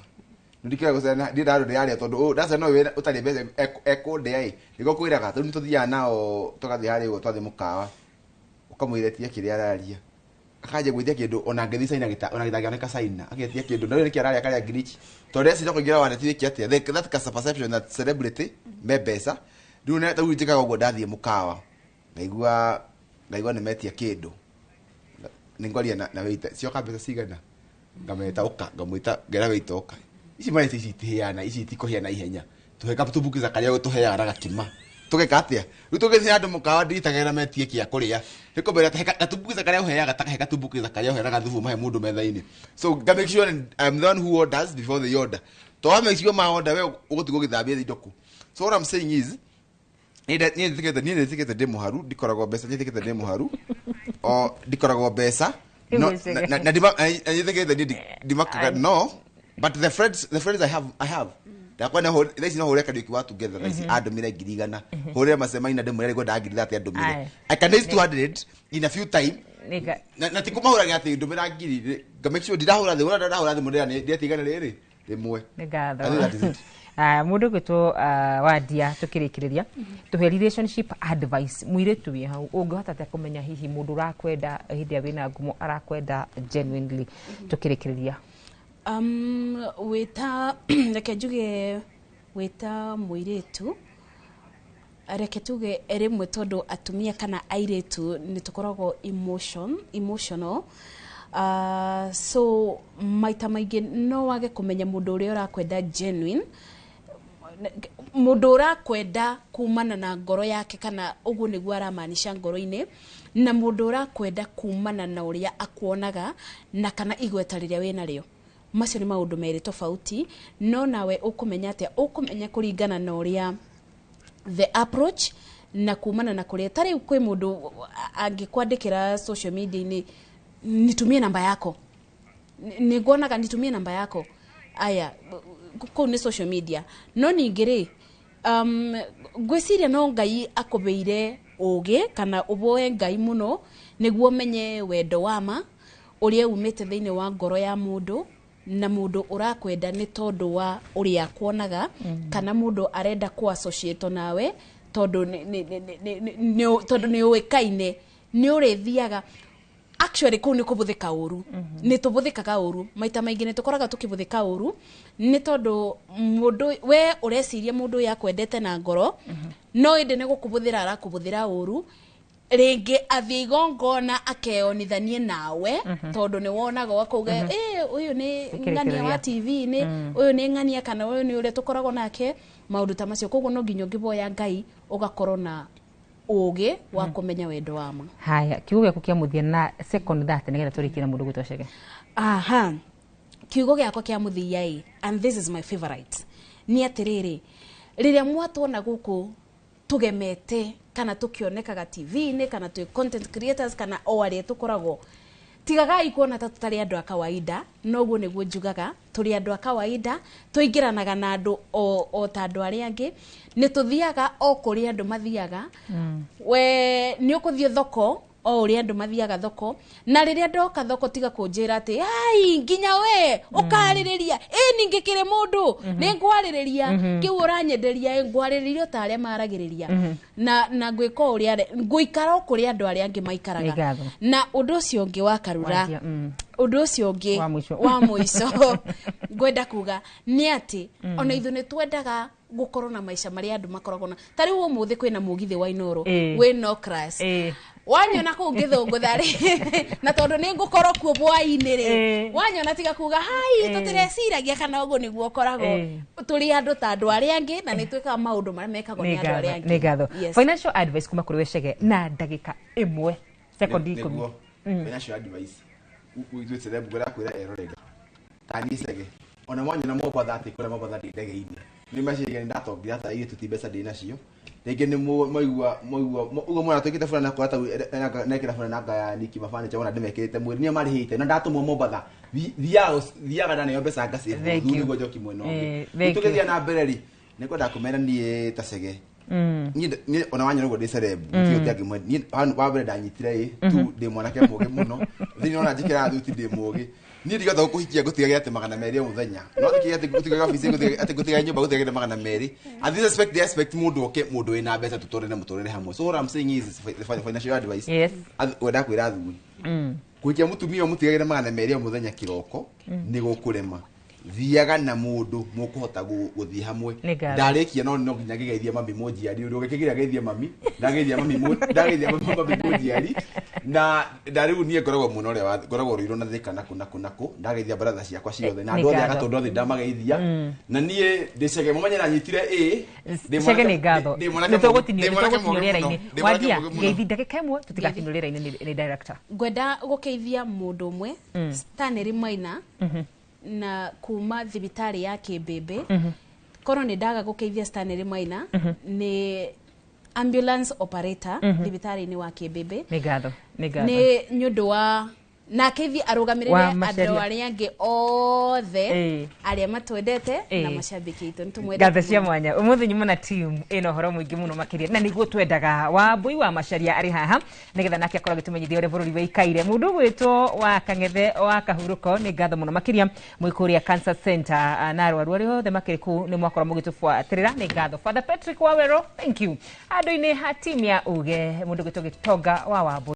Ndikĩra gũcera ndiĩ ndarũ ndĩrarĩa, tondũ ndacera no wĩna ũtarĩ mbeca ekũndĩa ĩ. Nĩguo kwĩraga tondũ nĩtũthiaga nao, tũgathiĩ harĩa ũguo, twathiĩ mũkawa, ũkamwĩra etie kĩrĩa araria, akanjia gwĩtia kĩndũ ona ngĩthiĩ China ona gĩtangĩoneka China, agetia kĩndũ na rĩu nĩkĩ ararĩa karĩa ngirichi, tondũ ndeciria kũingĩra wa neti wĩke atĩa. That perception that celebrity me mbeca. Rĩu rĩu njĩkaga ũguo, ndathiĩ mũkawa ngaigua nĩ metia kĩndũ, nĩ ngwaria na waiter, cioka mbeca cigana, ngameta ũka, ngamwĩta, ngera waiter, ũka, ici marĩte, ici itihĩana, ici itikũhĩa na ihenya, tũhe gatumbukiza karĩa tũheaga na gakima. Tũgeka atĩa rĩu? Tũgĩthiĩ handũ mũkawa, nditagĩra metie kĩa kũrĩa, nĩ kũmera he gatumbukiza karĩa ũheaga, ta he gatumbukiza karĩa ũheaga thubu, mahe mũndũ metha-inĩ. So nga make sure I'm the one who orders before they order, to wa make sure ma order, we ũgũtigwo ũgĩthambia indo kũ. So what I'm saying is, niĩ nĩtĩkĩte ndĩ mũharu, ndikoragwo mbeca, nĩtĩkĩte ndĩ mũharu, o ndikoragwo mbeca, no na nĩtĩkĩte niĩ ndimakaga, no but the friends I have ndakwa no thaa ici no hũre Kariũki wa together thaa ici, andũmĩre 100,000, hũrĩre Macemaina, ndĩmwĩre ngwenda 30,000, andũmĩre. I can raise 200 in a few time. Na ti kũmahũraga atĩ ndũmĩra ngiri, nga make sure ndirahũra thimũ, ũrĩa ndahũra thimũ ndĩretia 101. Nĩ ngatho. I think that is it. Mũndũ ũgwĩtwo Wandia, tũkĩrĩkĩrĩria, tũhe relationship advice. Mũirĩtu wĩ hau, ũngĩhota atĩa kũmenya hihi mũndũ ũrakwenda hĩndĩ ĩrĩa wĩna ngumo arakwenda genuinely? Tũkĩrĩkĩrĩria. Wĩta, reke njuge, wĩta mũirĩtu, reke tuge rĩmwe, tondũ atumia kana airĩtu nĩ tũkoragwo emotional, so maita maingĩ no wage kũmenya mũndũ ũrĩa ũrakwenda genuine, mũndũ ũrakwenda kumana na ngoro yake, kana ũguo nĩguo aramaanisha ngoro-inĩ, na mũndũ ũrakwenda kumana na ũrĩa akuonaga na kana igweta rĩrĩa wĩnarĩo. Macio nĩ maũndũ merĩ tofauti. No nawe ũkũmenya atĩa? Ũkũmenya kũringana na ũrĩa the approach na kumana na kũrĩa. Ta rĩu kwĩ mũndũ angĩkwandĩkĩra social media-inĩ, "Nitumie namba yako, nĩnguonaga, nitumie namba yako." Aya, kũu nĩ social media. No ningĩ rĩ, ngwĩciria no Ngai akũbĩire ũgĩ kana ũboe Ngai mũno nĩguo ũmenye wendo wa ma ũrĩa umĩte thĩinĩ wa ngoro ya mũndũ, na mũndũ ũrakwenda nĩ tondũ wa ũrĩa akuonaga, kana mũndũ arenda kũ associate nawe tondũ tondũ nĩ ũĩkaine, nĩ ũrĩthiaga. Actually, kũu nĩ kũbũthĩka ũru, nĩ tũbũthĩkaga ũru maita maingĩ, nĩ tũkoraga tũkĩbũthĩka ũru, nĩ tondũ mũndũ we ũreciria mũndũ ũyũ akwendete na ngoro, no ĩndĩ nĩ gũkũbũthĩra arakũbũthĩra ũru. Rĩngĩ athiĩ igongona akeyonithanie nawe, tondũ nĩ wonaga ũgakauga, "Ĩ, ũyũ nĩ ng'ania wa TV-inĩ, ũyũ nĩ ng'ania, kana ũyũ nĩ ũrĩa tũkoragwo nake," maũndũ ta macio. Koguo no nginya ũngĩboya Ngai ũgakorwo na ũgĩ wa kũmenya wendo wa ma. Haya, kiugo gĩaku kĩa mũthia na second that, nĩgetha tũrĩkie na mũndũ gwĩtwo Chege. Aha, kiugo gĩakwa kĩa mũthia ĩ, and this is my favorite, nĩ atĩrĩrĩ, rĩrĩa mwatwona gũkũ Tũgemete kana tũkĩonekaga TV-inĩ kana twĩ content creators kana o arĩa tũkoragwo, tigagai kuona ta tũtarĩ andũ a kawaida. Noguo nĩguo njugaga, tũrĩ andũ a kawaida, tũingĩranaga na andũ o ta andũ arĩa angĩ, nĩ tũthiaga o kũrĩa andũ mathiaga. We nĩ ũkũthiĩ thoko o ũrĩa andũ mathiaga thoko, na rĩrĩa ndoka thoko, tiga kũnjĩra atĩ ai nginya we ũkarĩrĩria ĩ ningĩ kĩrĩ mũndũ nĩ ngwarĩrĩria kĩu ũranyenderia, ĩ ngwarĩrĩria o ta arĩa maragĩrĩria na ngwĩka o ũrĩa ngũikara o kũrĩa andũ arĩa angĩ maikaraga. Nĩ ngatho. Na ũndũ ũcio ũngĩ wa Karura, Wanjia, ũndũ ũcio ũngĩ Wa mũico. Wa mũico ngwenda kuga nĩ atĩ ona ithuĩ nĩ twendaga gũkorwo na maica marĩa andũ makoragwo na. Ta rĩu ũmũthĩ kwĩna mũgithi wa Inoro wĩ no class. Wanyona kũu ngĩthũngũtha rĩ, na tondũ nĩ ngũkorwo kuo bwainĩ rĩ, wanyona tiga kuga hai, tũtireciragia kana ũguo nĩguo ũkoragwo. Tũrĩ andũ ta andũ arĩa angĩ na nĩ twĩkaga maũndũ marĩa mekagwo nĩ andũ arĩa angĩ. Nĩ ngatho. Yes. Financial advice kuma kũrĩ we Chege, na ndagĩka 1, sekondi 10. Nĩguo financial advice ithuĩ celeb ngwenda kwĩra eroreri tani Chege, ona mwanyona Mombatha, atĩ kũrĩa Mombatha ndĩ ndege-inĩ, nĩ meciria nĩ ndatongira ta ithuĩ ti mbeca ndĩ nacio. Rĩngĩ nĩ maigua ũguo mwana twĩkĩte burana kora ta nekĩra burana nanga ya Niki Mafanicha, wona ndĩmekĩrĩte mwĩrĩ nĩo marĩhĩte na ndatũmwo Mombatha, thiaga na neo mbeca ngacĩbu Thank you. nĩguo njoki mwena ũngĩ. Thank you. Tũgĩthiĩ na mbere rĩ, nĩ kwenda kũmera niĩ ta Chege, niĩ ona wanyona ũguo ndĩ celeb, gũtirĩ ũngĩ niĩ wa mbere ndanyitire ĩ tu ndĩ mwanake mũgĩ mũno thĩinĩ, ona njĩkĩraga thuti ndĩ mũgĩ. Niĩ ndigota gũkũhikia ngũtigagĩra atĩ 200 o mũthenya, no thikĩria atĩ ngũtigagĩra obici, atĩ ngũtigagĩra nyũmba, ngũtigagĩra 200. And this expect they expect mũndũ oke, mũndũ wĩna mbeca, tũtũrĩre mũtũrĩre hamwe. So what I'm saying is the financial advice, wenda kwĩra athuri kũhikia mũtumia ũmũtigagĩre 200 o mũthenya kĩroko nĩ gũkũrema. Thiaga na mũndũ mũkũhota gũthiĩ hamwe. Nĩ ngatho. Ndarĩkia, no nginya ngĩgeithie mami mũnjiari, ũrĩa ũgĩkĩgira geithie mami, ndageithia mami ndageithia mami mũnjiari na rĩu niĩ ngoragwo mũno ũrĩa ngoragwo rũirũ na Thĩka nakũ nakũ nakũ, ndageithia baratha ciakwa ciothe na Nĩ andũ othe ngatho. agatũndũ othe ndamageithia. Na niĩ ndĩ Chege, mũmenye nanyitire ĩ ndĩ Chege, mwanake- nĩ ngatho. ndĩ mwanake Nĩ tũgũtinio ndĩ nĩ mwanake tũgũtinio mũũgĩ mũno. rĩera-inĩ. Ndĩ mwanake Wandia mũũgĩ mũno. ngeithi ndagĩka 1, tũtigatinio rĩera-inĩ nĩ director. Ngwenda gũkeithia mũndũ ũmwe, Stanley Maina, na kuma thibitarĩ ya Kĩmbĩmbĩ. Korwo nĩ ndaga gũkeithia Stanley Maina, nĩ ambulance operator thibitarĩ-inĩ wa Kĩmbĩmbĩ. Nĩ ngatho, nĩ ngatho. Nĩ nĩ ũndũ wa nake ithi Wa arũgamĩrĩre Macharia. andũ arĩa angĩ othe arĩa matwendete na macambĩki aitũ, nĩ tũmwendete Ngatho cia mũno. mwanya. Ũmũthĩ nyuma na team ĩna ũhoro mũingĩ mũno makĩria, na nĩguo twendaga. Wambui wa Macharia arĩ haha nĩgetha nake akorwo agĩtũmenyithia ũrĩa bũrũri wĩikaire. Mũndũ ũgwĩtwo wa Kang'ethe wa Kahurũko, nĩ ngatho mũno makĩria mwĩ kũrĩa Cancer Center, na arwaru arĩa othe makĩrĩ kũu nĩ mwakorwo mũgĩtũbuatĩrĩra, nĩ ngatho. Father Patrick Wawero, thank you. Andũ-inĩ ha team ya uge, mũndũ ũgwĩtwo Gĩtonga wa Wambui.